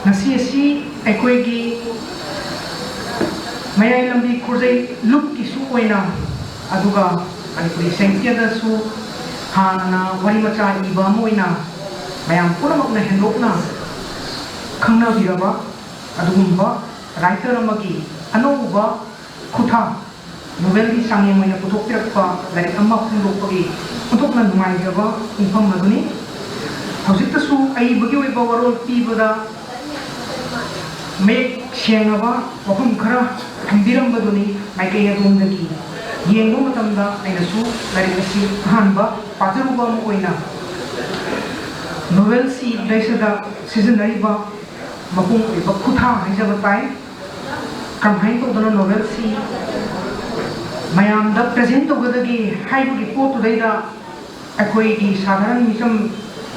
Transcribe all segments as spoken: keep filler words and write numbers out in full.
ꯉꯁꯤ ꯑꯁꯤ ꯑꯩꯈꯣꯏꯒꯤ ꯃꯌꯥꯏ ꯂꯝꯕꯤ ꯈꯨꯔꯖꯩ ꯂꯨꯞꯀꯤꯁꯨ ꯑꯣꯏꯅ, ꯑꯗꯨꯒ ꯃꯅꯤꯄꯨꯔꯤ ꯁꯥꯍꯤꯇ꯭ꯌꯗꯁꯨ ꯍꯥꯟꯅ ꯋꯥꯔꯤ ꯃꯆꯥ ꯏꯕ ꯑꯃ ꯑꯣꯏꯅ ꯃꯌꯥꯝ ꯄꯨꯝꯅꯃꯛꯅ ꯍꯦꯟꯗꯣꯛꯅ ꯈꯪꯅꯕꯤꯔꯕ ꯑꯗꯨꯒꯨꯝꯕ writer ꯑꯃꯒꯤ ꯑꯅꯧꯕ ꯈꯨꯊꯥꯡ, novelꯒꯤ ꯆꯥꯡꯌꯦꯡ ꯑꯣꯏꯅ ꯄꯨꯊꯣꯛꯄꯤꯔꯛꯄ ꯂꯥꯏꯔꯤꯛ ꯑꯃ ꯐꯣꯡꯗꯣꯛꯄꯒꯤ ꯑꯣꯟꯊꯣꯛꯅ ꯅꯨꯡꯉꯥꯏꯖꯕ ꯄꯨꯡꯐꯝ ꯑꯗꯨꯅꯤ꯫ ꯍꯧꯖꯤꯛꯇꯁꯨ ꯑꯏꯕꯒꯤ ꯑꯣꯏꯕ ꯋꯥꯔꯣꯜ ꯄꯤꯕꯗ ꯃꯌꯦꯛ ꯁꯦꯡꯂꯕ ꯋꯥꯐꯝ ꯈꯔ ꯊꯝꯕꯤꯔꯝꯕꯗꯨꯅꯤ ꯃꯥꯏꯀꯩ ꯑꯗꯣꯝꯗꯒꯤ꯫ ꯌꯦꯡꯕ ꯃꯇꯝꯗ ꯑꯩꯅꯁꯨ ꯂꯥꯏꯔꯤꯛ ꯑꯁꯤ ꯑꯍꯥꯟꯕ ꯄꯥꯖꯔꯨꯕ ꯑꯃ ꯑꯣꯏꯅ novelꯁꯤꯗꯩꯁꯤꯗ ꯁꯤꯖꯤꯟꯅꯔꯤꯕ ꯃꯄꯨꯡ ꯑꯣꯏꯕ ꯈꯨꯊꯥꯡ ꯍꯥꯏꯖꯕ ꯇꯥꯏ꯫ ꯀꯔꯝꯍꯥꯏꯅ ꯇꯧꯗꯅ novelꯁꯤ ꯃꯌꯥꯝꯗ present ꯇꯧꯒꯗꯒꯦ ꯍꯥꯏꯕꯒꯤ ꯄꯣꯠꯇꯨꯗꯩꯗ ꯑꯩꯈꯣꯏꯒꯤ ꯁꯥꯙꯥꯔꯟ ꯃꯤꯆꯝ,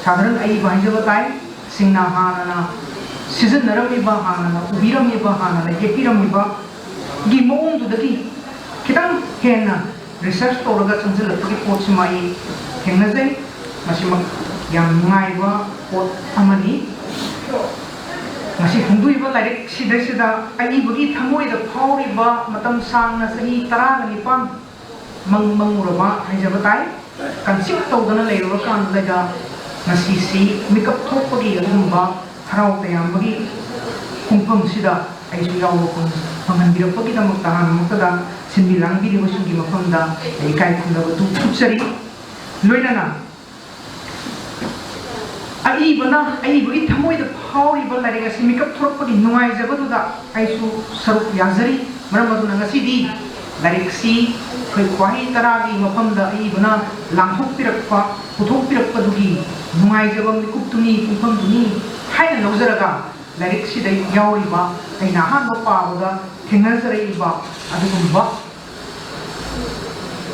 ꯁꯥꯙꯥꯔꯟ ꯑꯏꯕ ꯍꯥꯏꯖꯕ ꯇꯥꯏ, ꯁꯤꯡꯅ ꯍꯥꯟꯅꯅ ꯁꯤꯖꯤꯟꯅꯔꯝꯃꯤꯕ, ꯍꯥꯟꯅꯅ ꯎꯕꯤꯔꯝꯃꯤꯕ, ꯍꯥꯟꯅꯅ ꯌꯦꯛꯄꯤꯔꯝꯃꯤꯕꯒꯤ ꯃꯑꯣꯡꯗꯨꯗꯒꯤ ꯈꯤꯇꯪ ꯍꯦꯟꯅ research ꯇꯧꯔꯒ ꯆꯪꯁꯤꯜꯂꯛꯄꯒꯤ ꯄꯣꯠꯁꯤꯃ ꯑꯩ ꯊꯦꯡꯅꯖꯩ꯫ ꯃꯁꯤꯃꯛ ꯌꯥꯝ ꯅꯨꯡꯉꯥꯏꯕ ꯄꯣꯠ ꯑꯃꯅꯤ꯫ ꯉꯁꯤ ꯐꯣꯡꯗꯣꯛꯏꯕ ꯂꯥꯏꯔꯤꯛꯁꯤꯗꯩꯁꯤꯗ ꯑꯏꯕꯒꯤ ꯊꯃꯣꯏꯗ ꯐꯥꯎꯔꯤꯕ, ꯃꯇꯝ ꯁꯥꯡꯅ ꯆꯍꯤ ꯇꯔꯥꯒ ꯅꯤꯄꯥꯟ ꯃꯪ ꯃꯪꯉꯨꯔꯕ ꯍꯥꯏꯖꯕ ꯇꯥꯏ, ꯀꯟꯁꯤꯞ ꯇꯧꯗꯅ ꯂꯩꯔꯨꯔꯀꯥꯟꯗꯨꯗ ꯉꯁꯤꯁꯤ ꯃꯤꯀꯞ ꯊꯣꯛꯄꯒꯤ ꯑꯗꯨꯒꯨꯝꯕ ꯍꯔꯥꯎ ꯇꯌꯥꯝꯕꯒꯤ ꯄꯨꯡꯐꯝꯁꯤꯗ ꯑꯩꯁꯨ ꯌꯥꯎꯕ ꯐꯪ-, ꯐꯪꯍꯟꯕꯤꯔꯛꯄꯒꯤꯗꯃꯛꯇ ꯍꯥꯟꯅꯃꯛꯇꯗ ꯁꯤꯟꯕꯤ ꯂꯥꯡꯕꯤꯔꯤꯕꯁꯤꯡꯒꯤ ꯃꯐꯝꯗ ꯑꯩ ꯏꯀꯥꯏ ꯈꯨꯝꯅꯕ ꯇꯨ-, ꯎꯠꯆꯔꯤ꯫ ꯂꯣꯏꯅꯅ ꯑꯏꯕꯅ, ꯑꯏꯕꯒꯤ ꯊꯃꯣꯏꯗ ꯐꯥꯎꯔꯤꯕ ꯂꯥꯏꯔꯤꯛ ꯑꯁꯤ ꯃꯤꯀꯞ ꯊꯣꯔꯛꯄꯒꯤ ꯅꯨꯡꯉꯥꯏꯖꯕꯗꯨꯗ ꯑꯩꯁꯨ ꯁꯔꯨꯛ ꯌꯥꯖꯔꯤ꯫ ꯃꯔꯝ ꯑꯗꯨꯅ ꯉꯁꯤꯗꯤ ꯂꯥꯏꯔꯤꯛꯁꯤ ꯑꯩꯈꯣꯏ ꯈ꯭ꯋꯥꯏ ꯇꯔꯥꯒꯤ ꯃꯐꯝꯗ ꯑꯏꯕꯅ ꯂꯥꯡꯊꯣꯛꯄꯤꯔꯛꯄ, ꯄꯨꯊꯣꯛꯄꯤꯔꯛꯄꯗꯨꯒꯤ ꯅꯨꯡꯉꯥꯏꯖꯕ ꯃꯤꯀꯨꯞꯇꯨꯅꯤ, ꯄꯨꯡꯐꯝꯗꯨꯅꯤ ꯍꯥꯏꯅ ꯂꯧꯖꯔꯒ, ꯂꯥꯏꯔꯤꯛꯁꯤꯗ ꯌꯥꯎꯔꯤꯕ, ꯑꯩꯅ ꯑꯍꯥꯟꯕ ꯄꯥꯕꯗ ꯊꯦꯡꯅꯖꯔꯛꯏꯕ ꯑꯗꯨꯒꯨꯝꯕ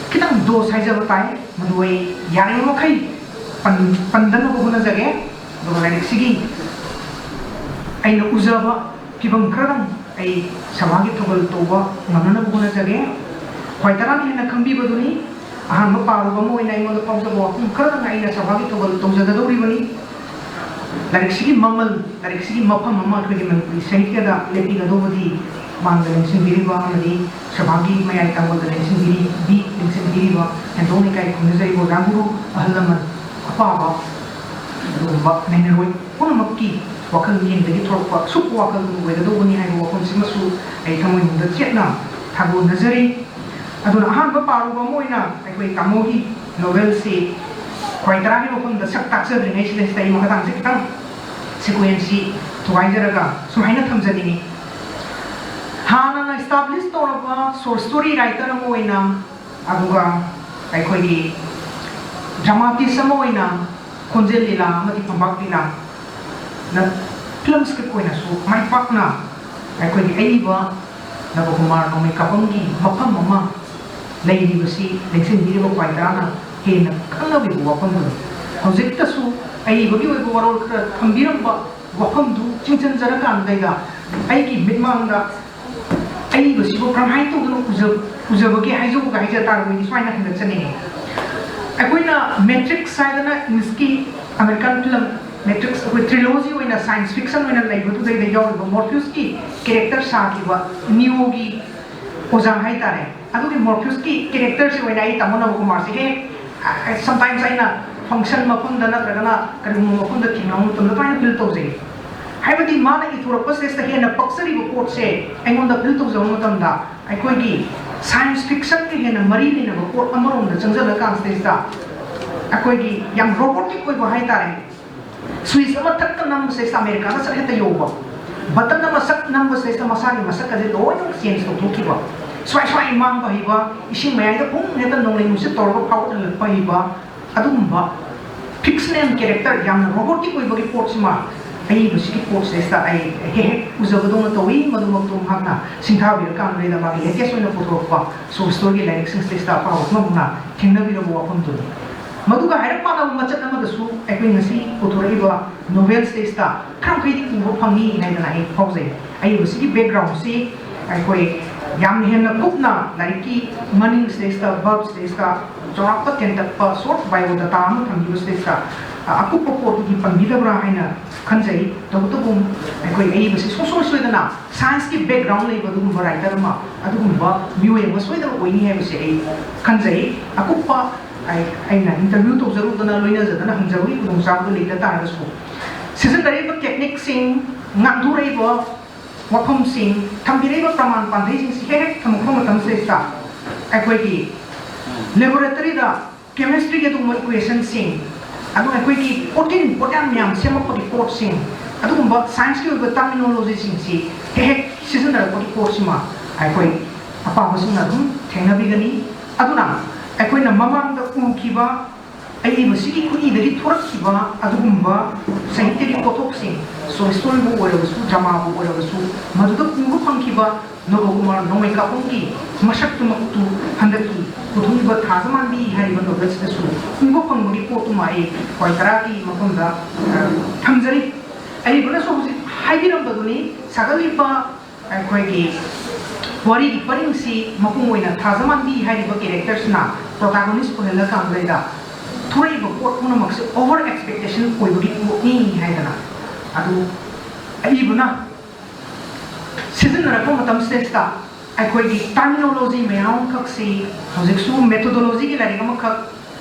ꯈꯤꯇꯪ dose ꯍꯥꯏꯖꯕ ꯇꯥꯏ, ꯃꯗꯨ ꯑꯩ ꯌꯥꯔꯤꯕ ꯃꯈꯩ ꯄꯟ-, ꯄꯟꯗꯅꯕ ꯍꯣꯠꯅꯖꯒꯦ꯫ ꯑꯗꯨꯒ ꯂꯥꯏꯔꯤꯛꯁꯤꯒꯤ ꯑꯩꯅ ꯎꯖꯕ ꯐꯤꯕꯝ ꯈꯔꯗꯪ ꯑꯩ ꯁꯚꯥꯒꯤ ꯊꯧꯒꯜ ꯇꯧꯕ ꯉꯝꯅꯅꯕ ꯍꯣꯠꯅꯖꯒꯦ꯫ ꯈ꯭ꯋꯥꯏ ꯇꯔꯥꯅ ꯍꯦꯟꯅ ꯈꯪꯕꯤꯕꯗꯨꯅꯤ꯫ ꯑꯍꯥꯟꯕ ꯄꯥꯔꯨꯕ ꯑꯃ ꯑꯣꯏꯅ ꯑꯩꯉꯣꯟꯗ ꯐꯥꯎꯖꯕ ꯋꯥꯐꯝ ꯈꯔꯗꯪ ꯑꯩꯅ ꯁꯚꯥꯒꯤ ꯊꯧꯒꯜ ꯇꯧꯖꯒꯗꯧꯔꯤꯕꯅꯤ꯫ ꯂꯥꯏꯔꯤꯛꯁꯤꯒꯤ ꯃꯃꯜ, ꯂꯥꯏꯔꯤꯛꯁꯤꯒꯤ ꯃꯐꯝ ꯑꯃ ꯑꯩꯈꯣꯏꯒꯤ ꯃꯅꯤꯄꯨꯔꯤ ꯁꯥꯍꯤꯇ꯭ꯌꯗ ꯂꯦꯞꯄꯤꯒꯗꯧꯕꯗꯤ ꯃꯥꯡꯗ ꯂꯦꯡꯁꯤꯟꯕꯤꯔꯤꯕ ꯑꯃꯗꯤ ꯁꯚꯥꯒꯤ ꯃꯌꯥꯏ ꯇꯥꯡꯕꯗ ꯂꯦꯡꯁꯤꯟꯕꯤꯔꯤ-, ꯕꯤ-, ꯂꯦꯡꯁꯤꯟꯕꯤꯔꯤꯕ ꯍꯦꯟꯗꯣꯛ ꯂꯩꯀꯥꯏ ꯈꯨꯔꯨꯝꯖꯔꯤꯕ ꯑꯣꯖꯥ ꯒꯨꯔꯨ ꯑꯍꯜ ꯂꯃꯟ ꯑꯄꯥꯕ ꯑꯗꯨꯒꯨꯝꯕ ꯅꯩꯅꯔꯣꯏ ꯄꯨꯝꯅꯃꯛꯀꯤ ꯋꯥꯈꯜ ꯃꯤꯠꯌꯦꯡꯗꯒꯤ ꯊꯣꯔꯛꯄ ꯑꯁꯨꯛ ꯋꯥꯈꯜ ꯑꯣꯏꯒꯗꯧꯕꯅꯤ ꯍꯥꯏꯕ ꯋꯥꯐꯝꯁꯤꯃꯁꯨ ꯑꯩ ꯊꯃꯣꯏꯅꯨꯡꯗ ꯆꯦꯠꯅ ꯊꯥꯒꯣꯟꯅꯖꯔꯤ꯫ ꯑꯗꯨꯅ ꯑꯍꯥꯟꯕ ꯄꯥꯔꯨꯕ ꯑꯃ ꯑꯣꯏꯅ ꯑꯩꯈꯣꯏ ꯇꯥꯃꯣꯒꯤ ꯅꯣꯚꯦꯜꯁꯤ ꯈ꯭ꯋꯥꯏ ꯇꯔꯥꯒꯤ ꯃꯐꯝꯗ ꯁꯛ ꯇꯥꯛꯆꯗ꯭ꯔꯤꯉꯩꯁꯤꯗꯩꯁꯤꯗ ꯑꯩ ꯃꯈꯥꯇꯥꯡꯁꯦ ꯈꯤꯇꯪ ꯁꯤꯀ꯭ꯋꯦꯟꯁꯁꯤ ꯊꯨꯒꯥꯏꯖꯔꯒ ꯁꯨꯃꯥꯏꯅ ꯊꯝꯖꯅꯤꯡꯉꯤ꯫ ꯍꯥꯟꯅꯅ ꯏꯁꯇꯥꯕ꯭ꯂꯤꯁ ꯇꯧꯔꯕ ꯁꯣꯔꯠ ꯁ꯭ꯇꯣꯔꯤ ꯔꯥꯏꯇꯔ ꯑꯃ ꯑꯣꯏꯅ, ꯑꯗꯨꯒ ꯑꯩꯈꯣꯏꯒꯤ ꯗ꯭ꯔꯃꯥꯇꯤꯁ ꯑꯃ ꯑꯣꯏꯅ ꯈꯣꯟꯖꯦꯜ ꯂꯤꯂꯥ ꯑꯃꯗꯤ ꯐꯝꯕꯥꯛ ꯂꯤꯂꯥ ꯅ ꯐꯤꯂꯝ ꯁ꯭ꯀ꯭ꯔꯤꯞ ꯑꯣꯏꯅꯁꯨ ꯃꯥꯏ ꯄꯥꯛꯅ ꯑꯩꯈꯣꯏꯒꯤ ꯑꯏꯕ ꯅꯕꯀꯨꯃꯥꯔ ꯅꯣꯡꯃꯩ ꯀꯥꯄꯝꯒꯤ ꯃꯐꯝ ꯑꯃ ꯂꯩꯔꯤꯕꯁꯤ ꯂꯦꯡꯁꯤꯟꯕꯤꯔꯤꯕ ꯈ꯭ꯋꯥꯏ ꯇꯔꯥꯅ ꯍꯦꯟꯅ ꯈꯪꯅꯕꯤꯕ ꯋꯥꯐꯝꯗꯨꯅꯤ꯫ ꯍꯧꯖꯤꯛꯇꯁꯨ ꯑꯏꯕꯒꯤ ꯑꯣꯏꯕ ꯋꯥꯔꯣꯜ ꯈꯔ ꯊꯝꯕꯤꯔꯝꯕ ꯋꯥꯐꯝꯗꯨ ꯆꯤꯡꯁꯤꯟꯖꯔꯀꯥꯟꯗꯩꯗ ꯑꯩꯒꯤ ꯃꯤꯠꯃꯥꯡꯗ ꯑꯏꯕꯁꯤꯕꯨ ꯀꯔꯝꯍꯥꯏꯅ ꯇꯧꯗꯅ ꯎꯖ-, ꯎꯖꯕꯒꯦ ꯍꯥꯏꯖꯧꯒ ꯍꯥꯏꯖ ꯇꯥꯔꯒꯗꯤ ꯁꯨꯃꯥꯏꯅ ꯍꯪꯒꯠꯆꯅꯤꯡꯉꯤ꯫ ꯑꯩꯈꯣꯏꯅ ꯃꯦꯇ꯭ꯔꯤꯛꯁ ꯍꯥꯏꯗꯅ ꯏꯪꯂꯤꯁꯀꯤ ꯑꯃꯦꯔꯤꯀꯟ ꯐꯤꯂꯝ ꯃꯦꯇ꯭ꯔꯤꯛꯁ ꯑꯩꯈꯣꯏ ꯇ꯭ꯔꯤꯂꯣꯖꯤ ꯑꯣꯏꯅ ꯁꯥꯏꯟꯁ ꯐꯤꯛꯁꯟ ꯑꯣꯏꯅ ꯂꯩꯕꯗꯨꯗꯩꯗ ꯌꯥꯎꯔꯤꯕ ꯃꯣꯔꯐ꯭ꯌꯨꯁꯀꯤ ꯀꯦꯔꯦꯛꯇꯔ ꯁꯥꯈꯤꯕ ꯅꯤꯌꯣꯒꯤ ꯑꯣꯖꯥ ꯍꯥꯏꯇꯥꯔꯦ꯫ ꯑꯗꯨꯒꯤ ꯃꯣꯔꯐ꯭ꯌꯨꯁꯀꯤ ꯀꯦꯔꯦꯛꯇꯔꯁꯤ ꯑꯣꯏꯅ ꯑꯩ ꯇꯥꯃꯣ ꯅꯕꯀꯨꯃꯥꯔꯁꯤ ꯍꯦꯛ ꯁꯝꯇꯥꯏꯝꯁ ꯑꯩꯅ ꯐꯪꯁꯟ ꯃꯐꯝꯗ ꯅꯠꯇ꯭ꯔꯒꯅ ꯀꯔꯤꯒꯨꯝꯕ ꯃꯐꯝꯗ ꯊꯦꯡꯅꯕ ꯃꯇꯝꯗ ꯑꯗꯨꯃꯥꯏꯅ ꯐꯤꯜ ꯇꯧꯖꯩ꯫ ꯍꯥꯏꯕꯗꯤ ꯃꯥꯅ ꯏꯊꯣꯔꯛꯄ ꯁꯤꯗꯩꯁꯤꯗ ꯍꯦꯟꯅ ꯄꯛꯆꯔꯤꯕ ꯄꯣꯠꯁꯦ ꯑꯩꯉꯣꯟꯗ ꯐꯤꯜ ꯇꯧꯖꯕ ꯃꯇꯝꯗ ꯑꯩꯈꯣꯏꯒꯤ ꯁꯥꯏꯟꯁ ꯐꯤꯛꯁꯟꯒ ꯍꯦꯟꯅ ꯃꯔꯤ ꯂꯩꯅꯕ ꯄꯣꯠ ꯑꯃꯔꯣꯝꯗ ꯆꯪꯁꯤꯜꯂꯀꯥꯟꯁꯤꯗꯩꯁꯤꯗ ꯑꯩꯈꯣꯏꯒꯤ ꯌꯥꯝ ꯔꯣꯕꯣꯇꯤꯛ ꯑꯣꯏꯕ ꯍꯥꯏꯇꯥꯔꯦ꯫ ꯁ꯭ꯋꯤꯆ ꯑꯃ ꯊꯛꯇ ꯅꯝꯕꯁꯤꯗꯩꯁꯤꯗ ꯑꯃꯦꯔꯤꯀꯥꯗ ꯁꯠ ꯍꯦꯛꯇ ꯌꯧꯕ, ꯕꯇꯟ ꯑꯃ ꯁꯠ ꯅꯝꯕꯁꯤꯗꯩꯁꯤꯗ ꯃꯁꯥꯒꯤ ꯃꯁꯛ ꯑꯁꯦ ꯂꯣꯏꯅꯃꯛ ꯆꯦꯟꯖ ꯇꯧꯊꯣꯛꯈꯤꯕ, ꯁ꯭ꯋꯥꯏ ꯁ꯭ꯋꯥꯏ ꯃꯥꯡꯕ ꯍꯩꯕ, ꯏꯁꯤꯡ ꯃꯌꯥꯏꯗ ꯐꯨꯡ ꯍꯦꯛꯇ ꯅꯣꯡꯂꯩ ꯅꯨꯡꯁꯤꯠ ꯇꯧꯔꯒ ꯐꯥꯎꯒꯠꯍꯜꯂꯛꯄ ꯍꯩꯕ, ꯑꯗꯨꯒꯨꯝꯕ ꯐꯤꯛꯁꯅꯦꯜ ꯀꯦꯔꯦꯛꯇꯔ, ꯌꯥꯝꯅ ꯔꯣꯕꯣꯇꯤꯛ ꯑꯣꯏꯕꯒꯤ ꯄꯣꯠꯁꯤꯃ ꯑꯏꯕꯁꯤꯒꯤ ꯄꯣꯠꯁꯤꯗꯩꯁꯤꯗ ꯑꯩ ꯍꯦꯛ ꯍꯦꯛ ꯎꯖꯕꯗꯧꯅ ꯇꯧꯏ꯫ ꯃꯗꯨꯃꯛꯇꯨ ꯃꯍꯥꯛꯅ ꯁꯤꯡꯊꯥꯕꯤꯔꯀꯥꯟꯗꯩꯗ ꯃꯥꯒꯤ ꯂꯦꯇꯦꯁ ꯑꯣꯏꯅ ꯄꯨꯊꯣꯔꯛꯄ ꯁꯣꯔꯠ ꯁ꯭ꯇꯣꯔꯤꯒꯤ ꯂꯥꯏꯔꯤꯛꯁꯤꯡꯁꯤꯗꯩꯁꯤꯗ ꯑꯄꯥꯕ ꯄꯨꯝꯅꯃꯛꯅ ꯊꯦꯡꯅꯕꯤꯔꯕ ꯋꯥꯐꯝꯗꯨꯅꯤ꯫ ꯃꯗꯨꯒ ꯍꯥꯏꯔꯞ ꯃꯥꯟꯅꯕ ꯃꯆꯠ ꯑꯃꯗꯁꯨ ꯑꯩꯈꯣꯏ ꯉꯁꯤ ꯄꯨꯊꯣꯔꯛꯏꯕ ꯅꯣꯚꯦꯜꯁꯤꯗꯩꯁꯤꯗ ꯈꯔ ꯃꯈꯩꯗꯤ ꯎꯕ ꯐꯪꯉꯤ ꯍꯥꯏꯗꯅ ꯑꯩ ꯐꯥꯎꯖꯩ꯫ ꯑꯏꯕꯁꯤꯒꯤ ꯕꯦꯛꯒ꯭ꯔꯥꯎꯟꯁꯤ ꯑꯩꯈꯣꯏ ꯌꯥꯝꯅ ꯍꯦꯟꯅ ꯀꯨꯞꯅ ꯂꯥꯏꯔꯤꯛꯀꯤ ꯃꯅꯤꯡꯁꯤꯗꯩꯁꯤꯗ, ꯕꯜꯕꯁꯤꯗꯩꯁꯤꯗ ꯆꯥꯎꯔꯥꯛꯄ ꯇꯦꯟꯇꯛꯄ ꯁꯣꯔꯠ ꯕꯥꯏꯑꯣ ꯗꯥꯇꯥ ꯑꯃ ꯊꯝꯕꯤꯕꯁꯤꯗꯩꯁꯤꯗ ꯑꯀꯨꯞꯄ ꯄꯣꯠꯇꯨꯗꯤ ꯄꯟꯕꯤꯗꯕ꯭ꯔꯥ ꯍꯥꯏꯅ ꯈꯟꯖꯩ꯫ ꯇꯧꯕꯇꯕꯨ ꯑꯩꯈꯣꯏ ꯑꯏꯕꯁꯤ ꯁꯨꯡꯁꯣꯏ ꯁꯣꯏꯗꯅ ꯁꯥꯏꯟꯁꯀꯤ ꯕꯦꯛꯒ꯭ꯔꯥꯎꯟ ꯂꯩꯕ ꯑꯗꯨꯒꯨꯝꯕ ꯔꯥꯏꯇꯔ ꯑꯃ, ꯑꯗꯨꯒꯨꯝꯕ ꯃꯤꯑꯣꯏ ꯑꯃ ꯁꯣꯏꯗꯅ ꯑꯣꯏꯅꯤ ꯍꯥꯏꯕꯁꯦ ꯑꯩ ꯈꯟꯖꯩ꯫ ꯑꯀꯨꯞꯄ ꯑꯩ-, ꯑꯩꯅ ꯏꯟꯇꯔꯚ꯭ꯌꯨ ꯇꯧꯖꯔꯨꯗꯅ ꯂꯣꯏꯅꯖꯗꯅ ꯍꯪꯖꯕꯒꯤ ꯈꯨꯗꯣꯡꯆꯥꯕꯗꯨ ꯂꯩꯇ ꯇꯥꯔꯒꯁꯨ, ꯁꯤꯖꯤꯟꯅꯔꯤꯕ ꯇꯦꯛꯅꯤꯛꯁꯤꯡ, ꯉꯥꯡꯊꯣꯔꯛꯏꯕ ꯋꯥꯐꯝꯁꯤꯡ, ꯊꯝꯕꯤꯔꯛꯏꯕ ꯄ꯭ꯔꯃꯥꯟ ꯄꯥꯟꯊꯩꯁꯤꯡꯁꯤ ꯍꯦꯛ ꯍꯦꯛ ꯊꯝꯃꯛꯄ ꯃꯇꯝꯁꯤꯗꯩꯁꯤꯗ ꯑꯩꯈꯣꯏꯒꯤ ꯂꯦꯕꯣꯔꯦꯇꯔꯤꯗ ꯀꯦꯃꯤꯁꯇ꯭ꯔꯤꯒꯤ ꯑꯗꯨꯒꯨꯝꯕ ꯏꯀ꯭ꯋꯦꯁꯟꯁꯤꯡ, ꯑꯗꯨꯒ ꯑꯩꯈꯣꯏꯒꯤ ꯄꯣꯠꯊꯤꯟ ꯄꯣꯠꯌꯥꯟ ꯃꯌꯥꯝ ꯁꯦꯝꯃꯛꯄꯒꯤ ꯄꯣꯠꯁꯤꯡ, ꯑꯗꯨꯒꯨꯝꯕ ꯁꯥꯏꯟꯁꯀꯤ ꯑꯣꯏꯕ ꯇꯔꯃꯤꯅꯣꯂꯣꯖꯤꯁꯤꯡꯁꯤ ꯍꯦꯛ ꯍꯦꯛ ꯁꯤꯖꯤꯟꯅꯔꯛꯄꯒꯤ ꯄꯣꯠꯁꯤꯃ ꯑꯩꯈꯣꯏ ꯑꯄꯥꯕꯁꯤꯡꯅ ꯑꯗꯨꯝ ꯊꯦꯡꯅꯕꯤꯒꯅꯤ꯫ ꯑꯗꯨꯅ ꯑꯩꯈꯣꯏꯅ ꯃꯃꯥꯡꯗ ꯎꯈꯤꯕ ꯑꯏꯕꯁꯤꯒꯤ ꯈꯨꯠꯏꯗꯒꯤ ꯊꯣꯔꯛꯈꯤꯕ ꯑꯗꯨꯒꯨꯝꯕ ꯁꯥꯍꯤꯇ꯭ꯌꯒꯤ ꯄꯣꯠꯊꯣꯛꯁꯤꯡ, ꯁꯣꯔꯠ ꯁ꯭ꯇꯣꯔꯤꯕꯨ ꯑꯣꯏꯔꯕꯁꯨ, ꯗ꯭ꯔꯃꯥꯕꯨ ꯑꯣꯏꯔꯕꯁꯨ, ꯃꯗꯨꯗ ꯎꯕ ꯐꯪꯈꯤꯕ ꯅꯕꯀꯨꯃꯥꯔ ꯅꯣꯡꯃꯩ ꯀꯥꯞꯄꯝꯒꯤ ꯃꯁꯛꯇꯨꯃꯛꯇꯨ ꯍꯟꯗꯛꯀꯤ ꯄꯨꯊꯣꯛꯂꯤꯕ ꯊꯥꯖꯃꯥꯟꯕꯤ ꯍꯥꯏꯔꯤꯕ ꯅꯣꯚꯦꯜꯁꯤꯗꯁꯨ ꯎꯕ ꯐꯪꯕꯒꯤ ꯄꯣꯠꯇꯨꯃ ꯑꯩ ꯈ꯭ꯋꯥꯏ ꯇꯔꯥꯒꯤ ꯃꯐꯝꯗ, ꯑ, ꯊꯝꯖꯔꯤ꯫ ꯑꯏꯕꯅꯁꯨ ꯍꯧꯖꯤꯛ ꯍꯥꯏꯕꯤꯔꯝꯕꯗꯨꯅꯤ, ꯁꯥꯒꯠꯂꯤꯕ ꯑꯩꯈꯣꯏꯒꯤ ꯋꯥꯔꯤꯒꯤ ꯄꯔꯤꯡꯁꯤ ꯃꯄꯨꯡ ꯑꯣꯏꯅ ꯊꯥꯖꯃꯥꯟꯕꯤ ꯍꯥꯏꯔꯤꯕ ꯀꯦꯔꯦꯛꯇꯔꯁꯤꯅ ꯄ꯭ꯔꯣꯇꯥꯒꯣꯅꯤꯁ ꯑꯣꯏꯍꯜꯂꯀꯥꯟꯗꯩꯗ ꯊꯣꯔꯛꯏꯕ ꯄꯣꯠ ꯄꯨꯝꯅꯃꯛꯁꯦ ꯑꯣꯚꯔ ꯑꯦꯛꯁꯄꯦꯛꯇꯦꯁꯟ ꯑꯣꯏꯕꯒꯤ ꯄꯣꯠꯅꯤ ꯍꯥꯏꯗꯅ꯫ ꯑꯗꯨ ꯑꯏꯕꯅ ꯁꯤꯖꯤꯟꯅꯔꯛꯄ ꯃꯇꯝꯁꯤꯗꯩꯁꯤꯗ ꯑꯩꯈꯣꯏꯒꯤ ꯇꯔꯃꯤꯅꯣꯂꯣꯖꯤ ꯃꯌꯥꯝ ꯑꯃꯈꯛꯁꯤ ꯍꯧꯖꯤꯛꯁꯨ ꯃꯦꯊꯣꯗꯣꯂꯣꯖꯤꯒꯤ ꯂꯥꯏꯔꯤꯛ ꯑꯃꯈꯛ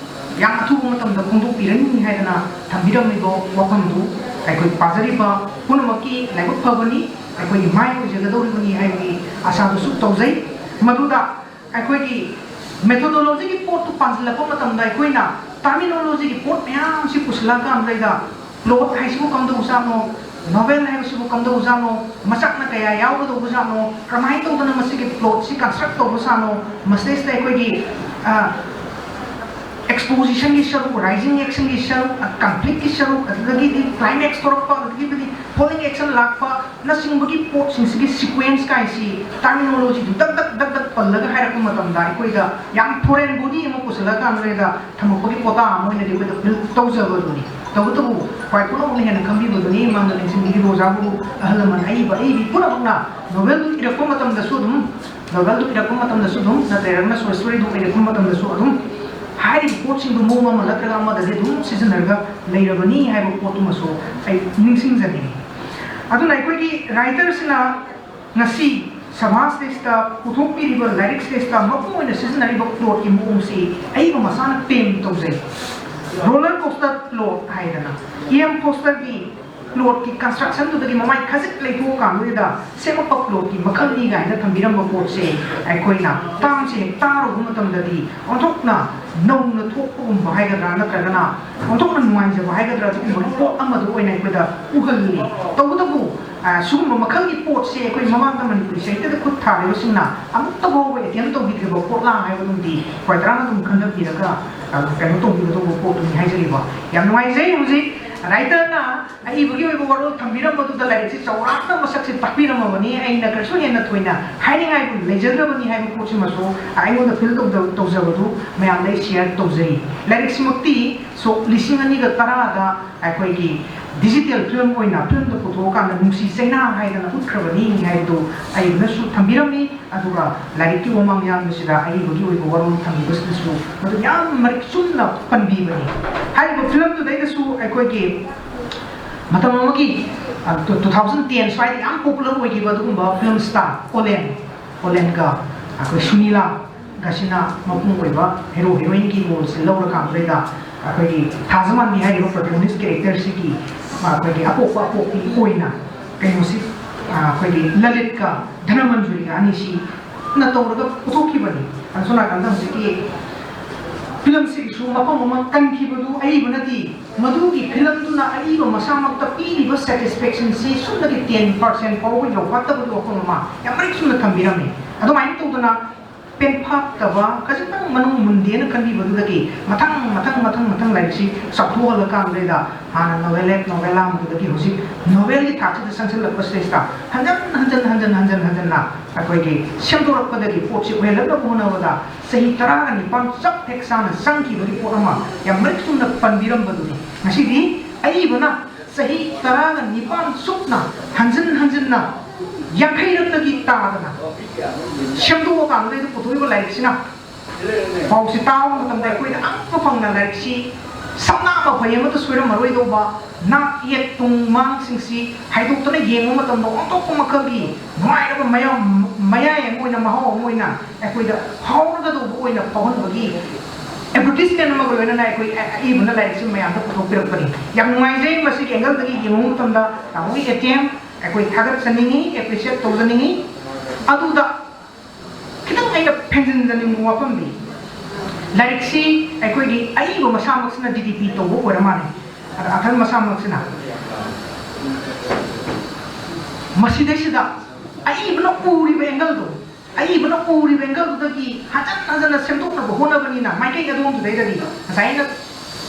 ꯌꯥꯝ ꯑꯊꯨꯕ ꯃꯇꯝꯗ ꯐꯣꯡꯗꯣꯛꯄꯤꯔꯅꯤ ꯍꯥꯏꯗꯅ ꯊꯝꯕꯤꯔꯝꯂꯤꯕ ꯋꯥꯐꯝꯗꯨ ꯑꯩꯈꯣꯏ ꯄꯥꯖꯔꯤꯕ ꯄꯨꯝꯅꯃꯛꯀꯤ ꯂꯥꯏꯕꯛ ꯐꯕꯅꯤ, ꯑꯩꯈꯣꯏꯒꯤ ꯃꯥꯏ ꯑꯣꯏꯖꯒꯗꯧꯔꯤꯕꯅꯤ ꯍꯥꯏꯕꯒꯤ ꯑꯁꯥꯗꯨꯁꯨ ꯇꯧꯖꯩ꯫ ꯃꯗꯨꯗ ꯑꯩꯈꯣꯏꯒꯤ ꯃꯦꯊꯣꯗꯣꯂꯣꯖꯤꯒꯤ ꯄꯣꯠꯇꯨ ꯄꯥꯟꯁꯤꯜꯂꯛꯄ ꯃꯇꯝꯗ ꯑꯩꯈꯣꯏꯅ ꯇꯔꯃꯤꯅꯣꯂꯣꯖꯤꯒꯤ ꯄꯣꯠ ꯃꯌꯥꯝꯁꯤ ꯄꯨꯁꯤꯜꯂꯛꯑꯀꯥꯟꯗꯩꯗ ꯄ꯭ꯂꯣꯠ ꯍꯥꯏꯁꯤꯕꯨ ꯀꯝꯗꯧꯖꯥꯠꯅꯣ, ꯅꯣꯚꯦꯜ ꯍꯥꯏꯕꯁꯤꯕꯨ ꯀꯝꯗꯧꯖꯥꯠꯅꯣ, ꯃꯁꯛꯅ ꯀꯌꯥ ꯌꯥꯎꯒꯗꯧꯕꯖꯥꯠꯅꯣ, ꯀꯔꯝꯍꯥꯏꯅ ꯇꯧꯗꯅ ꯃꯁꯤꯒꯤ ꯄ꯭ꯂꯣꯠꯁꯤ ꯀꯟꯁꯇ꯭ꯔꯛ ꯇꯧꯕꯖꯥꯠꯅꯣ, ꯃꯁꯤꯗꯩꯁꯤꯗ ꯑꯩꯈꯣꯏꯒꯤ, ꯑ, ꯑꯦꯛꯁꯄꯣꯖꯤꯁꯟꯒꯤ ꯁꯔꯨꯛ, ꯔꯥꯏꯖꯤꯡ ꯑꯦꯛꯁꯟꯒꯤ ꯁꯔꯨꯛ, ꯀꯟꯐ꯭ꯂꯤꯛꯀꯤ ꯁꯔꯨꯛ, ꯑꯗꯨꯗꯒꯤꯗꯤ ꯀ꯭ꯂꯥꯏꯃꯦꯛꯁ ꯊꯣꯔꯛꯄ, ꯑꯗꯨꯗꯒꯤꯗꯤ ꯐꯣꯂꯤꯡ ꯑꯦꯛꯁꯟ ꯂꯥꯛꯄ, ꯅꯆꯤꯡꯕꯒꯤ ꯄꯣꯠꯁꯤꯡꯁꯤꯒꯤ ꯁꯤꯀ꯭ꯋꯦꯟꯁ ꯀꯥꯏꯁꯤ ꯇꯔꯃꯤꯅꯣꯂꯣꯖꯤꯗꯨ ꯗꯛ ꯗꯛ ꯗꯛ ꯗꯛ ꯄꯜꯂꯒ ꯍꯥꯏꯔꯛꯄ ꯃꯇꯝꯗ ꯑꯩꯈꯣꯏꯗ ꯌꯥꯝ ꯐꯣꯔꯦꯟ ꯕꯣꯗꯤ ꯑꯃ ꯄꯨꯁꯤꯜꯂꯀꯥꯟꯗ ꯊꯝꯃꯛꯄꯒꯤ ꯄꯣꯇꯥ ꯑꯃ ꯑꯣꯏꯅꯗꯤ ꯑꯩꯈꯣꯏꯗ ꯐꯤꯜ ꯇꯧꯖꯕꯗꯨꯅꯤ꯫ ꯇꯧꯕꯇꯕꯨ ꯈ꯭ꯋꯥꯏ ꯄꯨꯝꯅꯃꯛꯅ ꯍꯦꯟꯅ ꯈꯪꯕꯤꯕꯗꯨꯅꯤ, ꯃꯥꯡꯗ ꯂꯦꯡꯁꯤꯟꯕꯤꯔꯤꯕ ꯑꯣꯖꯥꯕꯨ, ꯑꯍꯜ ꯂꯃꯟ, ꯑꯏꯕ ꯑꯏꯕꯤ ꯄꯨꯝꯅꯃꯛꯅ ꯅꯣꯚꯦꯜꯗꯨ ꯏꯔꯛꯄ ꯃꯇꯝꯗꯁꯨ ꯑꯗꯨꯝ, ꯅꯣꯚꯦꯜꯗꯨ ꯏꯔꯛꯄ ꯃꯇꯝꯗꯁꯨ ꯑꯗꯨꯝ, ꯅꯠꯇ꯭ꯔꯒꯅ ꯁꯣꯔꯠ ꯁ꯭ꯇꯣꯔꯤꯗꯨ ꯏꯔꯛꯄ ꯃꯇꯝꯗꯁꯨ ꯑꯗꯨꯝ ꯍꯥꯏꯔꯤꯕ ꯄꯣꯠꯁꯤꯡꯗꯨ ꯃꯑꯣꯡ ꯑꯃ ꯅꯠꯇ꯭ꯔꯒ ꯑꯃꯗꯗꯤ ꯑꯗꯨꯝ ꯁꯤꯖꯤꯟꯅꯔꯒ ꯂꯩꯔꯕꯅꯤ ꯍꯥꯏꯕ ꯄꯣꯠꯇꯨꯃꯁꯨ ꯑꯩ ꯅꯤꯡꯁꯤꯡꯖꯅꯤꯡꯏ꯫ ꯑꯗꯨꯅ ꯑꯩꯈꯣꯏꯒꯤ writer ꯁꯤꯅ ꯉꯁꯤ ꯁꯃꯥꯖꯁꯤꯗꯩꯁꯤꯗ ꯄꯨꯊꯣꯛꯄꯤꯔꯤꯕ ꯂꯥꯏꯔꯤꯛꯁꯤꯗꯩꯁꯤꯗ ꯃꯄꯨꯡ ꯑꯣꯏꯅ ꯁꯤꯖꯤꯟꯅꯔꯤꯕ plot ꯀꯤ ꯃꯑꯣꯡꯁꯤ ꯑꯏꯕ ꯃꯁꯥꯅ claim ꯇꯧꯖꯩ꯫ Roller coaster plot ꯍꯥꯏꯗꯅ E M Forster ꯒꯤ plot ꯀꯤ construction ꯗꯨꯗꯒꯤ ꯃꯃꯥꯏ ꯈꯖꯤꯛ ꯂꯩꯊꯣꯛꯑꯀꯥꯟꯗꯨꯗ ꯁꯦꯝꯃꯛꯄ plot ꯀꯤ ꯃꯈꯜꯅꯤ ꯀꯥꯏꯅ ꯊꯝꯕꯤꯔꯝꯕ ꯄꯣꯠꯁꯦ ꯑꯩꯈꯣꯏꯅ term ꯁꯦ ꯍꯦꯛ ꯇꯥꯔꯨꯕ ꯃꯇꯝꯗꯗꯤ ꯑꯣꯟꯊꯣꯛꯅ ꯅꯧꯅ ꯊꯣꯛꯄꯒꯨꯝꯕ ꯍꯥꯏꯒꯗ꯭ꯔꯥ, ꯅꯠꯇ꯭ꯔꯒꯅ ꯑꯣꯟꯊꯣꯛꯅ ꯅꯨꯡꯉꯥꯏꯖꯕ ꯍꯥꯏꯒꯗ꯭ꯔꯥ, ꯑꯗꯨꯒꯨꯝꯕꯒꯤ ꯄꯣꯠ ꯑꯃꯗꯨ ꯑꯣꯏꯅ ꯑꯩꯈꯣꯏꯗ ꯎꯍꯜꯂꯤ꯫ ꯇꯧꯕꯇꯕꯨ, ꯑ, ꯁꯤꯒꯨꯝꯕ ꯃꯈꯜꯒꯤ ꯄꯣꯠꯁꯦ ꯑꯩꯈꯣꯏ ꯃꯃꯥꯡꯗ ꯃꯅꯤꯄꯨꯔꯤ ꯁꯥꯍꯤꯇ꯭ꯌꯗ ꯈꯨꯠ ꯊꯥꯔꯤꯕꯁꯤꯡꯅ ꯑꯃꯨꯛꯇ ꯐꯥꯎꯕ attempt ꯇꯧꯕꯤꯗ꯭ꯔꯤꯕ ꯄꯣꯠꯂꯥꯡ ꯍꯥꯏꯕꯗꯨꯃꯗꯤ ꯈ꯭ꯋꯥꯏ ꯇꯔꯥꯅ ꯑꯗꯨꯝ ꯈꯟꯅꯕꯤꯔꯒ, ꯑ, ꯀꯩꯅꯣ ꯇꯧꯕꯤꯒꯗꯧꯕ ꯄꯣꯠꯇꯨꯅꯤ ꯍꯥꯏꯖꯔꯤꯕ꯫ ꯌꯥꯝ ꯅꯨꯡꯉꯥꯏꯖꯩ꯫ ꯍꯧꯖꯤꯛ writer ꯅ ꯑꯏꯕꯒꯤ ꯑꯣꯏꯕ ꯋꯥꯔꯣꯜ ꯊꯝꯕꯤꯔꯝꯕꯗꯨꯗ ꯂꯥꯏꯔꯤꯛꯁꯤ ꯆꯥꯎꯔꯥꯛꯅ ꯃꯁꯛꯁꯤ ꯇꯥꯛꯄꯤꯔꯝꯃꯕꯅꯤ꯫ ꯑꯩꯅ ꯀꯩꯁꯨ ꯍꯦꯟꯅ ꯊꯣꯏꯅ ꯍꯥꯏꯅꯤꯡꯉꯥꯏꯕꯨ ꯂꯩꯖꯗ꯭ꯔꯕꯅꯤ ꯍꯥꯏꯕ ꯄꯣꯠꯁꯤꯃꯁꯨ ꯑꯩꯉꯣꯟꯗ feel ꯇꯧꯖ-, ꯇꯧꯖꯕꯗꯨ ꯃꯌꯥꯝꯗ ꯑꯩ share ꯇꯧꯖꯔꯤ꯫ ꯂꯥꯏꯔꯤꯛꯁꯤꯃꯛꯇꯤ ꯁꯣꯛ ꯂꯤꯁꯤꯡ ꯑꯅꯤꯒ ꯇꯔꯥꯗ ꯑꯩꯈꯣꯏꯒꯤ digital film ꯑꯣꯏꯅ film ꯗ ꯄꯨꯊꯣꯛꯑꯀꯥꯟꯗ ꯅꯨꯡꯁꯤ ꯆꯩꯅꯥ ꯍꯥꯏꯗꯅ ꯎꯠꯈ꯭ꯔꯕꯅꯤ ꯍꯥꯏꯕꯗꯨ ꯑꯏꯕꯅꯁꯨ ꯊꯝꯕꯤꯔꯝꯃꯤ꯫ ꯑꯗꯨꯒ ꯂꯥꯏꯔꯤꯛꯀꯤ ꯋꯥꯃꯥꯡ ꯌꯥꯟꯕꯁꯤꯗ ꯑꯏꯕꯒꯤ ꯑꯣꯏꯕ ꯋꯥꯔꯣꯜ ꯊꯝꯕꯤꯕꯁꯤꯗꯁꯨ ꯃꯗꯨ ꯌꯥꯝ ꯃꯔꯤꯛ ꯆꯨꯝꯅ ꯄꯟꯕꯤꯕꯅꯤ꯫ ꯍꯥꯏꯔꯤꯕ film ꯗꯨꯗꯩꯗꯁꯨ ꯑꯩꯈꯣꯏꯒꯤ ꯃꯇꯝ ꯑꯃꯒꯤ, ꯑ, two, two thousand ten ꯁ꯭ꯋꯥꯏꯗ ꯌꯥꯝ popular ꯑꯣꯏꯈꯤꯕ ꯑꯗꯨꯒꯨꯝꯕ film star ꯑꯣꯂꯦꯟ, ꯑꯣꯂꯦꯟꯒ ꯑꯩꯈꯣꯏ ꯁꯨꯅꯤꯂꯥꯒꯁꯤꯅ ꯃꯄꯨꯡ ꯑꯣꯏꯕ hero heroine ꯒꯤ role ꯁꯦ ꯂꯧꯔꯀꯥꯟꯗꯩꯗ ꯑꯩꯈꯣꯏꯒꯤ ꯊꯥꯖꯃꯥꯟꯕꯤ ꯍꯥꯏꯔꯤꯕ protagonist character ꯁꯤꯒꯤ, ꯑ, ꯑꯩꯈꯣꯏꯒꯤ ꯑꯄꯣꯛꯄ ꯑꯄꯣꯛꯄꯤ ꯑꯣꯏꯅ ꯀꯩꯅꯣꯁꯤ, ꯑ, ꯑꯩꯈꯣꯏꯒꯤ ꯂꯂꯤꯠꯀ ꯙꯅꯃꯟꯖꯨꯔꯤꯒ ꯑꯅꯤꯁꯤ ꯅ ꯇꯧꯔꯒ ꯄꯨꯊꯣꯛꯈꯤꯕꯅꯤ꯫ ꯑꯗꯣ ꯁꯣꯝ ꯅꯥꯀꯟꯗ ꯍꯧꯖꯤꯛꯀꯤ film ꯁꯤꯒꯤꯁꯨ ꯃꯐꯝ ꯑꯃ ꯀꯟꯈꯤꯕꯗꯨ ꯑꯏꯕꯅꯗꯤ ꯃꯗꯨꯒꯤ film ꯗꯨꯅ ꯑꯏꯕ ꯃꯁꯥꯃꯛꯇ ꯄꯤꯔꯤꯕ satisfaction ꯁꯤ ꯁꯨꯞꯅꯒꯤ ten percent ꯐꯥꯎꯕ ꯌꯧꯐꯥꯠꯇꯕꯒꯤ ꯋꯥꯐꯝ ꯑꯃ ꯌꯥꯝ ꯃꯔꯤꯛ ꯆꯨꯝꯅ ꯊꯝꯕꯤꯔꯝꯃꯤ꯫ ꯑꯗꯨꯃꯥꯏꯅ ꯇꯧꯗꯅ ꯄꯦꯟꯐꯥꯠꯇꯕ, ꯈꯖꯤꯛꯇꯪ ꯃꯅꯨꯡ ꯃꯨꯟꯗꯦꯅ ꯈꯟꯕꯤꯕꯗꯨꯗꯒꯤ ꯃꯊꯪ, ꯃꯊꯪ, ꯃꯊꯪ, ꯃꯊꯪ ꯂꯥꯏꯔꯤꯛꯁꯤ ꯆꯥꯎꯊꯣꯛꯍꯜꯂꯀꯥꯟꯗꯩꯗ ꯍꯥꯟꯅ novelette, novella ꯑꯃꯗꯨꯗꯒꯤ ꯍꯧꯖꯤꯛ novel ꯒꯤ ꯊꯥꯛꯁꯤꯗ ꯆꯪꯁꯤꯜꯂꯛꯄꯁꯤꯗꯩꯁꯤꯗ ꯍꯟꯖꯟ, ꯍꯟꯖꯟ, ꯍꯟꯖꯟ, ꯍꯟꯖꯟ, ꯍꯟꯖꯟꯅ ꯑꯩꯈꯣꯏꯒꯤ ꯁꯦꯝꯗꯣꯔꯛꯄꯗꯒꯤ ꯄꯣꯠꯁꯤ ꯑꯣꯏꯍꯜꯂꯛꯅꯕ ꯍꯣꯠꯅꯕꯗ ꯆꯍꯤ ꯇꯔꯥꯒ ꯅꯤꯄꯥꯟ ꯆꯞ ꯍꯦꯛ ꯆꯥꯅ ꯆꯪꯈꯤꯕꯒꯤ ꯄꯣꯠ ꯑꯃ ꯌꯥꯝ ꯃꯔꯤꯛ ꯆꯨꯝꯅ ꯄꯟꯕꯤꯔꯝꯕꯗꯨꯅꯤ꯫ ꯉꯁꯤꯗꯤ ꯑꯏꯕꯅ ꯆꯍꯤ ꯇꯔꯥꯒ ꯅꯤꯄꯥꯟ ꯆꯨꯞꯅ ꯍꯟꯖꯤꯟ ꯍꯟꯖꯤꯟꯅ ꯌꯥꯡꯈꯩꯔꯛꯇꯒꯤ ꯇꯥꯗꯅ ꯁꯦꯝꯗꯣꯛꯑꯀꯥꯟꯗꯩꯗ ꯄꯨꯊꯣꯛꯏꯕ ꯂꯥꯏꯔꯤꯛꯁꯤꯅ ꯄꯥꯎꯁꯤ ꯇꯥꯕ ꯃꯇꯝꯗ ꯑꯩꯈꯣꯏꯗ ꯑꯉꯛꯄ ꯐꯪꯅ ꯂꯥꯏꯔꯤꯛꯁꯤ ꯁꯝꯅ ꯃꯐꯩ ꯑꯃꯠꯇ ꯁꯣꯏꯔꯝꯃꯔꯣꯏꯗꯧꯕ ꯅꯥꯠ ꯌꯦꯛ ꯇꯨꯡ ꯃꯥꯡꯁꯤꯡꯁꯤ ꯍꯥꯏꯗꯣꯛꯇꯨꯅ ꯌꯦꯡꯕ ꯃꯇꯝꯗ ꯑꯣꯟꯊꯣꯛꯄ ꯃꯈꯜꯒꯤ ꯅꯨꯡꯉꯥꯏꯔꯕ ꯃꯌꯥꯝ ꯃꯌꯥꯏ ꯑꯃ ꯑꯣꯏꯅ ꯃꯍꯥꯎ ꯑꯃ ꯑꯣꯏꯅ ꯑꯩꯈꯣꯏꯗ ꯍꯥꯎꯔꯒꯗꯧꯕ ꯑꯣꯏꯅ ꯐꯥꯎꯍꯟꯕꯒꯤ ꯑꯦꯗꯚꯔꯇꯤꯁꯃꯦꯟ ꯑꯃꯒ ꯂꯣꯏꯅꯅ ꯑꯩꯈꯣꯏ ꯑꯏꯕꯅ ꯂꯥꯏꯔꯤꯛꯁꯤ ꯃꯌꯥꯝꯗ ꯄꯨꯊꯣꯛꯄꯤꯔꯛꯄꯅꯤ꯫ ꯌꯥꯝ ꯅꯨꯡꯉꯥꯏꯖꯩ꯫ ꯃꯁꯤꯒꯤ ꯑꯦꯡꯒꯜꯗꯒꯤ ꯌꯦꯡꯕ ꯃꯇꯝꯗ ꯇꯥꯃꯣꯒꯤ ꯑꯦꯇꯦꯝ ꯑꯩꯈꯣꯏ ꯊꯥꯒꯠꯆꯅꯤꯡꯉꯤ, ꯑꯦꯄ꯭ꯔꯤꯁꯤꯌꯦꯠ ꯇꯧꯖꯅꯤꯡꯉꯤ꯫ ꯑꯗꯨꯗ ꯈꯤꯇꯪ ꯑꯩꯅ ꯐꯦꯟꯖꯤꯟꯖꯅꯤꯡꯕ ꯋꯥꯐꯝꯗꯤ, ꯂꯥꯏꯔꯤꯛꯁꯤ ꯑꯩꯈꯣꯏꯒꯤ ꯑꯏꯕ ꯃꯁꯥꯃꯛꯁꯤꯅ ꯗꯤ ꯇꯤ ꯄꯤ ꯇꯧꯕ ꯑꯣꯏꯔ ꯃꯥꯜꯂꯦ꯫ ꯑꯗ ꯑꯊꯜ ꯃꯁꯥꯃꯛꯁꯤꯅ ꯃꯁꯤꯗꯩꯁꯤꯗ ꯑꯏꯕꯅ ꯎꯔꯤꯕ ꯑꯦꯡꯒꯜꯗꯣ, ꯑꯏꯕꯅ ꯎꯔꯤꯕ ꯑꯦꯡꯒꯜꯗꯨꯗꯒꯤ ꯍꯟꯖꯟ ꯍꯟꯖꯟꯅ ꯁꯦꯝꯗꯣꯛꯅꯕ ꯍꯣꯠꯅꯕꯅꯤꯅ ꯃꯥꯏꯀꯩ ꯑꯗꯣꯝꯗꯨꯗꯩꯗꯗꯤ ꯉꯁꯥꯏ ꯑꯩꯅ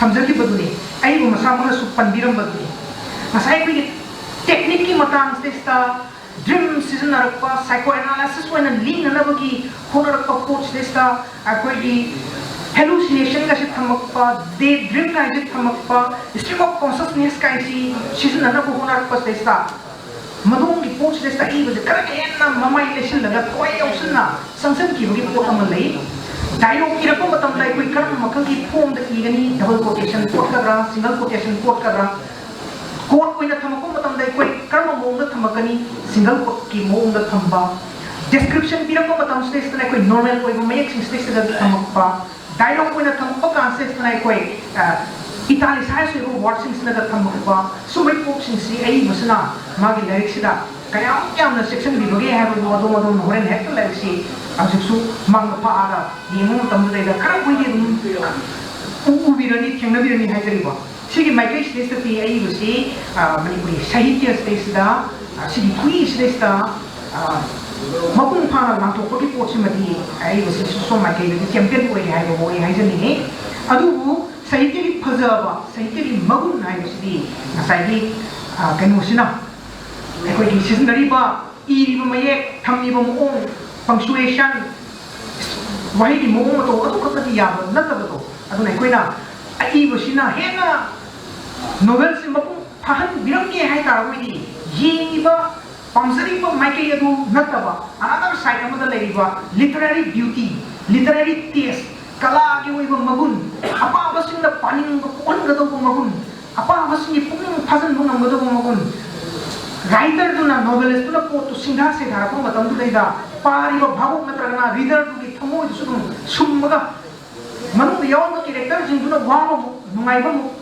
ꯊꯝꯖꯈꯤꯕꯗꯨꯅꯤ꯫ ꯑꯏꯕ ꯃꯁꯥꯃꯛꯅꯁꯨ ꯄꯟꯕꯤꯔꯝꯕꯗꯨꯅꯤ꯫ ꯉꯁꯥꯏ ꯑꯩꯈꯣꯏꯒꯤ ꯇꯦꯛꯅꯤꯛꯀꯤ ꯃꯇꯥꯡꯁꯤꯗꯩꯁꯤꯗ ꯗ꯭ꯔꯤꯝ ꯁꯤꯖꯤꯟꯅꯔꯛꯄ, ꯁꯥꯏꯀꯣ ꯑꯦꯅꯥꯂꯥꯏꯁꯤꯁ ꯑꯣꯏꯅ ꯂꯤꯡꯅꯅꯕꯒꯤ ꯍꯣꯠꯅꯔꯛꯄ ꯄꯣꯠꯁꯤꯗꯩꯁꯤꯗ ꯑꯩꯈꯣꯏꯒꯤ ꯍꯦꯂꯨꯁꯤꯅꯦꯁꯟꯒꯁꯦ ꯊꯝꯃꯛꯄ, ꯗꯦ ꯗ꯭ꯔꯤꯝ ꯀꯥꯏꯁꯦ ꯊꯝꯃꯛꯄ, ꯁ꯭ꯇ꯭ꯔꯤꯝ ꯑꯣꯐ ꯀꯣꯟꯁꯁꯅꯦꯁ ꯀꯥꯏꯁꯤ ꯁꯤꯖꯤꯟꯅꯅꯕ ꯍꯣꯠꯅꯔꯛꯄꯁꯤꯗꯩꯁꯤꯗ ꯃꯗꯨꯒꯤ ꯄꯣꯠꯁꯤꯗꯩꯁꯤꯗ ꯑꯏꯕꯁꯦ ꯈꯔ ꯍꯦꯟꯅ ꯃꯃꯥꯏ ꯂꯩꯁꯤꯜꯂꯒ ꯊꯋꯥꯏ ꯌꯥꯎꯁꯤꯟꯅ ꯆꯪꯁꯤꯟꯈꯤꯕꯒꯤ ꯄꯣꯠ ꯑꯃ ꯂꯩ꯫ ꯗꯥꯏꯂꯣꯛ ꯏꯔꯛꯄ ꯃꯇꯝꯗ ꯑꯩꯈꯣꯏ ꯀꯔꯝꯕ ꯃꯈꯜꯒꯤ ꯐꯣꯝꯗ ꯏꯒꯅꯤ? ꯗꯕꯜ ꯀꯣꯇꯦꯁꯟ ꯀꯣꯠꯀꯗ꯭ꯔꯥ, ꯁꯤꯡꯒꯜ ꯀꯣꯇꯦꯁꯟ ꯀꯣꯠꯀꯗ꯭ꯔꯥ? ꯀꯣꯠ ꯑꯣꯏꯅ ꯊꯝꯃꯛꯄ ꯃꯇꯝꯗ ꯑꯩꯈꯣꯏ ꯀꯔꯝꯕ ꯃꯑꯣꯡꯗ ꯊꯝꯃꯛꯀꯅꯤ? ꯁꯤꯡꯒꯜ ꯀꯣꯠꯀꯤ ꯃꯑꯣꯡꯗ ꯊꯝꯕ꯫ ꯗꯤꯁꯀ꯭ꯔꯤꯞꯁꯟ ꯄꯤꯔꯛꯄ ꯃꯇꯝꯁꯤꯗꯩꯁꯤꯗ ꯑꯩꯈꯣꯏ ꯅꯣꯔꯃꯦꯜ ꯑꯣꯏꯕ ꯃꯌꯦꯛꯁꯤꯡꯁꯤꯗꯩꯁꯤꯗ ꯊꯝꯃꯛꯄ꯫ ꯗꯥꯏꯂꯣꯛ ꯑꯣꯏꯅ ꯊꯝꯃꯛꯄ ꯀꯥꯟꯁꯤꯗꯩꯁꯤꯗ ꯑꯩꯈꯣꯏ ꯏꯇꯥꯂꯤꯁꯥꯏꯁ ꯑꯣꯏꯕ ꯋꯥꯔꯗꯁꯤꯡꯁꯤꯅꯒ ꯊꯝꯃꯛꯄ꯫ ꯁꯨꯝꯕꯒꯤ ꯄꯣꯠꯁꯤꯡꯁꯤ ꯑꯏꯕꯁꯤꯅ ꯃꯥꯒꯤ ꯂꯥꯏꯔꯤꯛꯁꯤꯗ ꯀꯌꯥꯃꯨꯛ ꯌꯥꯝꯅ ꯆꯦꯛꯁꯤꯟꯕꯤꯕꯒꯦ ꯍꯥꯏꯕꯗꯨ ꯑꯗꯣꯝ ꯑꯗꯣꯝꯅ ꯍꯣꯔꯦꯟ ꯍꯦꯛꯇ ꯂꯥꯏꯔꯤꯛꯁꯤ ꯍꯧꯖꯤꯛꯁꯨ ꯃꯥꯡꯗ ꯐꯥꯛꯑꯒ ꯌꯦꯡꯕ ꯃꯇꯝꯗꯨꯗꯩꯗ ꯈꯔ ꯑꯩꯈꯣꯏꯗꯤ ꯑꯗꯨꯝ ꯎ- ꯎꯕꯤꯔꯅꯤ, ꯊꯦꯡꯅꯕꯤꯔꯅꯤ ꯍꯥꯏꯖꯔꯤꯕ꯫ ꯁꯤꯒꯤ ꯃꯥꯏꯀꯩꯁꯤꯗꯩꯁꯤꯗꯗꯤ ꯑꯏꯕꯁꯤ, ꯑ, ꯃꯅꯤꯄꯨꯔꯤ ꯁꯥꯍꯤꯇ꯭ꯌꯁꯤꯗꯩꯁꯤꯗ, ꯑ, ꯁꯤꯒꯤ ꯈꯨꯏꯁꯤꯗꯩꯁꯤꯗ, ꯑ, ꯃꯄꯨꯡ ꯐꯥꯅ ꯂꯥꯟꯊꯣꯛꯄꯒꯤ ꯄꯣꯠꯁꯤꯃꯗꯤ ꯑꯏꯕꯁꯤ ꯁꯣꯝ ꯃꯥꯏꯀꯩꯗꯗꯤ ꯆꯦꯝꯄꯤꯌꯟ ꯑꯣꯏꯔꯦ ꯍꯥꯏꯕꯕꯨ ꯑꯩ ꯍꯥꯏꯖꯅꯤꯡꯉꯤ꯫ ꯑꯗꯨꯕꯨ ꯁꯥꯍꯤꯇ꯭ꯌꯒꯤ ꯐꯖꯕ, ꯁꯥꯍꯤꯇ꯭ꯌꯒꯤ ꯃꯒꯨꯟ ꯍꯥꯏꯕꯁꯤꯗꯤ ꯉꯁꯥꯏꯒꯤ, ꯑ, ꯀꯩꯅꯣꯁꯤꯅ, ꯑꯩꯈꯣꯏꯒꯤ ꯁꯤꯖꯤꯟꯅꯔꯤꯕ, ꯏꯔꯤꯕ ꯃꯌꯦꯛ, ꯊꯝꯃꯤꯕ ꯃꯑꯣꯡ, ꯄꯪꯆꯨꯌꯦꯁꯟ, ꯋꯥꯍꯩꯒꯤ ꯃꯑꯣꯡ ꯃꯇꯧ ꯑꯗꯨ ꯈꯛꯇꯗꯤ ꯌꯥꯕ ꯅꯠꯇꯕꯗꯣ꯫ ꯑꯗꯨꯅ ꯑꯩꯈꯣꯏꯅ ꯑꯏꯕꯁꯤꯅ ꯍꯦꯟꯅ ꯅꯣꯚꯦꯜꯁꯤ ꯃꯄꯨꯡ ꯐꯥꯍꯟꯕꯤꯔꯝꯒꯦ ꯍꯥꯏ ꯇꯥꯔꯒꯗꯤ, ꯌꯦꯡꯉꯤꯕ, ꯄꯥꯝꯖꯔꯤꯕ ꯃꯥꯏꯀꯩ ꯑꯗꯨ ꯅꯠꯇꯕ, ꯑꯅꯗꯔ ꯁꯥꯏꯠ ꯑꯃꯗ ꯂꯩꯔꯤꯕ ꯂꯤꯇꯔꯦꯔꯤ ꯕ꯭ꯌꯨꯇꯤ, ꯂꯤꯇꯔꯦꯔꯤ ꯇꯦꯁ, ꯀꯂꯥꯒꯤ ꯑꯣꯏꯕ ꯃꯒꯨꯟ, ꯑꯄꯥꯕꯁꯤꯡꯅ ꯄꯥꯅꯤꯡꯕ ꯄꯣꯛꯍꯟꯒꯗꯧꯕ ꯃꯒꯨꯟ, ꯑꯄꯥꯕꯁꯤꯡꯒꯤ ꯄꯨꯛꯅꯤꯡ ꯐꯥꯖꯤꯟꯕ ꯉꯝꯒꯗꯧꯕ ꯃꯒꯨꯟ, ꯔꯥꯏꯇꯔꯗꯨꯅ, ꯅꯣꯚꯦꯂꯤꯁꯇꯨꯅ ꯄꯣꯠꯇꯨ ꯁꯤꯡꯊꯥ ꯁꯩꯊꯥꯔꯛꯄ ꯃꯇꯝꯗꯨꯗꯩꯗ ꯄꯥꯔꯤꯕ ꯚꯥꯕꯣꯛ ꯅꯠꯇ꯭ꯔꯒꯅ ꯔꯤꯗꯔꯗꯨꯒꯤ ꯊꯃꯣꯏꯗꯨꯁꯨ ꯑꯗꯨꯝ ꯁꯨꯝꯃꯒ, ꯃꯅꯨꯡꯗ ꯌꯥꯎꯔꯤꯕ ꯀꯦꯔꯦꯛꯇꯔꯁꯤꯡꯗꯨꯅ ꯋꯥꯕ ꯑꯃꯨꯛ, ꯅꯨꯡꯉꯥꯏꯕ ꯑꯃꯨꯛ,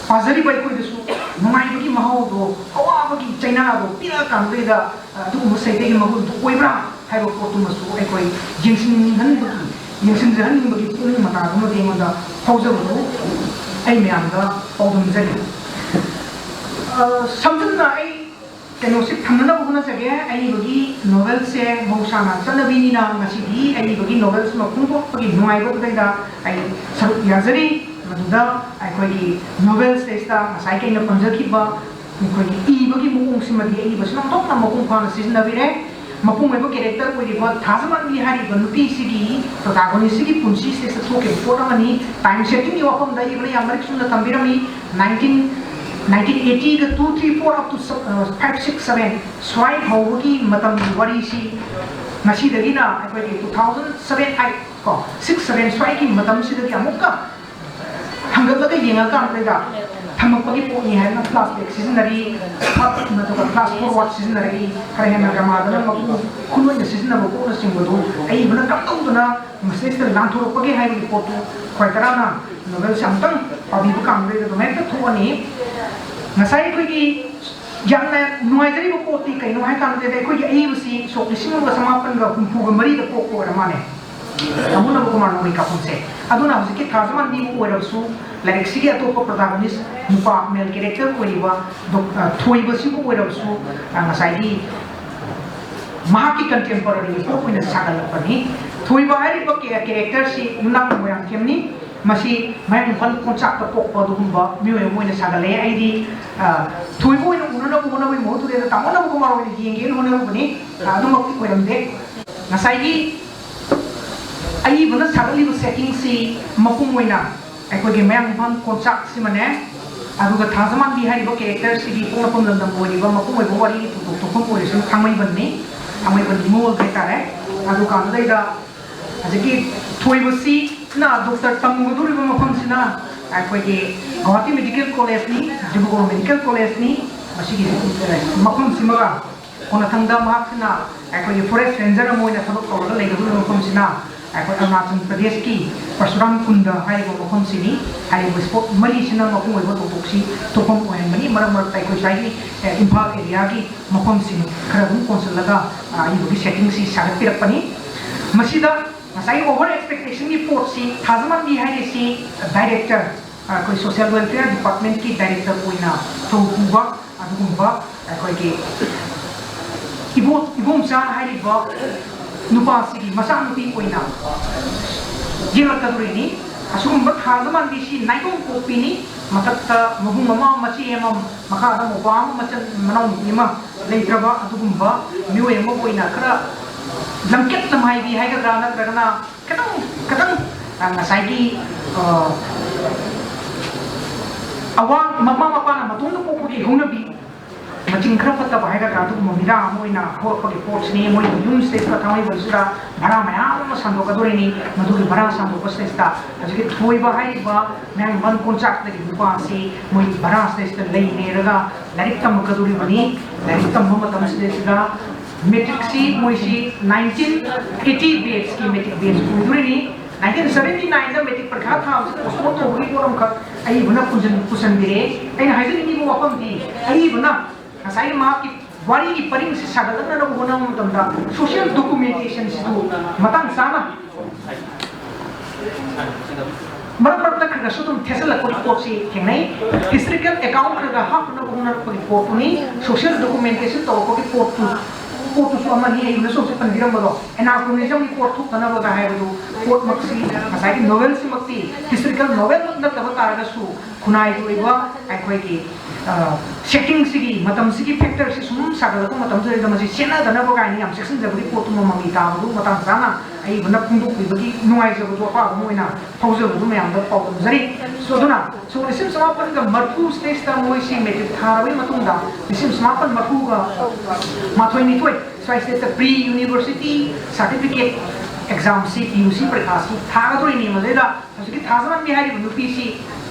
ꯄꯥꯖꯔꯤꯕ ꯑꯩꯈꯣꯏꯗꯁꯨ ꯅꯨꯡꯉꯥꯏꯕꯒꯤ ꯃꯍꯥꯎꯗꯣ, ꯑꯋꯥꯕꯒꯤ ꯆꯩꯅꯥꯗꯣ ꯄꯤꯔꯛꯑꯀꯥꯟꯗꯩꯗ ꯑꯗꯨꯒꯨꯝꯕ ꯁꯩꯔꯦꯡꯒꯤ ꯃꯒꯨꯟꯗꯨ ꯑꯣꯏꯕ꯭ꯔꯥ ꯍꯥꯏꯕ ꯄꯣꯠꯇꯨꯃꯁꯨ ꯑꯩꯈꯣꯏ ꯌꯦꯡꯁꯤꯟꯅꯤꯡꯍꯟꯕꯒꯤ, ꯌꯦꯡꯁꯤꯟꯖꯍꯟꯅꯤꯡꯕꯒꯤ ꯄꯨꯛꯅꯤꯡ ꯃꯇꯥꯒꯨꯝꯕꯗꯤ ꯑꯩꯉꯣꯟꯗ ꯐꯥꯎꯖꯕꯗꯨ ꯑꯩ ꯃꯌꯥꯝꯗ ꯄꯥꯎꯗꯝꯖꯔꯤ꯫ ꯑ, ꯁꯝꯖꯤꯟꯅ ꯑꯩ ꯀꯩꯅꯣꯁꯤ ꯊꯝꯅꯅꯕ ꯍꯣꯠꯅꯖꯒꯦ꯫ ꯑꯏꯕꯒꯤ ꯅꯣꯚꯦꯜꯁꯦ ꯃꯍꯧꯁꯥꯅ ꯆꯠꯅꯕꯤꯅꯤꯅ ꯉꯁꯤꯗꯤ ꯑꯏꯕꯒꯤ ꯅꯣꯚꯦꯜꯁꯤꯃ ꯐꯣꯡꯗꯣꯛꯄꯒꯤ ꯅꯨꯡꯉꯥꯏꯕꯗꯨꯗꯩꯗ ꯑꯩ ꯁꯔꯨꯛ ꯌꯥꯖꯔꯤ꯫ ꯃꯗꯨꯗ ꯑꯩꯈꯣꯏꯒꯤ ꯅꯣꯚꯦꯜꯁꯤꯗꯩꯁꯤꯗ ꯉꯁꯥꯏꯒꯤ ꯑꯩꯅ ꯄꯟꯖꯈꯤꯕ ꯑꯩꯈꯣꯏꯒꯤ ꯏꯕꯒꯤ ꯃꯑꯣꯡꯁꯤꯃꯗꯤ ꯑꯏꯕꯁꯤꯅ ꯑꯣꯟꯊꯣꯛꯅ ꯃꯄꯨꯡ ꯐꯥꯅ ꯁꯤꯖꯤꯟꯅꯕꯤꯔꯦ꯫ ꯃꯄꯨꯡ ꯑꯣꯏꯕ ꯀꯦꯔꯦꯛꯇꯔ ꯑꯣꯏꯔꯤꯕ ꯊꯥꯖꯃꯥꯟꯕꯤ ꯍꯥꯏꯔꯤꯕ ꯅꯨꯄꯤꯁꯤꯒꯤ, ꯄ꯭ꯔꯣꯇꯥꯒꯣꯅꯤꯁꯁꯤꯒꯤ ꯄꯨꯟꯁꯤꯁꯤꯗ ꯊꯣꯛꯈꯤꯕ ꯄꯣꯠ ꯑꯃꯅꯤ꯫ ꯇꯥꯏꯝ ꯁꯦꯠꯇꯤꯡꯒꯤ ꯋꯥꯐꯝꯗ ꯏꯕꯅ ꯌꯥꯝ ꯃꯔꯤꯛ ꯆꯨꯝꯅ ꯊꯝꯕꯤꯔꯝꯃꯤ꯫ ꯅꯥꯏꯟꯇꯤꯟ, ꯅꯥꯏꯟꯇꯤꯟ ꯑꯩꯠꯇꯤꯒ two, three, four up to, ꯑ, five, six, seven ꯁ꯭ꯋꯥꯏ ꯐꯥꯎꯕꯒꯤ ꯃꯇꯝꯒꯤ ꯋꯥꯔꯤꯁꯤ ꯉꯁꯤꯗꯒꯤꯅ ꯑꯩꯈꯣꯏꯒꯤ two thousand seven, eight ꯀꯣ, six, seven ꯁ꯭ꯋꯥꯏꯒꯤ ꯃꯇꯝꯁꯤꯗꯒꯤ ꯑꯃꯨꯛꯀ ꯍꯪꯒꯠꯂꯒ ꯌꯦꯡꯉꯀꯥꯟꯗ ꯊꯝꯃꯛꯄꯒꯤ ꯄꯣꯠꯅꯤ ꯍꯥꯏꯗꯅ flashback ꯁꯤꯖꯤꯟꯅꯔꯤ, ꯑꯗꯨꯒ flash forward ꯁꯤꯖꯤꯟꯅꯔꯛꯏ, ꯈꯔ ꯍꯦꯟꯅ ꯗ꯭ꯔꯃꯥꯗꯅ ꯃꯄꯨ ꯈꯨꯂꯣꯏꯅ ꯁꯤꯖꯤꯟꯅꯕ ꯄꯣꯠꯅꯆꯤꯡꯕꯗꯨ ꯑꯏꯕꯅ ꯀꯝꯗꯧꯗꯅ ꯃꯁꯤꯗꯩꯁꯤꯗ ꯂꯥꯟꯊꯣꯔꯛꯄꯒꯦ ꯍꯥꯏꯕꯒꯤ ꯄꯣꯠꯇꯨ ꯈ꯭ꯋꯥꯏ ꯇꯔꯥꯅ ꯅꯣꯚꯦꯜꯁꯦ ꯑꯃꯨꯛꯇꯪ ꯄꯥꯕꯤꯕ ꯀꯥꯟꯗ ꯑꯗꯨꯝ ꯍꯦꯛꯇ ꯊꯣꯛꯑꯅꯤ꯫ ꯉꯁꯥꯏ ꯑꯩꯈꯣꯏꯒꯤ ꯌꯥꯝꯅ ꯅꯨꯡꯉꯥꯏꯖꯔꯤꯕ ꯄꯣꯠꯇꯤ ꯀꯩꯅꯣ ꯍꯥꯏ ꯀꯥꯟꯗꯗꯤ ꯑꯩꯈꯣꯏꯒꯤ ꯑꯏꯕꯁꯤ ꯁꯣꯛ ꯂꯤꯁꯤꯡ ꯑꯃꯒ ꯆꯃꯥꯄꯟꯒ ꯍꯨꯝꯐꯨꯒ ꯃꯔꯤꯗ ꯄꯣꯛꯄ ꯑꯣꯏꯔ ꯃꯥꯜꯂꯦ꯫ ꯑꯃꯨꯅꯕ ꯀꯨꯃꯥꯔ ꯅꯣꯡꯃꯩ ꯀꯥꯞꯐꯝꯁꯦ꯫ ꯑꯗꯨꯅ ꯍꯧꯖꯤꯛꯀꯤ ꯊꯥꯖꯃꯥꯟꯕꯤꯕꯨ ꯑꯣꯏꯔꯕꯁꯨ, ꯂꯥꯏꯔꯤꯛꯁꯤꯒꯤ ꯑꯇꯣꯞꯄ protagonist ꯅꯨꯄꯥ, male character ꯑꯣꯏꯔꯤꯕ ꯗꯣꯛ-, ꯑ, ꯊꯣꯏꯕꯁꯤꯕꯨ ꯑꯣꯏꯔꯕꯁꯨ, ꯑ, ꯉꯁꯥꯏꯒꯤ ꯃꯍꯥꯛꯀꯤ contemporary ꯄꯣꯠ ꯑꯣꯏꯅ ꯁꯥꯒꯠꯂꯛꯄꯅꯤ꯫ ꯊꯣꯏꯕ ꯍꯥꯏꯔꯤꯕ ꯀꯦ-, characterꯁꯤ ꯌꯨꯝꯅꯥꯝ ꯃꯣꯏꯔꯥꯡꯊꯦꯝꯅꯤ꯫ ꯃꯁꯤ ꯃꯌꯥꯡ ꯏꯝꯐꯥꯜ ꯀꯣꯟꯆꯥꯛꯇ ꯄꯣꯛꯄ ꯑꯗꯨꯒꯨꯝꯕ ꯃꯤꯑꯣꯏ ꯑꯃ ꯑꯣꯏꯅ ꯁꯥꯒꯠꯂꯛꯑꯦ꯫ ꯑꯩꯗꯤ, ꯑ, ꯊꯣꯏꯕ ꯑꯣꯏꯅ ꯎꯅꯅꯕ ꯍꯣꯠꯅꯕꯒꯤ ꯃꯍꯨꯠꯇꯨꯗ ꯇꯥꯃꯣ ꯅꯕꯀꯨꯃꯥꯔ ꯑꯣꯏꯅ ꯌꯦꯡꯒꯦꯅ ꯍꯣꯠꯅꯔꯨꯕꯅꯤ꯫ ꯑ, ꯑꯗꯨꯃꯛꯇꯤ ꯑꯣꯏꯔꯝꯗꯦ꯫ ꯉꯁꯥꯏꯒꯤ ꯑꯏꯕꯅ ꯁꯥꯒꯠꯂꯤꯕ settingꯁꯤ ꯃꯄꯨꯡ ꯑꯣꯏꯅ ꯑꯩꯈꯣꯏꯒꯤ ꯃꯌꯥꯡ ꯏꯝꯐꯥꯜ ꯀꯣꯟꯆꯥꯛꯁꯤꯃꯅꯦ, ꯑꯗꯨꯒ ꯊꯥꯖꯃꯥꯟꯕꯤ ꯍꯥꯏꯔꯤꯕ characterꯁꯤꯒꯤ ꯄꯣꯛꯅꯐꯝ ꯂꯝꯗꯝ ꯑꯣꯏꯔꯤꯕ ꯃꯄꯨꯡ ꯑꯣꯏꯕ ꯋꯥꯔꯤꯒꯤ ꯊꯧꯗꯣꯛ ꯊꯣꯛꯐꯝ ꯑꯣꯏꯔꯤꯁꯤꯅ ꯊꯥꯡꯃꯩꯕꯟꯅꯤ, ꯊꯥꯡꯃꯩꯕꯟ ꯅꯤꯉꯣꯜ ꯍꯥꯏꯇꯥꯔꯦ꯫ ꯑꯗꯨ ꯀꯥꯟꯗꯨꯗꯩꯗ ꯍꯧꯖꯤꯛꯀꯤ ꯊꯣꯏꯕꯁꯤꯅ ꯗꯣꯛꯇꯔ ꯇꯝꯒꯗꯧꯔꯤꯕ ꯃꯐꯝꯁꯤꯅ ꯑꯩꯈꯣꯏꯒꯤ ꯒꯧꯍꯥꯇꯤ ꯃꯦꯗꯤꯀꯦꯜ ꯀꯣꯂꯦꯖꯅꯤ, ꯗꯤꯕ꯭ꯔꯨꯒꯔ ꯃꯦꯗꯤꯀꯦꯜ ꯀꯣꯂꯦꯖꯅꯤ꯫ ꯃꯁꯤꯒꯤ ꯃꯐꯝꯁꯤꯃꯒ ꯀꯣꯟꯅꯊꯪꯗ ꯃꯍꯥꯛꯁꯤꯅ ꯑꯩꯈꯣꯏꯒꯤ ꯐꯣꯔꯦꯁ ꯔꯦꯟꯖꯔ ꯑꯃ ꯑꯣꯏꯅ ꯊꯕꯛ ꯇꯧꯔꯒ ꯂꯩꯒꯗꯧꯔꯤꯕ ꯃꯐꯝꯁꯤꯅ ꯑꯩꯈꯣꯏ ꯑꯔꯨꯅꯥꯆꯜ ꯄ꯭ꯔꯗꯦꯁꯀꯤ ꯄꯔꯁꯨꯔꯥꯝ ꯀꯨꯟꯗ ꯍꯥꯏꯔꯤꯕ ꯃꯐꯝꯁꯤꯅꯤ꯫ ꯍꯥꯏꯔꯤꯕ ꯁ꯭ꯄꯣꯠ ꯃꯔꯤꯁꯤꯅ ꯃꯄꯨꯡ ꯑꯣꯏꯕ ꯊꯧꯗꯣꯛꯁꯤ ꯊꯣꯛꯐꯝ ꯑꯣꯏꯍꯟꯕꯅꯤ꯫ ꯃꯔꯛ ꯃꯔꯛꯇ ꯑꯩꯈꯣꯏ ꯁ꯭ꯋꯥꯏꯒꯤ, ꯑꯦ, ꯏꯝꯐꯥꯜ ꯑꯦꯔꯤꯌꯥꯒꯤ ꯃꯐꯝꯁꯤꯡ ꯈꯔ ꯑꯗꯨꯝ ꯀꯣꯟꯁꯤꯜꯂꯒ, ꯑ, ꯑꯏꯕꯒꯤ ꯁꯦꯠꯇꯤꯡꯁꯤ ꯁꯥꯒꯠꯄꯤꯔꯛꯄꯅꯤ꯫ ꯃꯁꯤꯗ ꯉꯁꯥꯏꯒꯤ ꯑꯣꯚꯔ ꯑꯦꯛꯁꯄꯦꯛꯇꯦꯁꯟꯒꯤ ꯄꯣꯠꯁꯤ ꯊꯥꯖꯃꯥꯟꯕꯤ ꯍꯥꯏꯔꯤꯁꯤ ꯗꯥꯏꯔꯦꯛꯇꯔ, ꯑꯩꯈꯣꯏ ꯁꯣꯁꯤꯌꯦꯜ ꯋꯦꯜꯐꯤꯌꯔ ꯗꯤꯄꯥꯔꯠꯃꯦꯟꯠꯀꯤ ꯗꯥꯏꯔꯦꯛꯇꯔ ꯑꯣꯏꯅ ꯊꯧ ꯄꯨꯕ ꯑꯗꯨꯒꯨꯝꯕ ꯑꯩꯈꯣꯏꯒꯤ ꯏꯕꯣ-, ꯏꯕꯣꯝꯆꯥ ꯍꯥꯏꯔꯤꯕ ꯅꯨꯄꯥꯁꯤꯒꯤ ꯃꯆꯥꯅꯨꯄꯤ ꯑꯣꯏꯅ ꯌꯦꯡꯂꯛꯀꯗꯧꯔꯤꯅꯤ꯫ ꯑꯁꯤꯒꯨꯝꯕ ꯊꯥꯖꯃꯥꯟꯕꯤꯁꯤ ꯅꯥꯏꯇꯣꯝ ꯄꯣꯛꯄꯤꯅꯤ꯫ ꯃꯊꯛꯇ ꯃꯕꯨꯡ ꯑꯃ, ꯃꯆꯦ ꯑꯃ, ꯃꯈꯥꯗ ꯃꯧꯄ꯭ꯋꯥ ꯑꯃ, ꯃꯆꯟ ꯃꯅꯥꯎꯅꯨꯄꯤ ꯑꯃ ꯂꯩꯇ꯭ꯔꯕ ꯑꯗꯨꯒꯨꯝꯕ ꯃꯤꯑꯣꯏ ꯑꯃ ꯑꯣꯏꯅ ꯈꯔ ꯂꯝꯀꯦꯠ ꯂꯝꯍꯥꯏꯕꯤ ꯍꯥꯏꯒꯗ꯭ꯔꯥ, ꯅꯠꯇ꯭ꯔꯒꯅ ꯈꯤꯇꯪ, ꯈꯤꯇꯪ, ꯑ, ꯉꯁꯥꯏꯒꯤ, ꯑ, ꯑꯋꯥꯡ ꯃꯃꯥ ꯃꯄꯥꯅ ꯃꯇꯣꯝꯇ ꯄꯣꯛꯄꯒꯤ ꯍꯧꯅꯕꯤ, ꯃꯆꯤꯡ ꯈꯔ ꯐꯠꯇꯕ ꯍꯥꯏꯒꯗ꯭ꯔꯥ, ꯑꯗꯨꯒꯨꯝꯕ ꯃꯤꯔꯥ ꯑꯃ ꯑꯣꯏꯅ ꯍꯧꯔꯛꯄꯒꯤ ꯄꯣꯠꯁꯤꯅꯤ꯫ ꯃꯣꯏꯒꯤ ꯌꯨꯝꯁꯤꯗꯩꯁꯤꯗ, ꯊꯥꯡꯃꯩꯕꯟꯁꯤꯗ ꯚꯔꯥ ꯃꯌꯥꯝ ꯑꯃ ꯁꯟꯗꯣꯛꯀꯗꯣꯔꯤꯅꯤ꯫ ꯃꯗꯨꯒꯤ ꯚꯔꯥ ꯁꯟꯗꯣꯛꯄꯁꯤꯗꯩꯁꯤꯗ ꯍꯧꯖꯤꯛꯀꯤ ꯊꯣꯏꯕ ꯍꯥꯏꯔꯤꯕ ꯃꯌꯥꯡ ꯏꯝꯐꯥꯜ ꯀꯣꯟꯆꯥꯛꯇꯒꯤ ꯅꯨꯄꯥꯁꯤ ꯃꯣꯏꯒꯤ ꯚꯔꯥꯁꯤꯗꯩꯁꯤꯗ ꯂꯩ ꯂꯩꯔꯒ ꯂꯥꯏꯔꯤꯛ ꯇꯝꯃꯛꯀꯗꯧꯔꯤꯕꯅꯤ꯫ ꯂꯥꯏꯔꯤꯛ ꯇꯝꯕ ꯃꯇꯝꯁꯤꯗꯩꯁꯤꯗ ꯃꯦꯇ꯭ꯔꯤꯛꯁꯤ ꯃꯣꯏꯁꯤ ꯅꯥꯏꯟꯇꯤꯟ ꯑꯩꯠꯇꯤ ꯕꯦꯠꯁꯀꯤ ꯃꯦꯇ꯭ꯔꯤꯛ ꯕꯦꯠꯁ ꯑꯣꯏꯗꯣꯔꯤꯅꯤ꯫ ꯅꯥꯏꯟꯇꯤꯟ ꯁꯕꯦꯟꯇꯤ ꯅꯥꯏꯟꯗ ꯃꯦꯇ꯭ꯔꯤꯛ ꯄꯔꯤꯈꯥ ꯊꯥꯕꯁꯤ ꯄꯣꯁꯄꯣꯟ ꯇꯧꯕꯒꯤ ꯄꯣꯠ ꯑꯃꯈꯛ ꯑꯏꯕꯅ ꯄꯨꯟꯁꯤꯟ-, ꯄꯨꯁꯤꯟꯕꯤꯔꯛꯑꯦ꯫ ꯑꯩꯅ ꯍꯥꯏꯖꯅꯤꯡꯉꯤꯕ ꯋꯥꯐꯝꯗꯤ, ꯑꯏꯕꯅ ꯉꯁꯥꯏꯒꯤ ꯃꯍꯥꯛꯀꯤ ꯋꯥꯔꯤꯒꯤ ꯄꯔꯤꯡꯁꯤ ꯁꯥꯒꯠꯂꯛꯅꯅꯕ ꯍꯣꯠꯅꯕ ꯃꯇꯝꯗ ꯁꯣꯁꯤꯌꯦꯜ ꯗꯣꯀꯨꯃꯦꯟꯇꯦꯁꯟꯁꯤꯁꯨ ꯃꯇꯥꯡ ꯆꯥꯅ ꯃꯔꯛ ꯃꯔꯛꯇ ꯈꯔ ꯈꯔꯁꯨ ꯑꯗꯨꯝ ꯊꯦꯠꯆꯜꯂꯛꯄꯒꯤ ꯄꯣꯠꯁꯤ ꯊꯦꯡꯅꯩ꯫ ꯍꯤꯁꯇꯣꯔꯤꯀꯦꯜ ꯑꯦꯀꯥꯎꯟ ꯈꯔ ꯈꯔ ꯍꯥꯞꯅꯅꯕ ꯍꯣꯠꯅꯔꯛꯄꯒꯤ ꯄꯣꯠꯇꯨꯅꯤ꯫ ꯁꯣꯁꯤꯌꯦꯜ ꯗꯣꯀꯨꯃꯦꯟꯇꯦꯁꯟ ꯇꯧꯔꯛꯄꯒꯤ ꯄꯣꯠꯇꯨ, ꯄꯣꯠꯇꯨꯁꯨ ꯑꯃꯅꯤ꯫ ꯑꯩꯅꯁꯨ ꯍꯧꯖꯤꯛ ꯄꯟꯕꯤꯔꯝꯕꯗꯣ, ꯑꯦꯅꯥꯀ꯭ꯔꯣꯅꯤꯖꯝꯒꯤ ꯄꯣꯠ ꯊꯣꯛꯇꯅꯕꯒ ꯍꯥꯏꯕꯗꯨ, ꯄꯣꯠꯃꯛꯁꯤ, ꯉꯁꯥꯏꯒꯤ ꯅꯣꯕꯦꯜꯁꯤꯃꯛꯇꯤ ꯍꯤꯁꯇꯣꯔꯤꯀꯦꯜ ꯅꯣꯕꯦꯜꯃꯛ ꯅꯠꯇꯕ ꯇꯥꯔꯒꯁꯨ, ꯈꯨꯟꯅꯥꯏꯒꯤ ꯑꯣꯏꯕ ꯑꯩꯈꯣꯏꯒꯤ, ꯑ, ꯁꯦꯠꯇꯤꯡꯁꯤꯒꯤ, ꯃꯇꯝꯁꯤꯒꯤ ꯐꯦꯛꯇꯔꯁꯤ ꯁꯨꯝ ꯁꯥꯒꯠꯂꯛꯄ ꯃꯇꯝꯁꯤꯗꯩꯗ ꯃꯁꯤ ꯆꯦꯟꯅꯗꯅꯕ ꯀꯥꯏꯅ ꯌꯥꯝ ꯆꯦꯛꯁꯤꯟꯖꯕꯒꯤ ꯄꯣꯠꯇꯨꯃ ꯃꯃꯤ ꯇꯥꯕꯗꯨ ꯃꯇꯥꯡ ꯆꯥꯅ ꯑꯏꯕꯅ ꯐꯣꯡꯗꯣꯛꯄꯤꯕꯒꯤ ꯅꯨꯡꯉꯥꯏꯖꯕꯗꯨ ꯑꯄꯥꯕ ꯑꯃ ꯑꯣꯏꯅ ꯐꯥꯎꯖꯕꯗꯨ ꯃꯌꯥꯝꯗ ꯄꯥꯎꯗꯝꯖꯔꯤ꯫ So, ꯑꯗꯨꯅ ꯁꯣꯛ ꯂꯤꯁꯤꯡ ꯆꯃꯥꯄꯟꯒ ꯃꯔꯐꯨ ꯁꯤꯗꯩꯁꯤꯗ ꯃꯣꯏꯁꯤ ꯃꯦꯇ꯭ꯔꯤꯛ ꯊꯥꯔꯕꯒꯤ ꯃꯇꯨꯡꯗ ꯂꯤꯁꯤꯡ ꯆꯃꯥꯄꯟ ꯃꯔꯐꯨꯒ ꯃꯥꯊꯣꯏ ꯅꯤꯊꯣꯏ ꯁ꯭ꯋꯥꯏꯁꯤꯗꯩꯗ ꯄ꯭ꯔꯤ ꯌꯨꯅꯤꯚꯔꯁꯤꯇꯤ ꯁꯥꯔꯇꯤꯐꯤꯀꯦꯠ ꯑꯦꯛꯖꯥꯝ ꯑꯦꯛꯖꯥꯝꯁꯤ, ꯄꯤ ꯌꯨ ꯁꯤ ꯄꯔꯤꯈꯥꯁꯤ ꯊꯥꯒꯗꯣꯔꯤꯅꯤ꯫ ꯃꯁꯤꯗ ꯍꯧꯖꯤꯛꯀꯤ ꯊꯥꯖꯃꯥꯟꯕꯤ ꯍꯥꯏꯔꯤꯕ ꯅꯨꯄꯤꯁꯤ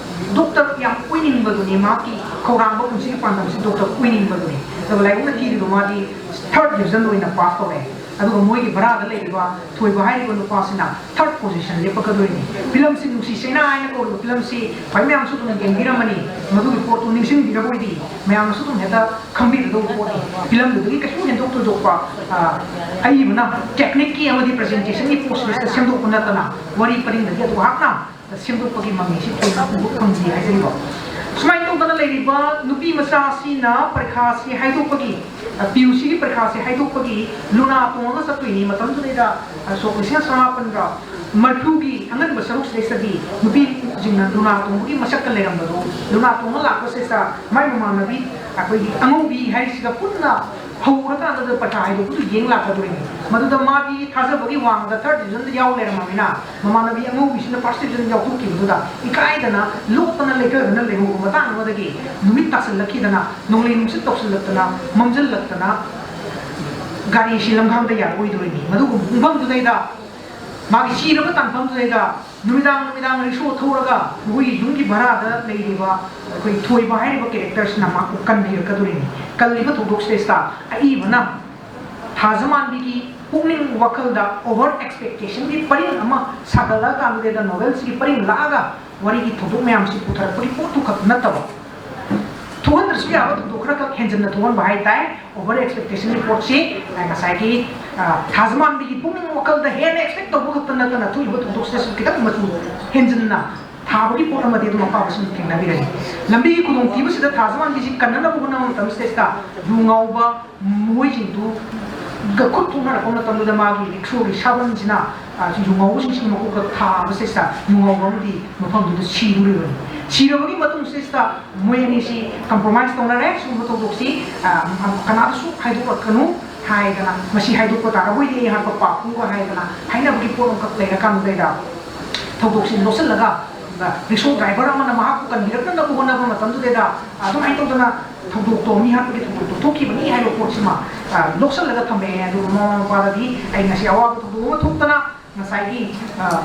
ꯗꯣꯛꯇꯔ ꯌꯥꯝ ꯑꯣꯏꯅꯤꯡꯕꯗꯨꯅꯤ, ꯃꯍꯥꯛꯀꯤ ꯈꯧꯔꯥꯡꯕ ꯄꯨꯟꯁꯤꯒꯤ ꯄꯥꯟꯗꯝꯁꯤ ꯗꯣꯛꯇꯔ ꯑꯣꯏꯅꯤꯡꯕꯗꯨꯅꯤ꯫ ꯑꯗꯨꯒ ꯂꯥꯏꯕꯛꯅ ꯊꯤꯔꯤꯕ ꯃꯥꯗꯤ ꯊꯥꯔꯠ ꯗꯤꯕꯤꯖꯟ ꯑꯣꯏꯅ ꯄꯥꯁ ꯇꯧꯔꯛꯑꯦ꯫ ꯑꯗꯨꯒ ꯃꯣꯏꯒꯤ ꯚꯔꯥꯗ ꯂꯩꯔꯤꯕ ꯊꯣꯏꯕ ꯍꯥꯏꯔꯤꯕ ꯅꯨꯄꯥꯁꯤꯅ ꯊꯥꯔꯠ ꯄꯣꯖꯤꯁꯟ ꯂꯦꯞꯄꯛꯀꯗꯣꯔꯤꯅꯤ꯫ ꯐꯤꯂꯝꯁꯤ ꯅꯨꯡꯁꯤ ꯆꯩꯅꯥ ꯍꯥꯏꯅ ꯀꯧꯔꯤꯕ ꯐꯤꯂꯝꯁꯤ ꯈ꯭ꯋꯥꯏ ꯃꯌꯥꯝꯁꯨ ꯑꯗꯨꯝ ꯌꯦꯡꯕꯤꯔꯝꯃꯅꯤ꯫ ꯃꯗꯨꯒꯤ ꯄꯣꯠꯇꯨ ꯅꯤꯡꯁꯤꯡꯕꯤꯔꯕꯣꯏꯗꯤ ꯃꯌꯥꯝꯅꯁꯨ ꯑꯗꯨꯝ ꯍꯦꯛꯇ ꯈꯪꯕꯤꯒꯗꯧꯕ ꯄꯣꯠꯅꯤ꯫ ꯐꯤꯂꯝꯗꯨꯗꯒꯤ ꯀꯩꯁꯨ ꯍꯦꯟꯗꯣꯛ ꯊꯣꯏꯗꯣꯛꯄ, ꯑ, ꯑꯏꯕꯅ ꯇꯦꯛꯅꯤꯛꯀꯤ ꯑꯃꯗꯤ ꯄ꯭ꯔꯖꯦꯟꯇꯦꯁꯟꯒꯤ ꯄꯣꯠꯁꯤꯗꯩꯁꯤꯗ ꯁꯦꯝꯗꯣꯛꯄ ꯅꯠꯇꯅ ꯋꯥꯔꯤ ꯄꯔꯤꯡꯗꯒꯤ ꯑꯗꯨ ꯍꯥꯞꯅ ꯁꯦꯝꯗꯣꯛꯄꯒꯤ ꯃꯃꯤꯁꯤ ꯊꯣꯏꯅ ꯎꯕ ꯐꯪꯗꯦ ꯍꯥꯏꯖꯔꯤꯕ꯫ ꯁꯨꯃꯥꯏꯅ ꯇꯧꯗꯅ ꯂꯩꯔꯤꯕ ꯅꯨꯄꯤ ꯃꯆꯥ ꯑꯁꯤꯅ ꯄꯔꯤꯈꯥꯁꯤ ꯍꯥꯏꯗꯣꯛꯄꯒꯤ, ꯄꯤ ꯌꯨ ꯁꯤꯒꯤ ꯄꯔꯤꯈꯥꯁꯤ ꯍꯥꯏꯗꯣꯛꯄꯒꯤ ꯂꯨꯅꯥ ꯇꯣꯡꯉꯒ ꯆꯠꯇꯣꯏꯅꯤ꯫ ꯃꯇꯝꯗꯨꯗꯩꯗ, ꯑ, ꯁꯣꯛ ꯂꯤꯁꯤꯡ ꯑꯃ ꯆꯃꯥꯄꯟꯒ ꯃꯔꯤꯐꯨꯒꯤ ꯑꯉꯟꯕ ꯁꯔꯨꯛꯁꯤꯗꯩꯁꯤꯗꯗꯤ ꯅꯨꯄꯤꯁꯤꯡꯅ ꯂꯨꯅꯥ ꯇꯣꯡꯕꯒꯤ ꯃꯁꯛꯇ ꯂꯩꯔꯝꯕꯗꯣ, ꯂꯨꯅꯥ ꯇꯣꯡꯉ ꯂꯥꯛꯄꯁꯤꯗ ꯃꯥꯏ ꯃꯃꯥꯟꯅꯕꯤ ꯑꯩꯈꯣꯏꯒꯤ ꯑꯉꯧꯕꯤ ꯍꯥꯏꯔꯤꯁꯤꯒ ꯄꯨꯟꯅ ꯍꯧꯔꯀꯥꯟꯗ ꯄꯔꯤꯈꯥ ꯍꯥꯏꯗꯣꯛꯄꯗꯨ ꯌꯦꯡ ꯂꯥꯛꯀꯗꯣꯔꯤꯅꯤ꯫ ꯃꯗꯨꯗ ꯃꯥꯗꯤ ꯊꯥꯖꯕꯒꯤ ꯋꯥꯡꯃꯗ ꯊꯥꯔꯠ ꯗꯤꯕꯤꯖꯟꯗ ꯌꯥꯎ ꯂꯩꯔꯝꯃꯕꯅꯤꯅ, ꯃꯃꯥꯟꯅꯕꯤ ꯑꯉꯧꯕꯤꯁꯤꯅ ꯐꯥꯔꯁ ꯗꯤꯕꯤꯖꯟ ꯌꯥꯎꯊꯣꯛꯈꯤꯕꯗꯨꯗ ꯏꯀꯥꯏꯗꯅ ꯂꯣꯠꯇꯅ ꯂꯩꯊꯗꯨꯅ ꯂꯩꯍꯧꯕ ꯃꯇꯥꯡ ꯑꯃꯗꯒꯤ ꯅꯨꯃꯤꯠ ꯇꯥꯁꯤꯜꯂꯛꯈꯤꯗꯅ, ꯅꯣꯡꯂꯩ ꯅꯨꯡꯁꯤꯠ ꯇꯧꯁꯤꯜꯂꯛꯇꯅ, ꯃꯝꯁꯤꯜꯂꯛꯇꯅ ꯒꯥꯔꯤꯁꯤ ꯂꯝꯈꯥꯡꯗ ꯌꯥꯔꯛꯑꯣꯏꯗꯣꯔꯤꯅꯤ꯫ ꯃꯗꯨꯒꯨꯝꯕ ꯄꯨꯡꯐꯝꯗꯨꯗꯩꯗ, ꯃꯥꯒꯤ ꯁꯤꯔꯕ ꯇꯥꯟꯐꯝꯗꯨꯗꯩꯗ ꯅꯨꯃꯤꯗꯥꯡ ꯅꯨꯃꯤꯗꯥꯡ ꯔꯤꯛꯁꯣ ꯊꯧꯔꯒ ꯃꯈꯣꯏꯒꯤ ꯌꯨꯝꯒꯤ ꯚꯔꯥꯗ ꯂꯩꯔꯤꯕ ꯑꯩꯈꯣꯏ ꯊꯣꯏꯕ ꯍꯥꯏꯔꯤꯕ ꯀꯦꯔꯦꯛꯇꯔꯁꯤꯅ ꯃꯍꯥꯛꯄꯨ ꯀꯟꯕꯤꯔꯛꯀꯗꯣꯔꯤꯅꯤ꯫ ꯀꯜꯂꯤꯕ ꯊꯧꯗꯣꯛꯁꯤꯗꯩꯁꯤꯗ ꯑꯏꯕꯅ ꯊꯥꯖꯃꯥꯟꯕꯤꯒꯤ ꯄꯨꯛꯅꯤꯡ ꯋꯥꯈꯜꯗ ꯑꯣꯚꯔ ꯑꯦꯛꯁꯄꯦꯛꯇꯦꯁꯟꯒꯤ ꯄꯔꯤꯡ ꯑꯃ ꯁꯥꯒꯠꯂꯛꯑꯀꯥꯟꯗꯨꯗ ꯅꯣꯚꯦꯜꯁꯤꯒꯤ ꯄꯔꯤꯡ ꯂꯥꯛꯑꯒ ꯋꯥꯔꯤꯒꯤ ꯊꯧꯗꯣꯛ ꯃꯌꯥꯝꯁꯤ ꯄꯨꯊꯔꯛꯄꯒꯤ ꯄꯣꯠꯇꯨ ꯈꯛ ꯅꯠꯇꯕ, ꯊꯣꯛꯍꯟꯗ꯭ꯔꯁꯨ ꯌꯥꯕ ꯊꯧꯗꯣꯛ ꯈꯔ ꯈꯛ ꯍꯦꯟꯖꯟꯅ ꯊꯣꯛꯍꯟꯕ ꯍꯥꯏꯇꯥꯔꯦ꯫ ꯑꯣꯚꯔ ꯑꯦꯛꯁꯄꯦꯛꯇꯦꯁꯟꯒꯤ ꯄꯣꯠꯁꯤ, ꯑ, ꯉꯁꯥꯏꯒꯤ, ꯑ, ꯊꯥꯖꯃꯥꯟꯕꯤꯒꯤ ꯄꯨꯛꯅꯤꯡ ꯋꯥꯈꯜꯗ ꯍꯦꯟꯅ ꯑꯦꯛꯁꯄꯦꯛ ꯇꯧꯕ ꯈꯛꯇ ꯅꯠꯇꯅ ꯊꯣꯛꯏꯕ ꯊꯧꯗꯣꯛꯁꯤꯗꯁꯨ ꯈꯤꯇꯪ ꯃꯆꯨ ꯍꯦꯟꯖꯤꯟꯅ ꯊꯥꯕꯒꯤ ꯄꯣꯠ ꯑꯃꯗꯤ ꯑꯗꯨꯝ ꯑꯄꯥꯕꯁꯤꯡꯅ ꯊꯦꯡꯅꯕꯤꯔꯅꯤ꯫ ꯂꯝꯕꯤꯒꯤ ꯈꯨꯗꯣꯡꯊꯤꯕꯁꯤꯗ ꯊꯥꯖꯃꯥꯟꯕꯤꯁꯤ ꯀꯟꯅꯅꯕ ꯍꯣꯠꯅꯕ ꯃꯇꯝꯁꯤꯗꯩꯁꯤꯗ ꯌꯨ ꯉꯥꯎꯕ ꯃꯣꯏꯁꯤꯡꯗꯨꯒ ꯈꯨꯠ ꯊꯣꯛꯅꯔꯛꯄ ꯃꯇꯝꯗꯨꯗ ꯃꯥꯒꯤ ꯔꯤꯛꯁꯣꯒꯤ ꯁꯥꯕꯟꯁꯤꯅ, ꯑ, ꯌꯨ ꯉꯥꯎꯕꯁꯤꯡꯁꯤꯒꯤ ꯃꯀꯣꯛꯇ ꯊꯥꯕꯁꯤꯗꯩꯁꯤꯗ ꯌꯨ ꯉꯥꯎꯕ ꯑꯃꯗꯤ ꯃꯐꯝꯗꯨꯗ ꯁꯤꯗꯣꯔꯤꯕꯅꯤ꯫ ꯁꯤꯔꯕꯒꯤ ꯃꯇꯨꯡꯁꯤꯗꯩꯁꯤꯗ ꯃꯣꯏ ꯑꯅꯤꯁꯤ ꯀꯝꯄ꯭ꯔꯣꯃꯥꯏꯁ ꯇꯧꯅꯔꯦ꯫ ꯁꯤꯒꯨꯝꯕ ꯊꯧꯗꯣꯛꯁꯤ, ꯑ, ꯀꯅꯥꯗꯁꯨ ꯍꯥꯏꯗꯣꯛꯂꯛꯀꯅꯨ ꯍꯥꯏꯗꯅ, ꯃꯁꯤ ꯍꯥꯏꯗꯣꯛꯄ ꯇꯥꯔꯕꯣꯏꯗꯤ ꯑꯩ ꯍꯥꯠꯄ ꯄꯥꯞ ꯄꯨꯒ ꯍꯥꯏꯗꯅ ꯍꯥꯏꯅꯕꯒꯤ ꯄꯣꯠ ꯑꯃꯈꯛ ꯂꯩꯔꯀꯥꯟꯗꯨꯗꯩꯗ ꯊꯧꯗꯣꯛꯁꯤ ꯂꯣꯠꯁꯤꯜꯂꯒ, ꯑ, ꯔꯤꯛꯁꯣ ꯗ꯭ꯔꯥꯏꯚꯔ ꯑꯃꯅ ꯃꯍꯥꯛꯄꯨ ꯀꯟꯕꯤꯔꯛꯅꯅꯕ ꯍꯣꯠꯅꯕ ꯃꯇꯝꯗꯨꯗꯩꯗ ꯑꯗꯨꯃꯥꯏꯅ ꯇꯧꯗꯅ ꯊꯧꯗꯣꯛꯇꯣ, ꯃꯤ ꯍꯥꯠꯄꯒꯤ ꯊꯧꯗꯣꯛꯇꯣ ꯊꯣꯛꯈꯤꯕꯅꯤ ꯍꯥꯏꯕ ꯄꯣꯠꯁꯤꯃ, ꯑ, ꯂꯣꯠꯁꯤꯜꯂꯒ ꯊꯝꯃꯛꯑꯦ꯫ ꯑꯗꯨꯒ ꯃꯃꯥ ꯃꯄꯥꯗꯗꯤ ꯑꯩ ꯉꯁꯤ ꯑꯋꯥꯕ ꯊꯧꯗꯣꯛ ꯑꯃ ꯊꯣꯛꯇꯅ ꯉꯁꯥꯏꯒꯤ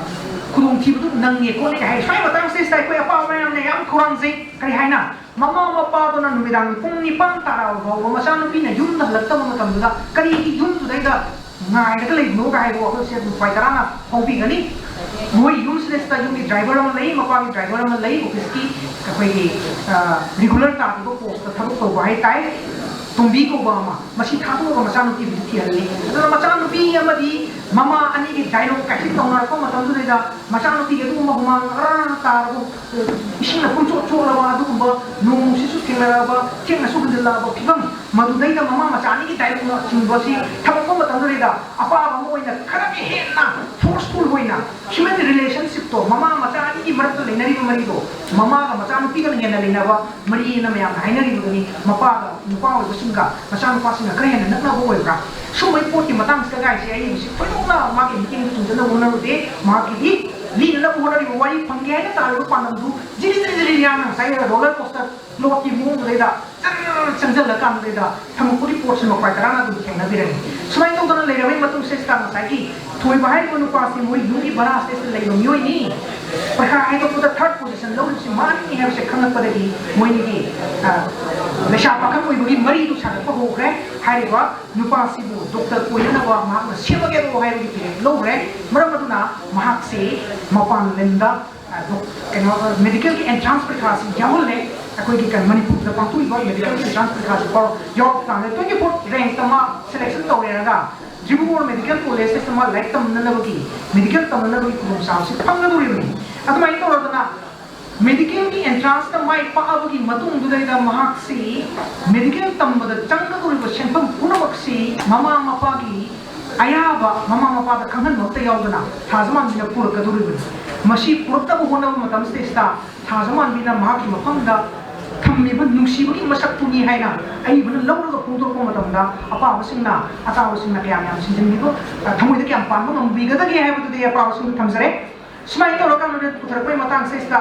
ꯈꯨꯗꯣꯡꯊꯤꯕꯗꯨ ꯅꯪꯉꯦ ꯈꯣꯠꯂꯦ ꯍꯥꯏ꯫ ꯁ꯭ꯋꯥꯏ ꯃꯇꯥꯡꯁꯤꯗꯩꯁꯤꯗ ꯑꯩꯈꯣꯏ ꯑꯄꯥ ꯃꯌꯥꯝꯅ ꯌꯥꯝ ꯈꯧꯔꯥꯡꯖꯩ꯫ ꯀꯔꯤ ꯍꯥꯏꯅ? ꯃꯃꯥ ꯃꯄꯥꯗꯨꯅ ꯅꯨꯃꯤꯗꯥꯡꯒꯤ ꯄꯨꯡ ꯅꯤꯄꯥꯟ ꯇꯥꯔꯛꯑꯕ ꯐꯥꯎꯕ ꯃꯆꯥꯅꯨꯄꯤꯅ ꯌꯨꯝꯗ ꯍꯜꯂꯛꯇꯕ ꯃꯇꯝꯗꯨꯗ ꯀꯔꯤꯒꯤ ꯌꯨꯝꯗꯨꯗꯩꯗ ꯉꯥꯏꯔꯒ ꯂꯩꯕꯅꯣ ꯀꯥꯏꯕ ꯋꯥꯈꯜꯁꯦ ꯑꯗꯨꯝ ꯄꯥꯏ ꯇꯔꯥꯅ ꯐꯥꯎꯕꯤꯒꯅꯤ꯫ ꯃꯣꯏ ꯌꯨꯝꯁꯤꯗꯩꯁꯤꯗ ꯌꯨꯝꯒꯤ ꯗ꯭ꯔꯥꯏꯚꯔ ꯑꯃ ꯂꯩ, ꯃꯄꯥꯒꯤ ꯗ꯭ꯔꯥꯏꯚꯔ ꯑꯃ ꯂꯩ, ꯑꯣꯐꯤꯁꯀꯤ ꯑꯩꯈꯣꯏꯒꯤ ꯔꯤꯒꯨꯂꯔ ꯇꯥꯈꯤꯕ ꯄꯣꯁꯇ ꯊꯕꯛ ꯇꯧꯕ ꯍꯥꯏꯇꯥꯔꯦ꯫ ꯇꯣꯝꯕꯤ ꯀꯧꯕ ꯑꯃ, ꯃꯁꯤ ꯊꯥꯗꯣꯛꯑꯒ ꯃꯆꯥꯅꯨꯄꯤꯕꯨꯗꯤ ꯊꯤꯍꯜꯂꯤ꯫ ꯑꯗꯨꯅ ꯃꯆꯥꯅꯨꯄꯤ ꯑꯃꯗꯤ ꯃꯃꯥ ꯑꯅꯤꯒꯤ ꯗꯥꯏꯂꯣꯛ ꯀꯥꯏꯁꯤ ꯇꯧꯅꯔꯛꯄ ꯃꯇꯝꯗꯨꯗꯩꯗ ꯃꯆꯥꯅꯨꯄꯤꯒꯤ ꯑꯗꯨꯒꯨꯝꯕ ꯍꯨꯃꯥꯡ ꯑꯔꯥ ꯇꯥꯔꯕ, ꯏꯁꯤꯡꯅ ꯄꯨꯡꯆꯣꯠ ꯆꯣꯠꯂꯕ ꯑꯗꯨꯒꯨꯝꯕ ꯅꯣꯡ ꯅꯨꯡꯁꯤꯠꯁꯨ ꯊꯦꯡꯅꯔꯛꯑꯕ, ꯊꯦꯡꯅꯁꯨ ꯍꯨꯟꯖꯤꯜꯂꯛꯑꯕ ꯐꯤꯕꯝ ꯃꯗꯨꯗꯩꯗ ꯃꯃꯥ ꯃꯆꯥ ꯑꯅꯤꯒꯤ ꯗꯥꯏꯂꯣꯛꯅꯆꯤꯡꯕꯁꯤ ꯊꯝꯃꯛꯄ ꯃꯇꯝꯗꯨꯗꯩꯗ ꯑꯄꯥꯕ ꯑꯃ ꯑꯣꯏꯅ ꯈꯔꯒ ꯍꯦꯟꯅ ꯐꯣꯔꯁꯐꯨꯜ ꯑꯣꯏꯅ ꯍ꯭ꯌꯨꯃꯦꯟ ꯔꯤꯂꯦꯁꯟꯁꯤꯞꯇꯣ, ꯃꯃꯥ ꯃꯆꯥ ꯑꯅꯤꯒꯤ ꯃꯔꯛꯇ ꯂꯩꯅꯔꯤꯕ ꯃꯔꯤꯗꯣ, ꯃꯃꯥꯒ ꯃꯆꯥꯅꯨꯄꯤꯒꯅ ꯍꯦꯟꯅ ꯂꯩꯅꯕ ꯃꯔꯤꯅ ꯃꯌꯥꯝꯅ ꯍꯥꯏꯅꯔꯤꯕꯗꯨꯅꯤ꯫ ꯃꯄꯥꯒ ꯅꯨꯄꯥ ꯑꯣꯏꯕꯁꯤꯡꯒ ꯃꯆꯥꯅꯨꯄꯥꯁꯤꯡꯒ ꯈꯔ ꯍꯦꯟꯅ ꯅꯛꯅꯕ ꯑꯣꯏꯕ꯭ꯔꯥ? ꯁꯨꯝꯕꯒꯤ ꯄꯣꯠꯀꯤ ꯃꯇꯥꯡꯁꯤꯗ ꯒꯥꯏꯁꯦ ꯑꯩ ꯍꯧꯖꯤꯛ ꯊꯣꯏꯗꯣꯛꯅ ꯃꯥꯒꯤ ꯃꯤꯠꯌꯦꯡꯗ ꯆꯨꯝꯁꯤꯟꯅꯕ ꯍꯣꯠꯅꯔꯨꯗꯦ꯫ ꯃꯍꯥꯛꯀꯤꯗꯤ ꯂꯤꯅꯅꯕ ꯍꯣꯠꯅꯔꯤꯕ ꯋꯥꯔꯤ ꯐꯪꯒꯦ ꯍꯥꯏꯅ ꯇꯥꯔꯤꯕ ꯄꯥꯟꯗꯝꯗꯨ ꯖꯤꯔꯤ ꯖꯤꯔꯤ ꯖꯤꯔꯤ ꯌꯥꯡꯅ ꯉꯁꯥꯏ ꯔꯣꯂꯔ ꯀꯣꯁꯇꯔ ꯂꯣꯠꯀꯤ ꯃꯑꯣꯡꯗꯨꯗꯩꯗ ꯆꯪ ꯆꯪꯁꯤꯜꯂꯀꯥꯟꯗꯨꯗꯩꯗ ꯊꯝꯃꯛꯄꯒꯤ ꯄꯣꯠꯁꯤ ꯃꯄꯥꯏ ꯇꯔꯥꯅ ꯑꯗꯨꯝ ꯊꯦꯡꯅꯕꯤꯔꯅꯤ꯫ ꯁꯨꯃꯥꯏꯅ ꯇꯧꯗꯅ ꯂꯩꯔꯕꯩ ꯃꯇꯨꯡꯁꯤꯗ ꯉꯁꯥꯏꯒꯤ ꯊꯣꯏꯕ ꯍꯥꯏꯔꯤꯕ ꯅꯨꯄꯥꯁꯤ ꯃꯣꯏ ꯌꯨꯝꯒꯤ ꯚꯔꯥꯁꯤꯗ ꯂꯩꯕ ꯃꯤꯑꯣꯏꯅꯤ꯫ ꯄꯩꯁꯥ ꯍꯥꯏꯗꯣꯛꯄꯗ ꯊꯥꯔꯠ ꯄꯣꯖꯤꯁꯟ ꯂꯧꯔꯤꯕꯁꯤ ꯃꯥꯅꯤ ꯍꯥꯏꯕꯁꯦ ꯈꯪꯂꯛꯄꯗꯒꯤ ꯃꯣꯏꯅꯤꯒꯤ ꯂꯩꯁꯥ ꯄꯥꯈꯪ ꯑꯣꯏꯕꯒꯤ ꯃꯔꯤꯗꯨ ꯁꯥꯒꯠꯄ ꯍꯧꯈ꯭ꯔꯦ꯫ ꯍꯥꯏꯔꯤꯕ ꯅꯨꯄꯥꯁꯤꯕꯨ ꯗꯣꯛꯇꯔ ꯑꯣꯏꯅꯅꯕ ꯃꯍꯥꯛꯅ ꯁꯦꯝꯃꯒꯦꯔꯣ ꯍꯥꯏꯕꯒꯤ ꯐꯤꯔꯦꯞ ꯂꯧꯈ꯭ꯔꯦ꯫ ꯃꯔꯝ ꯑꯗꯨꯅ ꯃꯍꯥꯛꯁꯤ ꯃꯄꯥꯟ ꯂꯝꯗ ꯀꯩꯅꯣ ꯃꯦꯗꯤꯀꯦꯜꯒꯤ ꯑꯦꯟꯇ꯭ꯔꯥꯟꯁ ꯄꯔꯤꯈꯥꯁꯤ ꯌꯥꯎꯍꯜꯂꯦ꯫ ꯑꯩꯈꯣꯏꯒꯤ ꯀꯩꯅꯣ ꯃꯅꯤꯄꯨꯔꯗ ꯄꯥꯡꯊꯣꯛꯏꯕ ꯃꯦꯗꯤꯀꯦꯜꯒꯤ ꯑꯦꯟꯇ꯭ꯔꯥꯟꯁ ꯄꯔꯤꯈꯥꯁꯤ ꯄꯥꯎ ꯌꯥꯎꯔꯛꯄ ꯀꯥꯟꯗ ꯇ꯭ꯋꯦꯟꯇꯤ ꯐꯣꯔ ꯔꯦꯡꯛꯇ ꯃꯥ ꯁꯦꯂꯦꯛꯁꯟ ꯇꯧꯔꯦꯔꯒ ꯗꯤꯕ꯭ꯔꯨꯒꯔ ꯃꯦꯗꯤꯀꯦꯜ ꯀꯣꯂꯦꯖꯇ ꯃꯥ ꯂꯥꯏꯔꯤꯛ ꯇꯝꯅꯅꯕꯒꯤ ꯃꯦꯗꯤꯀꯦꯜ ꯇꯝꯅꯅꯕꯒꯤ ꯈꯨꯗꯣꯡꯆꯥꯕꯁꯤ ꯐꯪꯒꯗꯧꯔꯤꯕꯅꯤ꯫ ꯑꯗꯨꯃꯥꯏꯅ ꯇꯧꯔꯗꯅ ꯃꯦꯗꯤꯀꯦꯜꯒꯤ ꯑꯦꯟꯇ꯭ꯔꯥꯟꯁꯇ ꯃꯥꯏ ꯄꯥꯛꯑꯕꯒꯤ ꯃꯇꯨꯡꯗꯨꯗꯩꯗ ꯃꯍꯥꯛꯁꯤ ꯃꯦꯗꯤꯀꯦꯜ ꯇꯝꯕꯗ ꯆꯪꯒꯗꯧꯔꯤꯕ ꯁꯦꯟꯐꯝ ꯄꯨꯝꯅꯃꯛꯁꯤ ꯃꯃꯥ ꯃꯄꯥꯒꯤ ꯑꯌꯥꯕ ꯃꯃꯥ ꯃꯄꯥꯗ ꯈꯪꯍꯟꯕ ꯑꯃꯇ ꯌꯥꯎꯗꯅ ꯊꯥꯖꯃꯥꯟꯕꯤꯅ ꯄꯨꯔꯛꯀꯗꯧꯔꯤꯕꯅꯤ꯫ ꯃꯁꯤ ꯄꯨꯔꯛꯅꯕ ꯍꯣꯠꯅꯕ ꯃꯇꯝꯁꯤꯗꯩꯁꯤꯗ ꯊꯥꯖꯃꯥꯟꯕꯤꯅ ꯃꯍꯥꯛꯀꯤ ꯃꯐꯝꯗ ꯊꯝꯂꯤꯕ ꯅꯨꯡꯁꯤꯕꯒꯤ ꯃꯁꯛꯇꯨꯅꯤ ꯍꯥꯏꯅ ꯑꯏꯕꯅ ꯂꯧꯔꯒ ꯐꯣꯡꯗꯣꯔꯛꯄ ꯃꯇꯝꯗ ꯑꯄꯥꯕꯁꯤꯡꯅ ꯑꯇꯥꯕꯁꯤꯡꯅ ꯀꯌꯥꯝ ꯌꯥꯝ ꯁꯤꯟꯖꯤꯟꯕꯤꯕ, ꯊꯃꯣꯏꯗ ꯀꯌꯥꯝ ꯄꯥꯟꯕ ꯉꯝꯕꯤꯒꯗꯒꯦ ꯍꯥꯏꯕꯗꯨꯗꯤ ꯑꯄꯥꯕꯁꯤꯡꯗ ꯊꯝꯖꯔꯦ꯫ ꯁꯨꯃꯥꯏꯅ ꯇꯧꯔꯀꯥꯟꯗ ꯄꯨꯊꯔꯛꯄꯒꯤ ꯃꯇꯥꯡꯁꯤꯗꯩꯁꯤꯗ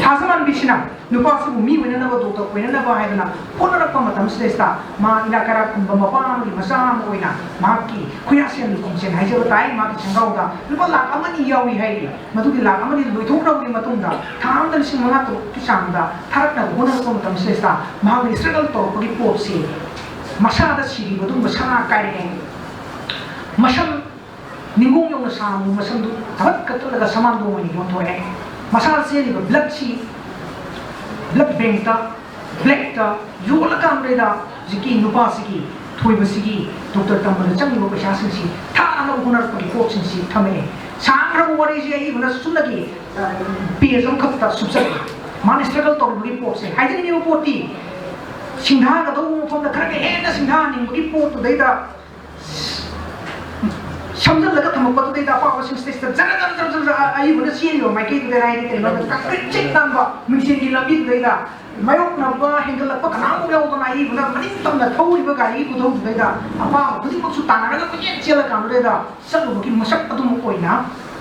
ꯊꯥꯖꯃꯥꯟꯕꯤꯁꯤꯅ ꯅꯨꯄꯥꯁꯤꯕꯨ ꯃꯤ ꯑꯣꯏꯅꯅꯕ, ꯗꯣꯛꯇꯔ ꯑꯣꯏꯅꯅꯕ ꯍꯥꯏꯗꯅ ꯍꯣꯠꯅꯔꯛꯄ ꯃꯇꯝꯁꯤꯗꯩꯁꯤꯗ, ꯃꯥ ꯏꯅꯥꯛ ꯀꯩꯔꯥꯛ ꯈꯨꯟꯕ ꯃꯄꯥ ꯑꯃꯒꯤ ꯃꯆꯥ ꯑꯃ ꯑꯣꯏꯅ ꯃꯍꯥꯛꯀꯤ ꯈꯨꯌꯥꯁꯦꯟ ꯂꯨꯈꯨꯝꯁꯦꯟ ꯍꯥꯏꯖꯕ ꯇꯥꯏ, ꯃꯥꯒꯤ ꯁꯪꯒꯥꯎꯗ ꯂꯨꯄꯥ ꯂꯥꯈ ꯑꯃ ꯑꯅꯤ ꯌꯥꯎꯏ ꯍꯥꯏꯔꯤ꯫ ꯃꯗꯨꯒꯤ ꯂꯥꯈ ꯑꯃ ꯑꯅꯤ ꯂꯣꯏꯊꯣꯛꯈ꯭ꯔꯕꯒꯤ ꯃꯇꯨꯡꯗ, ꯊꯥ ꯑꯃꯗ ꯂꯤꯁꯤꯡ ꯃꯉꯥ ꯇꯔꯨꯛꯀꯤ ꯆꯥꯡꯗ ꯊꯥꯔꯛꯅꯕ ꯍꯣꯠꯅꯔꯛꯄ ꯃꯇꯝꯁꯤꯗꯩꯁꯤꯗ, ꯃꯍꯥꯛꯅ struggle ꯇꯧꯔꯛꯄꯒꯤ ꯄꯣꯠꯁꯤ ꯃꯁꯥꯗ ꯁꯤꯔꯤꯕ ꯑꯗꯨꯒꯨꯝꯕ ꯁꯅꯥ ꯀꯥꯏꯔꯛꯑꯦ꯫ ꯃꯁꯝ ꯅꯤꯡꯒꯣꯡ ꯌꯧꯅ ꯁꯥꯡꯕ ꯃꯁꯝꯗꯨ ꯊꯕꯠ ꯀꯛꯊꯠꯂꯒ ꯁꯃꯥꯟꯗꯣꯡ ꯑꯣꯏꯅ ꯌꯣꯟꯊꯣꯛꯑꯦ꯫ ꯃꯁꯥꯗ ꯆꯦꯜꯂꯤꯕ bloodꯁꯤ blood bankꯇ, blackꯇ ꯌꯣꯜꯂꯀꯥꯟꯗꯩꯗ, ꯍꯧꯖꯤꯛꯀꯤ ꯅꯨꯄꯥꯁꯤꯒꯤ, ꯊꯣꯏꯕꯁꯤꯒꯤ ꯗꯣꯛꯇꯔ ꯇꯝꯕꯗ ꯆꯪꯉꯤꯕ ꯄꯩꯁꯥꯁꯤꯡꯁꯤ ꯊꯥꯅꯕ ꯍꯣꯠꯅꯔꯛꯄꯒꯤ ꯄꯣꯠꯁꯤꯡꯁꯤ ꯊꯝꯃꯛꯑꯦ꯫ ꯁꯥꯡꯈ꯭ꯔꯕ ꯋꯥꯔꯤꯁꯤ ꯑꯏꯕꯅ ꯆꯨꯝꯅꯒꯤ, ꯑ, page ꯑꯃꯈꯛꯇ ꯁꯨꯞꯆꯜꯂꯤ꯫ ꯃꯥꯅ struggle ꯇꯧꯔꯤꯕꯒꯤ ꯄꯣꯠꯁꯦ, ꯍꯥꯏꯖꯅꯤꯡꯉꯤꯕ ꯄꯣꯠꯇꯤ, ꯁꯤꯡꯊꯥꯒꯗꯧꯕ ꯃꯐꯝꯗ ꯈꯔꯒ ꯍꯦꯟꯅ ꯁꯤꯡꯊꯥꯍꯟꯅꯤꯡꯕꯒꯤ ꯄꯣꯠꯇꯨꯗꯩꯗ ꯁꯝꯖꯜꯂꯒ ꯊꯝꯃꯛꯄꯗꯨꯗꯩꯗ ꯑꯄꯥꯕꯁꯤꯡꯁꯤꯗꯩꯁꯤꯗ ꯖꯔ ꯖꯔ ꯖꯔ ꯖꯔ ꯑ-, ꯑꯏꯕꯅ ꯆꯦꯜꯂꯤꯕ ꯃꯥꯏꯀꯩꯗꯨꯗ ꯍꯥꯏꯗꯤ ꯀꯩꯅꯣꯗ ꯀꯪꯇ꯭ꯔꯤꯛ ꯆꯤꯛ ꯇꯥꯟꯕ ꯃꯤꯡꯁꯦꯜꯒꯤ ꯂꯝꯕꯤꯗꯨꯗꯩꯗ ꯃꯥꯌꯣꯛꯅꯕ ꯍꯦꯟꯒꯠꯂꯛꯄ ꯀꯅꯥꯃꯨꯛ ꯌꯥꯎꯗꯅ ꯑꯏꯕꯅ ꯃꯅꯤꯡ ꯇꯝꯅ ꯊꯧꯔꯤꯕ ꯒꯥꯔꯤꯒꯤ ꯈꯨꯊꯧꯗꯨꯗꯩꯗ ꯑꯄꯥꯕ ꯈꯨꯗꯤꯡꯃꯛꯁꯨ ꯇꯥꯟꯅꯔꯒ ꯀꯣꯏꯆꯦꯟ ꯆꯦꯜꯂꯀꯥꯟꯗꯨꯗꯩꯗ ꯆꯠꯂꯨꯕꯒꯤ ꯃꯁꯛ ꯑꯗꯨꯃꯛ ꯑꯣꯏꯅ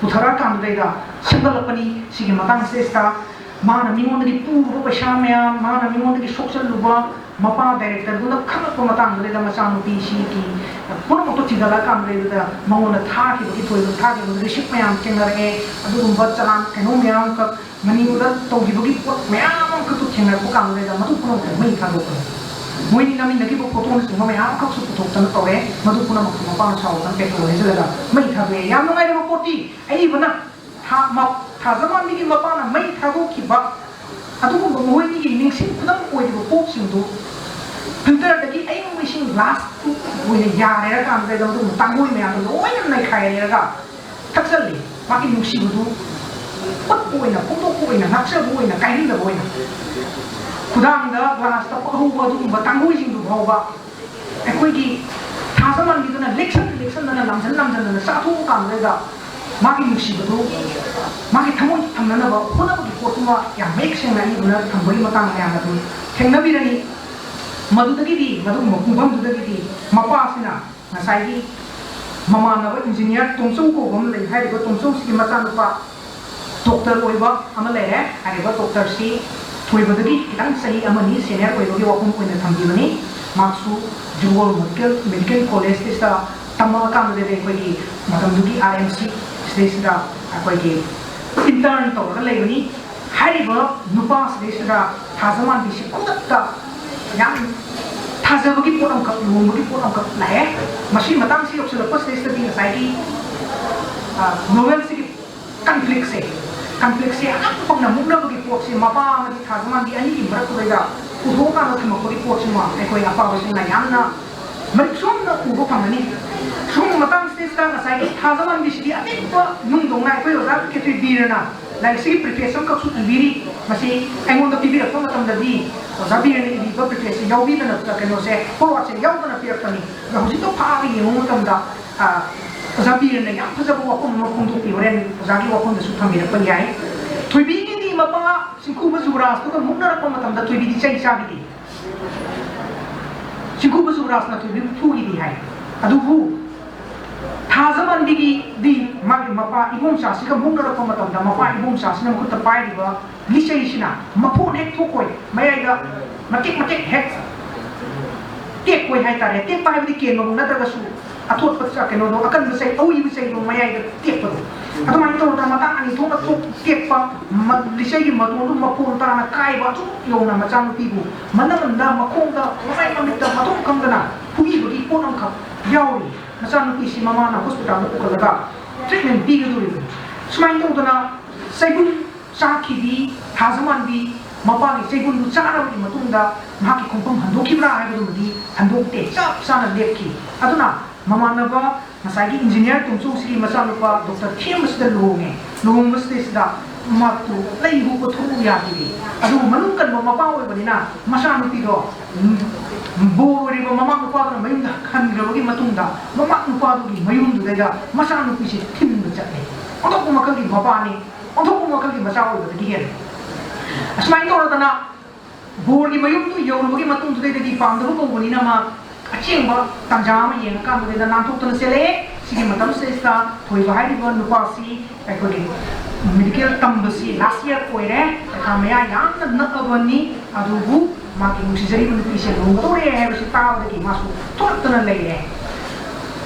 ꯄꯨꯊꯔꯛꯑꯀꯥꯟꯗꯨꯗꯩꯗ ꯁꯦꯝꯒꯠꯂꯛꯄꯅꯤ꯫ ꯁꯤꯒꯤ ꯃꯇꯥꯡꯁꯤꯗꯩꯁꯤꯗ ꯃꯥꯅ ꯃꯤꯉꯣꯟꯗꯒꯤ ꯄꯨꯔꯨꯕ ꯄꯩꯁꯥ ꯃꯌꯥꯝ, ꯃꯥꯅ ꯃꯤꯉꯣꯟꯗꯒꯤ ꯁꯣꯛꯆꯜꯂꯨꯕ, ꯃꯄꯥ directorꯗꯨꯅ ꯈꯪꯂꯛꯄ ꯃꯇꯥꯡꯗꯨꯗꯩꯗ ꯃꯆꯥꯅꯨꯄꯤꯁꯤꯒꯤ ꯄꯨꯝꯅꯃꯛꯇꯣ ꯊꯤꯒꯠꯂꯛꯑꯀꯥꯟꯗꯨꯗꯩꯗꯨꯗ ꯃꯉꯣꯟꯗ ꯊꯥꯈꯤꯕꯒꯤ, ꯊꯣꯏꯕꯗ ꯊꯥꯈꯤꯕ receipt ꯃꯌꯥꯝ ꯊꯦꯡꯅꯔꯛꯑꯦ꯫ ꯑꯗꯨꯒꯨꯝꯕ ꯆꯂꯥꯟ ꯀꯩꯅꯣ ꯃꯌꯥꯝ ꯑꯃꯈꯛ ꯃꯅꯤꯄꯨꯔꯗ ꯇꯧꯈꯤꯕꯒꯤ ꯄꯣꯠ ꯃꯌꯥꯝ ꯑꯃꯈꯛꯇꯣ ꯊꯦꯡꯅꯔꯛꯄ ꯀꯥꯟꯗꯨꯗꯩꯗ ꯃꯗꯨ ꯄꯨꯝꯅꯃꯛꯇ ꯃꯩ ꯊꯥꯗꯣꯛꯄꯅꯤ꯫ ꯃꯣꯏꯅꯤ ꯅꯝꯃꯤꯟꯅꯈꯤꯕ photoꯅꯆꯤꯡꯕ ꯃꯌꯥꯝ ꯑꯃꯈꯛꯁꯨ ꯄꯨꯊꯣꯛꯇꯅ ꯇꯧꯔꯦ꯫ ꯃꯗꯨ ꯄꯨꯝꯅꯃꯛꯇ ꯃꯄꯥꯅ ꯁꯥꯎꯗꯅ petrol ꯍꯩꯖꯤꯜꯂꯒ ꯃꯩ ꯊꯥꯗꯣꯛꯑꯦ꯫ ꯌꯥꯝ ꯅꯨꯡꯉꯥꯏꯔꯕ ꯄꯣꯠꯇꯤ ꯑꯏꯕꯅ ꯊꯥ-, ꯃ-, ꯊꯥꯖꯃꯥꯟꯕꯤꯒꯤ ꯃꯄꯥꯅ ꯃꯩ ꯊꯥꯗꯣꯛꯈꯤꯕ ꯑꯗꯨꯒꯨꯝꯕ ꯃꯈꯣꯏꯅꯤꯒꯤ ꯅꯤꯡꯁꯤꯡ ꯈꯨꯗꯝ ꯑꯣꯏꯔꯤꯕ ꯄꯣꯠꯁꯤꯡꯗꯨ filterꯗꯒꯤ ꯑꯏꯪꯕ ꯏꯁꯤꯡ glassꯇꯨ ꯑꯣꯏꯅ ꯌꯥꯔꯦꯔ ꯀꯥꯟꯗꯨꯗ ꯃꯗꯨꯒꯨꯝꯕ ꯇꯥꯡꯒꯣꯏ ꯃꯌꯥꯝꯗꯣ ꯂꯣꯏꯅ ꯅꯩꯈꯥꯏꯔꯦꯔꯒ ꯊꯛꯆꯜꯂꯤ꯫ ꯃꯥꯒꯤ ꯅꯨꯡꯁꯤꯕꯗꯨ ꯎꯠꯄ ꯑꯣꯏꯅ, ꯐꯣꯡꯗꯣꯛꯄ ꯑꯣꯏꯅ, ꯉꯥꯛꯆꯕ ꯑꯣꯏꯅ, ꯀꯥꯏꯍꯟꯗꯕ ꯑꯣꯏꯅ, ꯈꯨꯗꯥꯡꯗ glassꯇ ꯄꯛꯍꯧꯕ ꯑꯗꯨꯒꯨꯝꯕ ꯇꯥꯡꯒꯣꯏꯁꯤꯡꯗꯨ ꯐꯥꯎꯕ ꯑꯩꯈꯣꯏꯒꯤ ꯊꯥꯖꯃꯥꯟꯕꯤꯗꯨꯅ ꯂꯤꯛꯁꯟ ꯂꯤꯛꯁꯟꯗꯅ, ꯂꯝꯖꯟ ꯂꯝꯖꯟꯗꯅ ꯆꯥꯊꯣꯛꯄ ꯀꯥꯟꯗꯨꯗ ꯃꯥꯒꯤ ꯅꯨꯡꯁꯤꯕꯗꯨ ꯃꯥꯒꯤ ꯊꯃꯣꯏ ꯊꯝꯅꯅꯕ ꯍꯣꯠꯅꯕꯒꯤ ꯄꯣꯠꯇꯨꯃ ꯌꯥꯝ ꯃꯌꯦꯛ ꯁꯦꯡꯅ ꯑꯏꯕꯅ ꯊꯝꯕꯒꯤ ꯃꯇꯥꯡ ꯃꯌꯥꯝ ꯑꯗꯨ ꯊꯦꯡꯅꯕꯤꯔꯅꯤ꯫ ꯃꯗꯨꯗꯒꯤꯗꯤ, ꯃꯗꯨꯒꯨꯝꯕ ꯄꯨꯡꯐꯝꯗꯨꯗꯒꯤꯗꯤ ꯃꯄꯥꯁꯤꯅ ꯉꯁꯥꯏꯒꯤ ꯃꯃꯥꯟꯅꯕ engineer ꯇꯣꯝꯆꯧ ꯀꯧꯕ ꯑꯃ ꯂꯩ꯫ ꯍꯥꯏꯔꯤꯕ ꯇꯣꯝꯆꯧꯁꯤꯒꯤ ꯃꯆꯥꯅꯨꯄꯥ ꯗꯣꯛꯇꯔ ꯑꯣꯏꯕ ꯑꯃ ꯂꯩꯔꯦ꯫ ꯍꯥꯏꯔꯤꯕ ꯗꯣꯛꯇꯔꯁꯤ ꯊꯣꯏꯕꯗꯒꯤ ꯈꯤꯇꯪ ꯆꯍꯤ ꯑꯃꯅꯤ ꯁꯦꯅꯤꯌꯔ ꯑꯣꯏꯕꯒꯤ ꯋꯥꯐꯝ ꯑꯣꯏꯅ ꯊꯝꯕꯤꯕꯅꯤ꯫ ꯃꯍꯥꯛꯁꯨ ꯖꯨꯒꯣꯜ ꯃꯦꯗꯤꯀꯦꯜ ꯃꯦꯗꯤꯀꯦꯜ ꯀꯣꯂꯦꯖꯇ ꯇꯝꯃꯛꯑꯀꯥꯟꯗꯗꯤ ꯑꯩꯈꯣꯏꯒꯤ ꯃꯇꯝꯗꯨꯒꯤ ꯑꯥꯔ ꯑꯦꯝ ꯁꯤ ꯁꯤꯗꯩꯁꯤꯗ ꯑꯩꯈꯣꯏꯒꯤ ꯏꯟꯇꯔꯟ ꯇꯧꯔꯒ ꯂꯩꯕꯅꯤ꯫ ꯍꯥꯏꯔꯤꯕ ꯅꯨꯄꯥꯁꯤꯗꯩꯁꯤꯗ ꯊꯥꯖꯃꯥꯟꯕꯤꯁꯤ ꯈꯨꯗꯛꯇ ꯌꯥꯝ ꯊꯥꯖꯕꯒꯤ ꯄꯣꯠ ꯑꯃꯈꯛ, ꯂꯨꯍꯣꯡꯕꯒꯤ ꯄꯣꯠ ꯑꯃꯈꯛ ꯂꯥꯛꯑꯦ꯫ ꯃꯁꯤꯒꯤ ꯃꯇꯥꯡꯁꯤ ꯌꯧꯁꯤꯜꯂꯛꯄꯁꯤꯗꯩꯁꯤꯗꯗꯤ ꯉꯁꯥꯏꯒꯤ ꯅꯣꯕꯦꯜꯁꯤꯒꯤ ꯀꯟꯐ꯭ꯂꯤꯛꯁꯦ, ꯀꯟꯐ꯭ꯂꯤꯛꯁꯦ ꯑꯉꯛꯄ ꯄꯥꯎꯅ ꯃꯨꯛꯅꯕꯒꯤ ꯄꯣꯠꯁꯦ, ꯃꯄꯥ ꯑꯃꯗꯤ ꯊꯥꯖꯃꯥꯟꯕꯤ ꯑꯅꯤꯒꯤ ꯃꯔꯛꯇꯨꯗꯩꯗ ꯄꯨꯊꯣꯛꯑꯀꯥꯟꯗ ꯊꯝꯃꯛꯄꯒꯤ ꯄꯣꯠꯁꯤꯃ ꯑꯩꯈꯣꯏ ꯑꯄꯥꯕꯁꯤꯡꯅ ꯌꯥꯝꯅ ꯃꯔꯤꯛ ꯆꯨꯝꯅ ꯎꯕ ꯐꯪꯒꯅꯤ꯫ ꯁꯤꯒꯨꯝꯕ ꯃꯇꯥꯡꯁꯤꯗꯩꯁꯤꯗ ꯉꯁꯥꯏꯒꯤ ꯊꯥꯖꯃꯥꯟꯕꯤꯁꯤꯗꯤ ꯑꯄꯤꯛꯄ ꯅꯨꯡꯗꯧꯅ ꯑꯩꯈꯣꯏ ꯑꯣꯖꯥ ꯀꯦꯇ꯭ꯔꯤ ꯕꯤꯔꯅ ꯂꯥꯏꯔꯤꯛꯁꯤꯒꯤ ꯄ꯭ꯔꯤꯐꯦꯁ ꯑꯃꯈꯛꯁꯨ ꯏꯕꯤꯔꯤ꯫ ꯃꯁꯤ ꯑꯩꯉꯣꯟꯗ ꯄꯤꯕꯤꯔꯛꯄ ꯃꯇꯝꯗꯗꯤ ꯑꯣꯖꯥ ꯕꯤꯔꯅ ꯏꯕꯤꯕ ꯄ꯭ꯔꯤꯐꯦꯁꯁꯦ ꯌꯥꯎꯕꯤꯗꯅ, ꯀꯩꯅꯣꯁꯦ, ꯐꯣꯔꯋꯥꯔꯗꯁꯦ ꯌꯥꯎꯗꯅ ꯄꯤꯔꯛꯄꯅꯤ꯫ ꯑꯗꯣ ꯍꯧꯖꯤꯛꯇꯣ ꯐꯥꯛꯑꯒ ꯌꯦꯡꯕ ꯃꯇꯝꯗ, ꯑ, ꯑꯣꯖꯥ ꯕꯤꯔꯅ ꯌꯥꯝ ꯐꯖꯕ ꯋꯥꯐꯝ ꯑꯃ ꯐꯣꯡꯗꯣꯛꯄꯤ꯫ ꯍꯣꯔꯦꯟ ꯑꯣꯖꯥꯒꯤ ꯋꯥꯐꯝꯗꯁꯨ ꯊꯝꯕꯤꯔꯛꯄ ꯌꯥꯏ꯫ ꯊꯣꯏꯕꯤꯒꯤꯗꯤ ꯃꯄꯥ ꯆꯤꯡꯈꯨꯕ ꯖꯨꯕꯔꯥꯖꯇꯨꯒ ꯃꯨꯛꯅꯔꯛꯄ ꯃꯇꯝꯗ ꯊꯣꯏꯕꯤꯗꯤ ꯆꯩ ꯆꯥꯈꯤꯗꯦ꯫ ꯆꯤꯡꯈꯨꯕ ꯖꯨꯕꯔꯥꯖꯅ ꯊꯣꯏꯕꯤꯕꯨ ꯐꯨꯈꯤꯗꯦ ꯍꯥꯏ꯫ ꯑꯗꯨꯕꯨ ꯊꯥꯖꯃꯥꯟꯕꯤꯒꯤꯗꯤ ꯃꯥꯒꯤ ꯃꯄꯥ ꯏꯕꯣꯝꯆꯥꯁꯤꯒ ꯃꯨꯛꯅꯔꯛꯄ ꯃꯇꯝꯗ ꯃꯄꯥ ꯏꯕꯣꯝꯆꯥꯁꯤꯅ ꯃꯈꯨꯠꯇ ꯄꯥꯏꯔꯤꯕ ꯂꯤꯆꯩꯁꯤꯅ ꯃꯐꯣꯟ ꯍꯦꯛ ꯊꯣꯛꯈꯣꯏ, ꯃꯌꯥꯏꯗ ꯃꯇꯦꯛ ꯃꯇꯦꯛ ꯍꯦꯛ ꯇꯦꯛꯈꯣꯏ ꯍꯥꯏꯇꯥꯔꯦ꯫ ꯇꯦꯛꯄ ꯍꯥꯏꯕꯗꯤ ꯀꯦꯟꯕꯃꯛ ꯅꯠꯇ꯭ꯔꯒꯁꯨ ꯑꯊꯣꯠꯄ ꯆ-, ꯀꯩꯅꯣꯗꯣ, ꯑꯀꯟꯕ ꯆꯩ, ꯑꯎꯏꯕ ꯆꯩꯗꯣ ꯃꯌꯥꯏꯗ ꯇꯦꯛꯄꯗꯣ꯫ ꯑꯗꯨꯃꯥꯏꯅ ꯇꯧꯗꯅ ꯃꯇꯥꯡ ꯑꯅꯤ ꯊꯣꯛꯅ ꯊꯣꯛ-, ꯇꯦꯛꯄ, ꯃ-, ꯂꯤꯆꯩꯒꯤ ꯃꯇꯣꯟꯗꯨ ꯃꯐꯣꯟ ꯇꯥꯅ ꯀꯥꯏꯕ, ꯑꯗꯨ ꯌꯧꯅ ꯃꯆꯥꯅꯨꯄꯤꯕꯨ ꯃꯅꯪꯗ, ꯃꯈꯣꯡꯗ, ꯃꯃꯥꯏ ꯃꯃꯤꯠꯇ ꯃꯊꯣꯡ ꯈꯪꯗꯅ ꯐꯨꯕꯤꯕꯒꯤ ꯄꯣꯠ ꯑꯃꯈꯛ ꯌꯥꯎꯔꯤ꯫ ꯃꯆꯥꯅꯨꯄꯤꯁꯤ ꯃꯃꯥꯅ ꯍꯣꯁꯄꯤꯇꯥꯜꯗ ꯄꯨꯈꯠꯂꯒ ꯇ꯭ꯔꯤꯠꯃꯦꯟ ꯄꯤꯒꯗꯧꯔꯤꯕꯅꯤ꯫ ꯁꯨꯃꯥꯏꯅ ꯇꯧꯗꯅ ꯆꯩꯕꯨꯟ ꯆꯥꯈꯤꯕꯤ ꯊꯥꯖꯃꯥꯟꯕꯤ ꯃꯄꯥꯒꯤ ꯆꯩꯕꯨꯟꯗꯨ ꯆꯥꯔꯕꯒꯤ ꯃꯇꯨꯡꯗ ꯃꯍꯥꯛꯀꯤ ꯈꯣꯡꯐꯝ ꯍꯟꯗꯣꯛꯈꯤꯕ꯭ꯔꯥ ꯍꯥꯏꯕꯗꯨꯃꯗꯤ ꯍꯟꯗꯣꯛꯇꯦ, ꯆꯞ ꯆꯥꯅ ꯂꯦꯞꯈꯤ꯫ ꯑꯗꯨꯅ ꯃꯃꯥꯟꯅꯕ ꯉꯁꯥꯏꯒꯤ ꯏꯟꯖꯤꯅꯤꯌꯥꯔ ꯇꯣꯝꯆꯧꯁꯤꯒꯤ ꯃꯆꯥꯅꯨꯄꯥ ꯗꯣꯛꯇꯔ ꯊꯦꯝꯕꯁꯤꯗ ꯂꯨꯍꯣꯡꯉꯦ꯫ ꯂꯨꯍꯣꯡꯕꯁꯤꯗꯩꯁꯤꯗ ꯃꯍꯥꯛꯇꯨ ꯂꯩꯕꯨ ꯀꯣꯊꯣꯛꯎ ꯌꯥꯈꯤꯗꯦ꯫ ꯑꯗꯨꯕꯨ ꯃꯅꯨꯡ ꯀꯟꯕ ꯃꯄꯥ ꯑꯣꯏꯕꯅꯤꯅ ꯃꯆꯥꯅꯨꯄꯤꯗꯣ, ꯎꯝ, ꯕꯣꯔ ꯑꯣꯏꯔꯤꯕ ꯃꯃꯥ ꯅꯨꯄꯥꯗꯨꯅ ꯃꯌꯨꯝꯗ ꯍꯟꯈ꯭ꯔꯕꯒꯤ ꯃꯇꯨꯡꯗ ꯃꯃꯥ ꯅꯨꯄꯥꯗꯨꯒꯤ ꯃꯌꯨꯝꯗꯨꯗꯩꯗ ꯃꯆꯥꯅꯨꯄꯤꯁꯦ ꯊꯤꯟꯕ ꯆꯠꯂꯦ꯫ ꯑꯣꯟꯊꯣꯛꯄ ꯃꯈꯜꯒꯤ ꯃꯄꯥꯅꯤ, ꯑꯣꯟꯊꯣꯛꯄ ꯃꯈꯜꯒꯤ ꯃꯆꯥ ꯑꯣꯏꯕꯗꯒꯤ ꯍꯦꯜꯂꯦ꯫ ꯑꯁꯨꯃꯥꯏꯅ ꯇꯧꯔꯗꯅ ꯕꯣꯔꯒꯤ ꯃꯌꯨꯝꯗꯨ ꯌꯧꯔꯕꯒꯤ ꯃꯇꯨꯡꯗꯨꯗꯩꯗꯗꯤ ꯄꯥꯝꯗꯕ ꯀꯧꯕꯅꯤꯅ ꯃꯥ ꯑꯁꯦꯡꯕ ꯇꯥꯟꯖꯥ ꯑꯃ ꯌꯦꯡꯉꯀꯥꯟꯗꯨꯗ ꯅꯥꯟꯊꯣꯛꯇꯨꯅ ꯆꯦꯜꯂꯛꯑꯦ꯫ ꯁꯤꯒꯤ ꯃꯇꯝꯁꯤꯗꯩꯁꯤꯗ ꯊꯣꯏꯕ ꯍꯥꯏꯔꯤꯕ ꯅꯨꯄꯥꯁꯤ ꯑꯩꯈꯣꯏꯒꯤ medical ꯇꯝꯕꯁꯤ last year ꯑꯣꯏꯔꯦ, ꯄꯩꯈꯥ ꯃꯌꯥ ꯌꯥꯝꯅ ꯅꯛꯑꯕꯅꯤ꯫ ꯑꯗꯨꯕꯨ ꯃꯥꯒꯤ ꯅꯨꯡꯁꯤꯖꯔꯤꯕ ꯅꯨꯄꯤꯁꯦ ꯂꯨꯍꯣꯡꯒꯗꯧꯔꯦ ꯍꯥꯏꯕꯁꯤ ꯇꯥꯕꯗꯒꯤ ꯃꯥꯁꯨ ꯊꯣꯛꯂꯛꯇꯅ ꯂꯩꯔꯦ꯫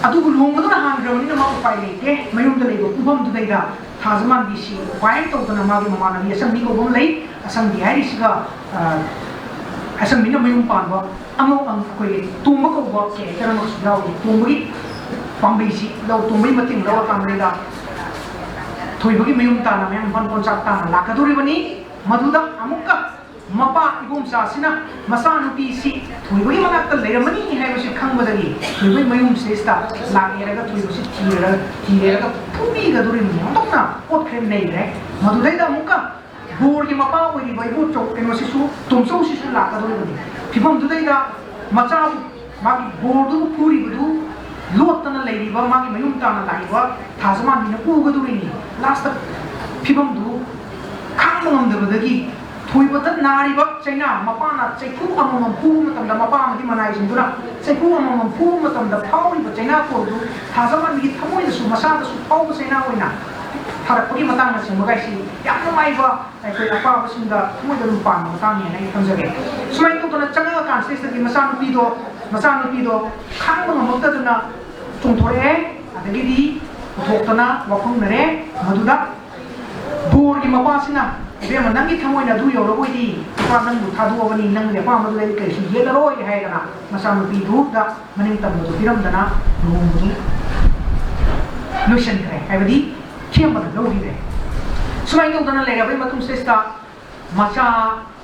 ꯑꯗꯨꯕꯨ ꯂꯨꯍꯣꯡꯕꯗꯨꯅ ꯍꯥꯟꯈ꯭ꯔꯕꯅꯤꯅ ꯃꯥ ꯎꯄꯥꯏ ꯂꯩꯇꯦ꯫ ꯃꯌꯨꯝꯗ ꯂꯩꯕ ꯄꯨꯐꯝꯗꯨꯗꯩꯗ ꯊꯥꯖꯃꯥꯟꯕꯤꯁꯤ ꯎꯄꯥꯏ ꯇꯧꯗꯅ ꯃꯥꯒꯤ ꯃꯃꯥꯟꯅꯕꯤ ꯑꯁꯪꯕꯤ ꯀꯧꯕ ꯑꯃ ꯂꯩ꯫ ꯑꯁꯪꯕꯤ ꯍꯥꯏꯔꯤꯁꯤꯒ, ꯑ, ꯑꯁꯪꯕꯤꯅ ꯃꯌꯨꯝ ꯄꯥꯟꯕ ꯑꯉꯧ ꯑꯪ-, ꯑꯩꯈꯣꯏꯒꯤ ꯇꯣꯝꯕ ꯀꯧꯕ character ꯑꯃꯁꯨ ꯌꯥꯎꯔꯤ꯫ ꯇꯣꯝꯕꯒꯤ ꯄꯥꯝꯕꯩꯁꯤ ꯂꯧ, ꯇꯣꯝꯕꯒꯤ ꯃꯇꯦꯡ ꯂꯧꯔꯀꯥꯟꯗ ꯊꯣꯏꯕꯒꯤ ꯃꯌꯨꯝ ꯇꯥꯟꯅ ꯃꯌꯥꯝ ꯐꯟ ꯀꯣꯟꯆꯥꯛ ꯇꯥꯟꯅ ꯂꯥꯛꯀꯗꯧꯔꯤꯕꯅꯤ꯫ ꯃꯗꯨꯗ ꯑꯃꯨꯛꯀ ꯃꯄꯥ ꯏꯕꯣꯝꯆꯥꯁꯤꯅ ꯃꯆꯥꯅꯨꯄꯤꯁꯤ ꯊꯣꯏꯕꯒꯤ ꯃꯅꯥꯛꯇ ꯂꯩꯔꯝꯃꯅꯤ ꯍꯥꯏꯕꯁꯤ ꯈꯪꯕꯗꯒꯤ ꯊꯣꯏꯕꯒꯤ ꯃꯌꯨꯝꯁꯤꯗꯩꯁꯤꯗ ꯂꯥꯛꯑꯦꯔꯒ ꯊꯣꯏꯕꯁꯤ ꯊꯤꯔꯒ, ꯊꯤꯔꯦꯔꯒ ꯐꯨꯕꯤꯒꯗꯧꯔꯤꯕꯅꯤ꯫ ꯑꯣꯟꯊꯣꯛꯅ ꯑꯣꯠꯈ꯭ꯔꯦ, ꯅꯩꯈ꯭ꯔꯦ꯫ ꯃꯗꯨꯗꯩꯗ ꯑꯃꯨꯛꯀ ꯕꯣꯔꯒꯤ ꯃꯄꯥ ꯑꯣꯏꯔꯤꯕ ꯏꯕꯣꯆꯧ ꯀꯩꯅꯣꯁꯤꯁꯨ, ꯇꯣꯝꯆꯧꯁꯤꯁꯨ ꯂꯥꯛꯀꯗꯧꯔꯤꯕꯅꯤ꯫ ꯐꯤꯕꯝꯗꯨꯗꯩꯗ ꯃꯆꯥꯕꯨ, ꯃꯥꯒꯤ ꯕꯣꯔꯗꯨꯕꯨ ꯐꯨꯔꯤꯕꯗꯨ ꯂꯣꯠꯇꯅ ꯂꯩꯔꯤꯕ ꯃꯥꯒꯤ ꯃꯌꯨꯝ ꯇꯥꯅ ꯂꯥꯛꯏꯕ ꯊꯥꯖꯃꯥꯟꯕꯤꯅ ꯎꯒꯗꯧꯔꯤꯅꯤ꯫ Last ꯐꯤꯕꯝꯗꯨ ꯈꯥꯡꯕ ꯉꯝꯗꯕꯗꯒꯤ ꯊꯣꯏꯕꯗ ꯅꯥꯔꯤꯕ ꯆꯩꯅꯥ, ꯃꯄꯥꯅ ꯆꯩꯐꯨ ꯑꯃꯃꯝ ꯐꯨꯕ ꯃꯇꯝꯗ, ꯃꯄꯥ ꯑꯃꯗꯤ ꯃꯅꯥꯏꯁꯤꯡꯗꯨꯅ ꯆꯩꯐꯨ ꯑꯃꯃꯝ ꯐꯨꯕ ꯃꯇꯝꯗ ꯐꯥꯎꯔꯤꯕ ꯆꯩꯅꯥ ꯀꯣꯜꯗꯨ ꯊꯥꯖꯃꯥꯟꯕꯤꯒꯤ ꯊꯃꯣꯏꯗꯁꯨ, ꯃꯁꯥꯗꯁꯨ ꯐꯥꯎꯕ ꯆꯩꯅꯥ ꯑꯣꯏꯅ ꯊꯥꯔꯛꯄꯒꯤ ꯃꯇꯥꯡꯅꯆꯤꯡꯕꯒꯥꯏꯁꯤ ꯌꯥꯝ ꯅꯨꯡꯉꯥꯏꯕ, ꯑꯩꯈꯣꯏ ꯑꯄꯥꯕꯁꯤꯡꯗ ꯊꯃꯣꯏꯗ ꯑꯗꯨꯝ ꯄꯥꯟꯕ ꯃꯇꯥꯡꯅꯦꯅ ꯑꯩ ꯊꯝꯖꯒꯦ꯫ ꯁꯨꯃꯥꯏꯅ ꯇꯧꯗꯅ ꯆꯪꯉꯛꯑꯀꯥꯟꯁꯤꯗꯩꯁꯤꯗꯗꯤ ꯃꯆꯥꯅꯨꯄꯤꯗꯣ, ꯃꯆꯥꯅꯨꯄꯤꯗꯣ ꯈꯥꯡꯕ ꯉꯝꯃꯛꯇꯗꯅ ꯆꯣꯡꯊꯣꯔꯛꯑꯦ꯫ ꯑꯗꯒꯤꯗꯤ ꯄꯨꯊꯣꯛꯇꯅ ꯋꯥꯐꯪꯅꯔꯦ꯫ ꯃꯗꯨꯗ ꯕꯣꯔꯒꯤ ꯃꯄꯥꯁꯤꯅ, "ꯏꯕꯦꯝꯃ, ꯅꯪꯒꯤ ꯊꯃꯣꯏꯅ ꯑꯗꯨ ꯌꯧꯔꯕꯣꯏꯗꯤ, ꯏꯄꯥ ꯅꯪꯕꯨ ꯊꯥꯗꯣꯛꯑꯕꯅꯤ, ꯅꯪꯒꯤ ꯑꯄꯥꯝꯕꯗꯨꯗ ꯑꯩ ꯀꯩꯁꯨ ꯌꯦꯠꯂꯔꯣꯏ" ꯍꯥꯏꯗꯅ ꯃꯆꯥꯅꯨꯄꯤꯗꯨꯗ ꯃꯅꯤꯡ ꯇꯝꯕꯗꯨ ꯄꯤꯔꯝꯗꯅ ꯂꯨꯍꯣꯡꯕꯗꯨ ꯂꯣꯏꯁꯤꯟꯈ꯭ꯔꯦ, ꯍꯥꯏꯕꯗꯤ ꯊꯦꯝꯕꯗ ꯂꯧꯈꯤꯗ꯭ꯔꯦ꯫ ꯁꯨꯃꯥꯏꯅ ꯇꯧꯗꯅ ꯂꯩꯔꯕꯩ ꯃꯇꯨꯡꯁꯤꯗꯩꯁꯤꯗ ꯃꯆꯥ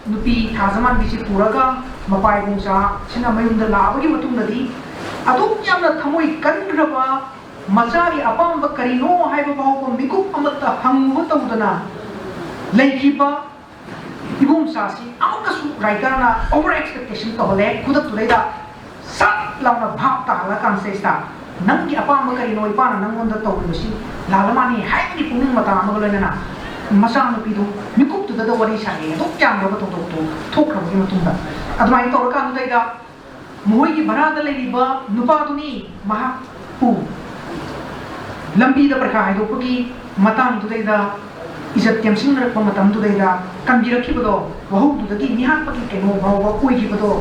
ꯅꯨꯄꯤ ꯊꯥꯖꯃꯥꯟꯕꯤꯁꯤ ꯄꯨꯔꯒ ꯃꯄꯥ ꯏꯕꯣꯝꯆꯥꯁꯤꯅ ꯃꯌꯨꯝꯗ ꯂꯥꯛꯑꯕꯒꯤ ꯃꯇꯨꯡꯗꯗꯤ ꯑꯗꯨꯛ ꯌꯥꯝꯅ ꯊꯃꯣꯏ ꯀꯟꯈ꯭ꯔꯕ, ꯃꯆꯥꯒꯤ ꯑꯄꯥꯝꯕ ꯀꯔꯤꯅꯣ ꯍꯥꯏꯕ ꯐꯥꯎꯕ ꯃꯤꯀꯨꯞ ꯑꯃꯠꯇ ꯍꯪꯉꯨꯕ ꯇꯧꯗꯅ ꯂꯩꯈꯤꯕ ꯏꯕꯣꯝꯆꯥꯁꯤ ꯑꯃꯨꯛꯀꯁꯨ writerꯅ over expectation ꯇꯧꯍꯜꯂꯦ꯫ ꯈꯨꯗꯛꯇꯨꯗꯩꯗ ꯁꯠ ꯂꯥꯎꯅ ꯚꯥꯞ ꯇꯥꯍꯜꯂꯀꯥꯟꯁꯤꯗꯩꯁꯤꯗ, "ꯅꯪꯒꯤ ꯑꯄꯥꯝꯕ ꯀꯔꯤꯅꯣ? ꯏꯄꯥꯅ ꯅꯪꯉꯣꯟꯗ ꯇꯧꯔꯤꯕꯁꯤ ꯂꯥꯜꯂ ꯃꯥꯅꯤ" ꯍꯥꯏꯕꯒꯤ ꯄꯨꯛꯅꯤꯡ ꯃꯇꯥ ꯑꯃꯒ ꯂꯣꯏꯅꯅ ꯃꯆꯥꯅꯨꯄꯤꯗꯨ ꯃꯤꯀꯨꯞꯇꯨꯗꯗ ꯋꯥꯔꯤ ꯁꯥꯔꯛꯑꯦ꯫ ꯑꯗꯨꯛ ꯌꯥꯝꯂꯕ ꯊꯧꯗꯣꯛꯇꯨ ꯊꯣꯛꯈ꯭ꯔꯕꯒꯤ ꯃꯇꯨꯡꯗ꯫ ꯑꯗꯨꯃꯥꯏꯅ ꯇꯧꯔꯀꯥꯟꯗꯨꯗꯩꯗ ꯃꯈꯣꯏꯒꯤ ꯚꯔꯥꯗ ꯂꯩꯔꯤꯕ ꯅꯨꯄꯥꯗꯨꯅꯤ ꯃꯍꯥꯛꯄꯨ ꯂꯝꯕꯤꯗ ꯄꯔꯤꯈꯥ ꯍꯥꯏꯗꯣꯛꯄꯒꯤ ꯃꯇꯥꯡꯗꯨꯗꯩꯗ ꯏꯖꯠ ꯇꯦꯝꯁꯤꯟꯅꯔꯛꯄ ꯃꯇꯝꯗꯨꯗꯩꯗ ꯀꯟꯕꯤꯔꯛꯈꯤꯕꯗꯣ, ꯋꯥꯍꯧꯗꯨꯗꯒꯤ ꯃꯤꯍꯥꯠꯄꯒꯤ ꯀꯩꯅꯣ ꯐꯥꯎꯕ ꯑꯣꯏꯈꯤꯕꯗꯣ,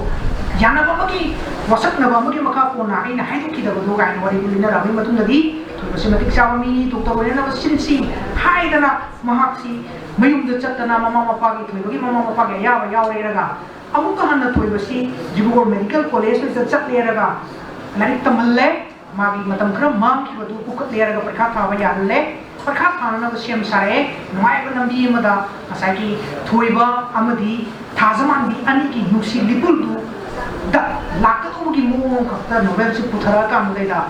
ꯌꯥꯅꯕ ꯑꯃꯒꯤ, ꯋꯥꯁꯛꯅꯕ ꯑꯃꯒꯤ ꯃꯈꯥ ꯄꯣꯟꯅ ꯑꯩꯅ ꯍꯥꯏꯗꯣꯛꯈꯤꯗꯕꯗꯣ ꯀꯥꯏꯅ ꯋꯥꯔꯤꯗꯨ ꯂꯤꯅꯔꯛꯑꯕꯒꯤ ꯃꯇꯨꯡꯗꯗꯤ ꯊꯣꯏꯕꯁꯤ ꯃꯇꯤꯛ ꯆꯥꯕ ꯃꯤꯅꯤ, ꯗꯣꯛꯇꯔ ꯑꯣꯏꯅꯅꯕ ꯁꯤꯟꯁꯤ ꯍꯥꯏꯗꯅ ꯃꯍꯥꯛꯁꯤ ꯃꯌꯨꯝꯗ ꯆꯠꯇꯅ ꯃꯃꯥ ꯃꯄꯥꯒꯤ, ꯊꯣꯏꯕꯒꯤ ꯃꯃꯥ ꯃꯄꯥꯒꯤ ꯑꯌꯥꯕ ꯌꯥꯎꯔꯦꯔꯒ ꯑꯃꯨꯛꯀ ꯍꯟꯅ ꯊꯣꯏꯕꯁꯤ ꯗꯤꯕ꯭ꯔꯨꯒꯔ ꯃꯦꯗꯤꯀꯦꯜ ꯀꯣꯂꯦꯖꯇꯨꯗ ꯆꯠꯂꯦꯔꯒ ꯂꯥꯏꯔꯤꯛ ꯇꯝꯍꯜꯂꯦ꯫ ꯃꯥꯒꯤ ꯃꯇꯝ ꯈꯔ ꯃꯥꯡꯈꯤꯕꯗꯨ ꯄꯨꯈꯠꯂꯦꯔꯒ ꯄꯔꯤꯈꯥ ꯊꯥꯕ ꯌꯥꯍꯜꯂꯦ꯫ ꯄꯔꯤꯈꯥ ꯊꯥꯅꯅꯕ ꯁꯦꯝ ꯁꯥꯔꯛꯑꯦ꯫ ꯅꯨꯡꯉꯥꯏꯕ ꯂꯝꯕꯤ ꯑꯃꯗ ꯉꯁꯥꯏꯒꯤ ꯊꯣꯏꯕ ꯑꯃꯗꯤ ꯊꯥꯖꯃꯥꯟꯕꯤ ꯑꯅꯤꯒꯤ ꯅꯨꯡꯁꯤ ꯂꯤꯄꯨꯜꯗꯨꯗ ꯂꯥꯛꯀꯗꯧꯕꯒꯤ ꯃꯑꯣꯡ ꯈꯛꯇ ꯅꯣꯕꯦꯜꯁꯤ ꯄꯨꯊꯔꯛꯑꯀꯥꯟꯗꯨꯗꯩꯗ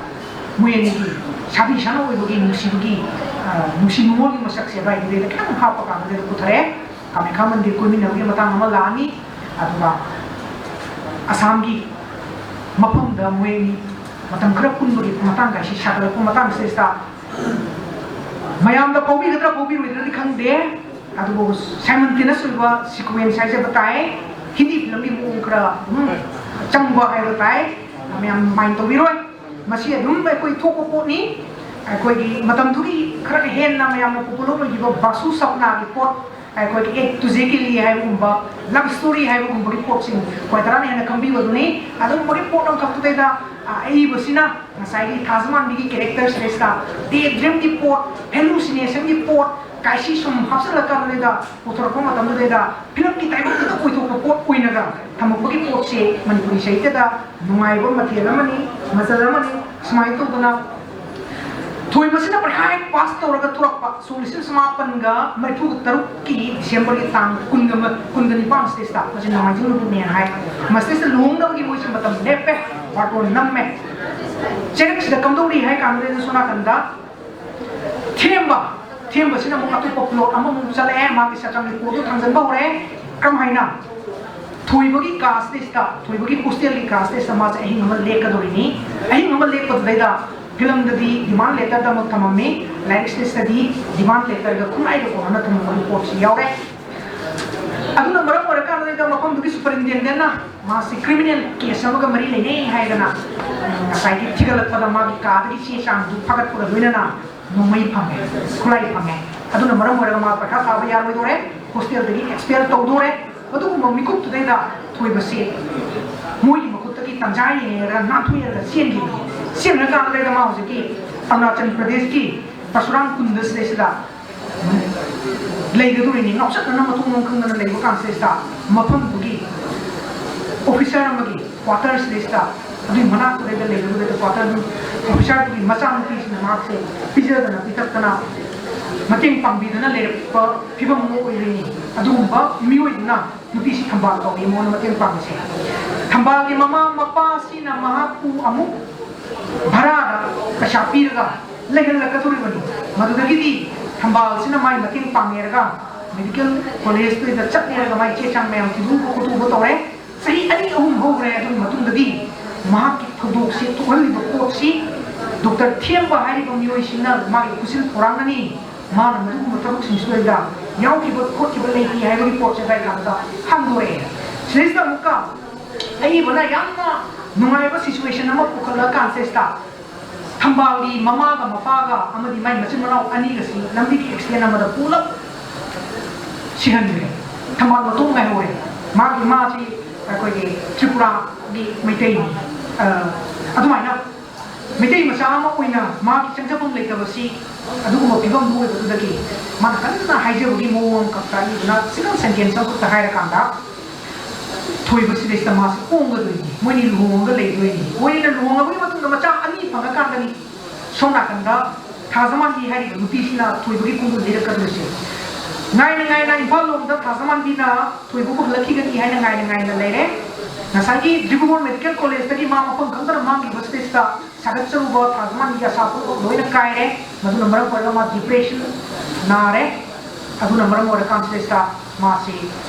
ꯃꯣꯏ ꯑꯅꯤꯒꯤ ꯁꯥꯕꯤ ꯁꯥꯅ ꯑꯣꯏꯕꯒꯤ ꯅꯨꯡꯁꯤꯕꯒꯤ, ꯑ, ꯅꯨꯡꯁꯤ ꯅꯨꯡꯉꯣꯜꯒꯤ ꯃꯁꯛꯁꯦ ꯑꯗꯨꯋꯥꯏꯗꯨꯗꯩꯗ ꯈꯤꯇꯪ ꯍꯥꯞꯄ ꯀꯥꯟꯗꯨꯗꯩꯗ ꯄꯨꯊꯔꯛꯑꯦ꯫ ꯀꯥꯃꯥꯈ꯭ꯌꯥ ꯃꯟꯗꯤꯔ ꯀꯣꯏꯃꯤꯟꯅꯕꯒꯤ ꯃꯇꯥꯡ ꯑꯃ ꯂꯥꯛꯑꯅꯤ꯫ ꯑꯗꯨꯒ ꯑꯁꯥꯝꯒꯤ ꯃꯐꯝꯗ ꯃꯣꯏ ꯑꯅꯤ ꯃꯇꯝ ꯈꯔ ꯄꯨꯟꯕꯒꯤ ꯃꯇꯥꯡ ꯀꯥꯏꯁꯤ ꯁꯥꯒꯠꯂꯛꯄ ꯃꯇꯥꯡꯁꯤꯗꯩꯁꯤꯗ ꯃꯌꯥꯝꯗ ꯐꯥꯎꯕꯤꯒꯗ꯭ꯔꯥ ꯐꯥꯎꯕꯤꯔꯣꯏꯗ꯭ꯔꯗꯤ ꯈꯪꯗꯦ꯫ ꯑꯗꯨꯕꯨ ꯁꯥꯏꯃꯟꯇꯦꯅꯁ ꯑꯣꯏꯕ ꯁꯤꯀ꯭ꯋꯦꯟꯁ ꯍꯥꯏꯖꯕ ꯇꯥꯏ꯫ ꯍꯤꯟꯗꯤ ꯐꯤꯂꯝꯒꯤ ꯃꯑꯣꯡ ꯈꯔ ꯑꯗꯨꯝ ꯆꯪꯕ ꯍꯥꯏꯕ ꯇꯥꯏ꯫ ꯃꯌꯥꯝ ꯃꯥꯏꯟ ꯇꯧꯕꯤꯔꯣꯏ꯫ ꯃꯁꯤ ꯑꯗꯨꯝ ꯑꯩꯈꯣꯏ ꯊꯣꯛꯄ ꯄꯣꯠꯅꯤ꯫ ꯑꯩꯈꯣꯏꯒꯤ ꯃꯇꯝꯗꯨꯒꯤ ꯈꯔ ꯍꯦꯟꯅ ꯃꯌꯥꯝꯅ ꯄꯣꯄꯨꯂꯔ ꯑꯣꯏꯈꯤꯕ ꯕꯥꯁꯨ ꯁꯞꯅꯥꯒꯤ ꯄꯣꯠ, ꯑꯩꯈꯣꯏꯒꯤ ꯑꯦꯛ ꯇꯨꯖꯦ ꯀꯦ ꯂꯤꯌꯦ ꯍꯥꯏꯕꯒꯨꯝꯕ, ꯂꯚ ꯁ꯭ꯇꯣꯔꯤ ꯍꯥꯏꯕꯒꯨꯝꯕꯒꯤ ꯄꯣꯠꯁꯤꯡ ꯈ꯭ꯋꯥꯏ ꯇꯔꯥꯅ ꯍꯦꯟꯅ ꯈꯪꯕꯤꯕꯗꯨꯅꯤ꯫ ꯑꯗꯨꯒꯨꯝꯕꯒꯤ ꯄꯣꯠ ꯑꯃꯈꯛꯇꯨꯗꯩꯗ, ꯑ, ꯑꯏꯕꯁꯤꯅ ꯉꯁꯥꯏꯒꯤ ꯊꯥꯖꯃꯥꯟꯕꯤꯒꯤ ꯀꯦꯔꯦꯛꯇꯔꯁꯤꯗꯩꯁꯤꯗ ꯗꯦ ꯗ꯭ꯔꯤꯝꯒꯤ ꯄꯣꯠ, ꯍꯦꯂꯨꯁꯤꯅꯦꯁꯟꯒꯤ ꯄꯣꯠ ꯀꯥꯏꯁꯤ ꯁꯨꯝ ꯍꯥꯞꯆꯤꯜꯂꯀꯥꯟꯗꯨꯗꯩꯗ ꯄꯨꯊꯣꯔꯛꯄ ꯃꯇꯝꯗꯨꯗꯩꯗ ꯐꯤꯂꯝꯒꯤ ꯇꯥꯏꯕꯪꯗꯨꯗ ꯑꯣꯏꯊꯣꯛꯄ ꯄꯣꯠ ꯑꯣꯏꯅꯒ ꯊꯝꯃꯛꯄꯒꯤ ꯄꯣꯠꯁꯦ ꯃꯅꯤꯄꯨꯔꯤ ꯁꯥꯍꯤꯇ꯭ꯌꯗ ꯅꯨꯡꯉꯥꯏꯕ ꯃꯊꯦꯜ ꯑꯃꯅꯤ, ꯃꯆꯜ ꯑꯃꯅꯤ꯫ ꯁꯨꯃꯥꯏꯅ ꯇꯧꯗꯅ ꯊꯣꯏꯕꯁꯤꯅ ꯄꯔꯤꯈꯥ ꯍꯦꯛ ꯄꯥꯁ ꯇꯧꯔꯒ ꯊꯣꯔꯛꯄ ꯁꯣꯛ ꯂꯤꯁꯤꯡ ꯆꯃꯥꯄꯟꯒ ꯃꯔꯤꯐꯨ ꯇꯔꯨꯛꯀꯤ ꯗꯤꯁꯦꯝꯕꯔꯒꯤ ꯇꯥꯡ ꯀꯨꯟꯒ ꯃ-, ꯀꯨꯟꯒ ꯅꯤꯄꯥꯟ ꯁꯤꯗꯩꯁꯤꯗ ꯃꯁꯤ ꯅꯣꯡꯃꯥꯏꯖꯤꯡ ꯅꯨꯃꯤꯠꯅꯦꯅ ꯍꯥꯏ꯫ ꯃꯁꯤꯗꯩꯁꯤꯗ ꯂꯨꯍꯣꯡꯅꯕꯒꯤ ꯃꯣꯏꯁꯦ ꯃꯇꯝ ꯂꯦꯞꯄꯦ, ꯕꯥꯔꯇꯣꯟ ꯅꯝꯃꯦ꯫ ꯆꯩꯔꯛꯁꯤꯗ ꯀꯝꯗꯧꯔꯤ ꯍꯥꯏ ꯀꯥꯟꯗ ꯁꯣꯝ ꯅꯥꯀꯟꯗ ꯊꯦꯝꯕ, ꯊꯦꯝꯕꯁꯤꯅ ꯑꯃꯨꯛ ꯑꯇꯣꯞꯄ ꯄ꯭ꯂꯣꯠ ꯑꯃꯃꯨꯛ ꯆꯠꯂꯛꯑꯦ, ꯃꯥꯒꯤ ꯁꯇ꯭ꯔꯪꯒꯤ ꯄꯣꯠꯇꯨ ꯊꯥꯡꯖꯟꯕ ꯍꯧꯔꯛꯑꯦ꯫ ꯀꯔꯝꯍꯥꯏꯅ? ꯊꯣꯏꯕꯒꯤ ꯀꯥꯁꯤꯗꯩꯁꯤꯗ, ꯊꯣꯏꯕꯒꯤ ꯍꯣꯁꯇꯦꯜꯒꯤ ꯀꯥꯁꯤꯗꯩꯁꯤꯗ ꯃꯥꯁꯦ ꯑꯍꯤꯡ ꯑꯃ ꯂꯦꯛꯀꯗꯧꯔꯤꯅꯤ꯫ ꯑꯍꯤꯡ ꯑꯃ ꯂꯦꯛꯄꯗꯨꯗꯩꯗ ꯐꯤꯂꯝꯗꯗꯤ ꯗꯤꯃꯥꯟ ꯂꯦꯇꯔꯗ ꯑꯃꯨꯛ ꯊꯝꯃꯝꯃꯤ, ꯂꯥꯏꯔꯤꯛꯁꯤꯗꯩꯁꯤꯗꯗꯤ ꯗꯤꯃꯥꯟ ꯂꯦꯇꯔꯒ ꯈꯨꯠꯂꯥꯏꯒ ꯀꯣꯟꯅꯅ ꯊꯝꯃꯝꯕꯒꯤ ꯄꯣꯠꯁꯤ ꯌꯥꯎꯔꯦ꯫ ꯑꯗꯨꯅ ꯃꯔꯝ ꯑꯣꯏꯔꯀꯥꯟꯗ ꯃꯐꯝꯗꯨꯒꯤ ꯁꯨꯄꯔꯤꯟꯇꯦꯟꯗꯦꯟꯅ ꯃꯥꯁꯤ ꯀ꯭ꯔꯤꯃꯤꯅꯦꯜ ꯀꯦꯁ ꯑꯃꯒ ꯃꯔꯤ ꯂꯩꯅꯩ ꯍꯥꯏꯗꯅ ꯉꯁꯥꯏꯒꯤ ꯊꯤꯒꯠꯂꯛꯄꯗ ꯃꯥꯒꯤ ꯀꯥꯗꯒꯤ ꯆꯦ ꯆꯥꯡꯗꯨ ꯐꯒꯠꯄꯒ ꯂꯣꯏꯅꯅ ꯅꯣꯡꯃꯩ ꯐꯪꯉꯦ, ꯈꯨꯠꯂꯥꯏ ꯐꯪꯉꯦ꯫ ꯑꯗꯨꯅ ꯃꯔꯝ ꯑꯣꯏꯔꯒ ꯃꯥ ꯄꯩꯈꯥ ꯊꯥꯕ ꯌꯥꯔꯣꯏꯗꯣꯔꯦ, ꯍꯣꯁꯇꯦꯜꯗꯒꯤ ꯑꯦꯛꯁꯄꯦꯜ ꯇꯧꯗꯣꯔꯦ꯫ ꯑꯗꯨꯒꯨꯝꯕ ꯃꯤꯀꯨꯞꯇꯨꯗꯩꯗ ꯊꯣꯏꯕꯁꯤ ꯃꯣꯏꯒꯤ ꯃꯈꯨꯠꯇꯒꯤ ꯇꯟꯖꯥ ꯌꯦꯡꯉꯦꯔꯒ ꯅꯥꯟꯊꯣꯛꯑꯦꯔꯒ ꯆꯦꯟꯈꯤꯕꯅꯤ꯫ ꯆꯦꯟꯈ꯭ꯔꯀꯥꯟꯗꯩꯗ ꯃꯥ ꯍꯧꯖꯤꯛꯀꯤ ꯑꯔꯨꯅꯥꯆꯜ ꯄ꯭ꯔꯗꯦꯁꯀꯤ ꯄꯔꯁꯨꯔꯥꯝ ꯀꯨꯟꯗ ꯁꯤꯗꯩꯁꯤꯗ ꯂꯩꯒꯗꯧꯔꯤꯅꯤ꯫ ꯉꯥꯎꯆꯠꯅꯅ ꯃꯊꯣꯡ ꯃꯔꯝ ꯈꯪꯗꯅ ꯂꯩꯕ ꯀꯥꯟꯁꯤꯗꯩꯁꯤꯗ ꯃꯐꯝꯗꯨꯒꯤ ꯑꯣꯐꯤꯁꯥꯔ ꯑꯃꯒꯤ ꯀ꯭ꯋꯥꯇꯔꯁꯤꯗꯩꯁꯤꯗ, ꯑꯗꯨꯒꯤ ꯃꯅꯥꯛꯇꯨꯗꯩꯗ ꯂꯩꯔꯨꯕꯗ ꯀ꯭ꯋꯥꯇꯔꯗꯨ ꯑꯣꯐꯤꯁꯥꯔꯗꯨꯒꯤ ꯃꯆꯥꯅꯨꯄꯤꯁꯤꯅ ꯃꯍꯥꯛꯁꯦ ꯄꯤꯖꯗꯅ ꯄꯤꯊꯛꯇꯅ ꯃꯇꯦꯡ ꯄꯥꯡꯕꯤꯗꯅ ꯂꯩꯔꯛꯄ ꯐꯤꯕꯝ ꯑꯃ ꯑꯣꯏꯔꯤꯅꯤ꯫ ꯑꯗꯨꯒꯨꯝꯕ ꯃꯤꯑꯣꯏꯗꯨꯅ ꯅꯨꯄꯤꯁꯤ ꯊꯝꯕꯥꯜ ꯀꯧꯏ, ꯃꯉꯣꯟꯗ ꯃꯇꯦꯡ ꯄꯥꯡꯕꯁꯦ꯫ ꯊꯝꯕꯥꯜꯒꯤ ꯃꯃꯥ ꯃꯄꯥꯁꯤꯅ ꯃꯍꯥꯛꯄꯨ ꯑꯃꯨꯛ ꯚꯔꯥꯗ ꯄꯩꯁꯥ ꯄꯤꯔꯒ ꯂꯩꯍꯜꯂꯛꯀꯗꯧꯔꯤꯕꯅꯤ꯫ ꯃꯗꯨꯗꯒꯤꯗꯤ ꯊꯝꯕꯥꯜꯁꯤꯅ ꯃꯥꯏ ꯃꯇꯦꯡ ꯄꯥꯡꯉꯦꯔꯒ ꯃꯦꯗꯤꯀꯦꯜ ꯀꯣꯂꯦꯖꯇꯨꯗ ꯆꯠꯂꯦꯔꯒ ꯃꯥꯏ ꯆꯦ ꯆꯥꯡ ꯃꯌꯥꯝ ꯊꯤꯗꯣꯛꯄ ꯈꯣꯠꯇꯣꯛꯄ ꯇꯧꯔꯦ꯫ ꯆꯍꯤ ꯑꯅꯤ ꯑꯍꯨꯝ ꯍꯧꯈ꯭ꯔꯦ꯫ ꯑꯗꯨꯒꯤ ꯃꯇꯨꯡꯗꯗꯤ ꯃꯍꯥꯛꯀꯤ ꯊꯧꯗꯣꯛꯁꯤ ꯊꯣꯛꯍꯜꯂꯤꯕ ꯄꯣꯠꯁꯤ ꯗꯣꯛꯇꯔ ꯊꯦꯝꯕ ꯍꯥꯏꯔꯤꯕ ꯃꯤꯑꯣꯏꯁꯤꯅ ꯃꯥꯒꯤ ꯈꯨꯠꯁꯤꯜ ꯊꯧꯔꯥꯡꯅꯅꯤ꯫ ꯃꯥꯅ ꯃꯗꯨꯒꯨꯝꯕ ꯊꯕꯛꯁꯤꯡꯁꯤꯗ ꯌꯥꯎꯈꯤꯕ ꯈꯣꯠꯈꯤꯕ ꯂꯩꯇꯦ ꯍꯥꯏꯕꯒꯤ ꯄꯣꯠꯁꯦ ꯑꯗꯥꯏ ꯀꯥꯟꯗ ꯍꯪꯗꯣꯔꯛꯑꯦ꯫ ꯁꯤꯗꯩꯁꯤꯗ ꯑꯃꯨꯛꯀ ꯑꯏꯕꯅ ꯌꯥꯝꯅ ꯅꯨꯡꯉꯥꯏꯕ ꯁꯤꯆꯨꯋꯦꯁꯟ ꯑꯃ ꯄꯨꯈꯠꯂꯛꯑꯀꯥꯟꯁꯤꯗ ꯊꯝꯕꯥꯜꯒꯤ ꯃꯃꯥꯒ ꯃꯄꯥꯒ ꯑꯃꯗꯤ ꯃꯥꯏ ꯃꯆꯤꯟ ꯃꯅꯥꯎ ꯑꯅꯤꯒꯁꯤ ꯂꯝꯕꯤꯒꯤ ꯑꯦꯛꯁꯤꯗꯦꯟ ꯑꯃꯗ ꯄꯨꯂꯞ ꯁꯤꯍꯟꯈ꯭ꯔꯦ꯫ ꯊꯝꯕꯥꯜ ꯃꯇꯣꯝ ꯉꯥꯏꯍꯧꯔꯦ꯫ ꯃꯥꯒꯤ ꯃꯥꯁꯤ ꯑꯩꯈꯣꯏꯒꯤ ꯇ꯭ꯔꯤꯄꯨꯔꯥꯒꯤ ꯃꯩꯇꯩꯅꯤ꯫ ꯑ, ꯑꯗꯨꯃꯥꯏꯅ ꯃꯩꯇꯩ ꯃꯆꯥ ꯑꯃ ꯑꯣꯏꯅ ꯃꯥꯒꯤ ꯆꯪꯖꯐꯝ ꯂꯩꯇꯕꯁꯤ ꯑꯗꯨꯒꯨꯝꯕ ꯐꯤꯕꯝꯗꯨ ꯑꯣꯏꯕꯗꯨꯗꯒꯤ ꯃꯥꯅ ꯀꯟꯅ ꯍꯥꯏꯖꯕꯒꯤ ꯃꯑꯣꯡ ꯑꯃꯈꯛꯇ ꯑꯏꯕꯅ ꯁꯤꯡꯒꯜ ꯁꯦꯟꯇꯦꯟꯁ ꯑꯃꯈꯛꯇ ꯍꯥꯏꯔꯀꯥꯟꯗ ꯊꯣꯏꯕꯁꯤꯗꯩꯁꯤꯗ ꯃꯥꯁꯤ ꯍꯣꯡꯒꯗꯣꯏꯅꯤ, ꯃꯣꯏꯅꯤ ꯂꯨꯍꯣꯡꯉꯒ ꯂꯩꯗꯣꯏꯅꯤ꯫ ꯃꯣꯏꯅꯤꯅ ꯂꯨꯍꯣꯡꯉꯕꯒꯤ ꯃꯇꯨꯡꯗ ꯃꯆꯥ ꯑꯅꯤ ꯐꯪꯉꯀꯥꯟꯗꯅꯤ ꯁꯣꯝ ꯅꯥꯀꯟꯗ ꯊꯥꯖꯃꯥꯟꯕꯤ ꯍꯥꯏꯔꯤꯕ ꯅꯨꯄꯤꯁꯤꯅ ꯊꯣꯏꯕꯒꯤ ꯈꯣꯡꯒꯨꯜ ꯂꯤꯔꯛꯀꯗꯣꯏꯁꯦ꯫ ꯉꯥꯏꯅ ꯉꯥꯏꯅ ꯏꯝꯐꯥꯜ ꯂꯣꯝꯗ ꯊꯥꯖꯃꯥꯟꯕꯤꯅ ꯊꯣꯏꯕꯕꯨ ꯍꯜꯂꯛꯈꯤꯒꯅꯤ ꯍꯥꯏꯅ ꯉꯥꯏꯅ ꯉꯥꯏꯅ ꯂꯩꯔꯦ꯫ ꯉꯁꯥꯏꯒꯤ ꯗꯤꯕ꯭ꯔꯨꯒꯔ ꯃꯦꯗꯤꯀꯦꯜ ꯀꯣꯂꯦꯖꯇꯒꯤ ꯃꯥ ꯃꯐꯝ ꯈꯪꯗꯅ ꯃꯥꯡꯈꯤꯕꯁꯤꯗꯩꯁꯤꯗ ꯁꯥꯒꯠꯆꯔꯨꯕ ꯊꯥꯖꯃꯥꯟꯕꯤꯒꯤ ꯑꯁꯥ ꯄꯨꯝꯅꯃꯛ ꯂꯣꯏꯅ ꯀꯥꯏꯔꯦ꯫ ꯃꯗꯨꯅ ꯃꯔꯝ ꯑꯣꯏꯔꯒ ꯃꯥ ꯗꯤꯄ꯭ꯔꯦꯁꯟ ꯅꯥꯔꯦ꯫ ꯑꯗꯨꯅ ꯃꯔꯝ ꯑꯣꯏꯔꯀꯥꯟꯁꯤꯗꯩꯁꯤꯗ ꯃꯥꯁꯤ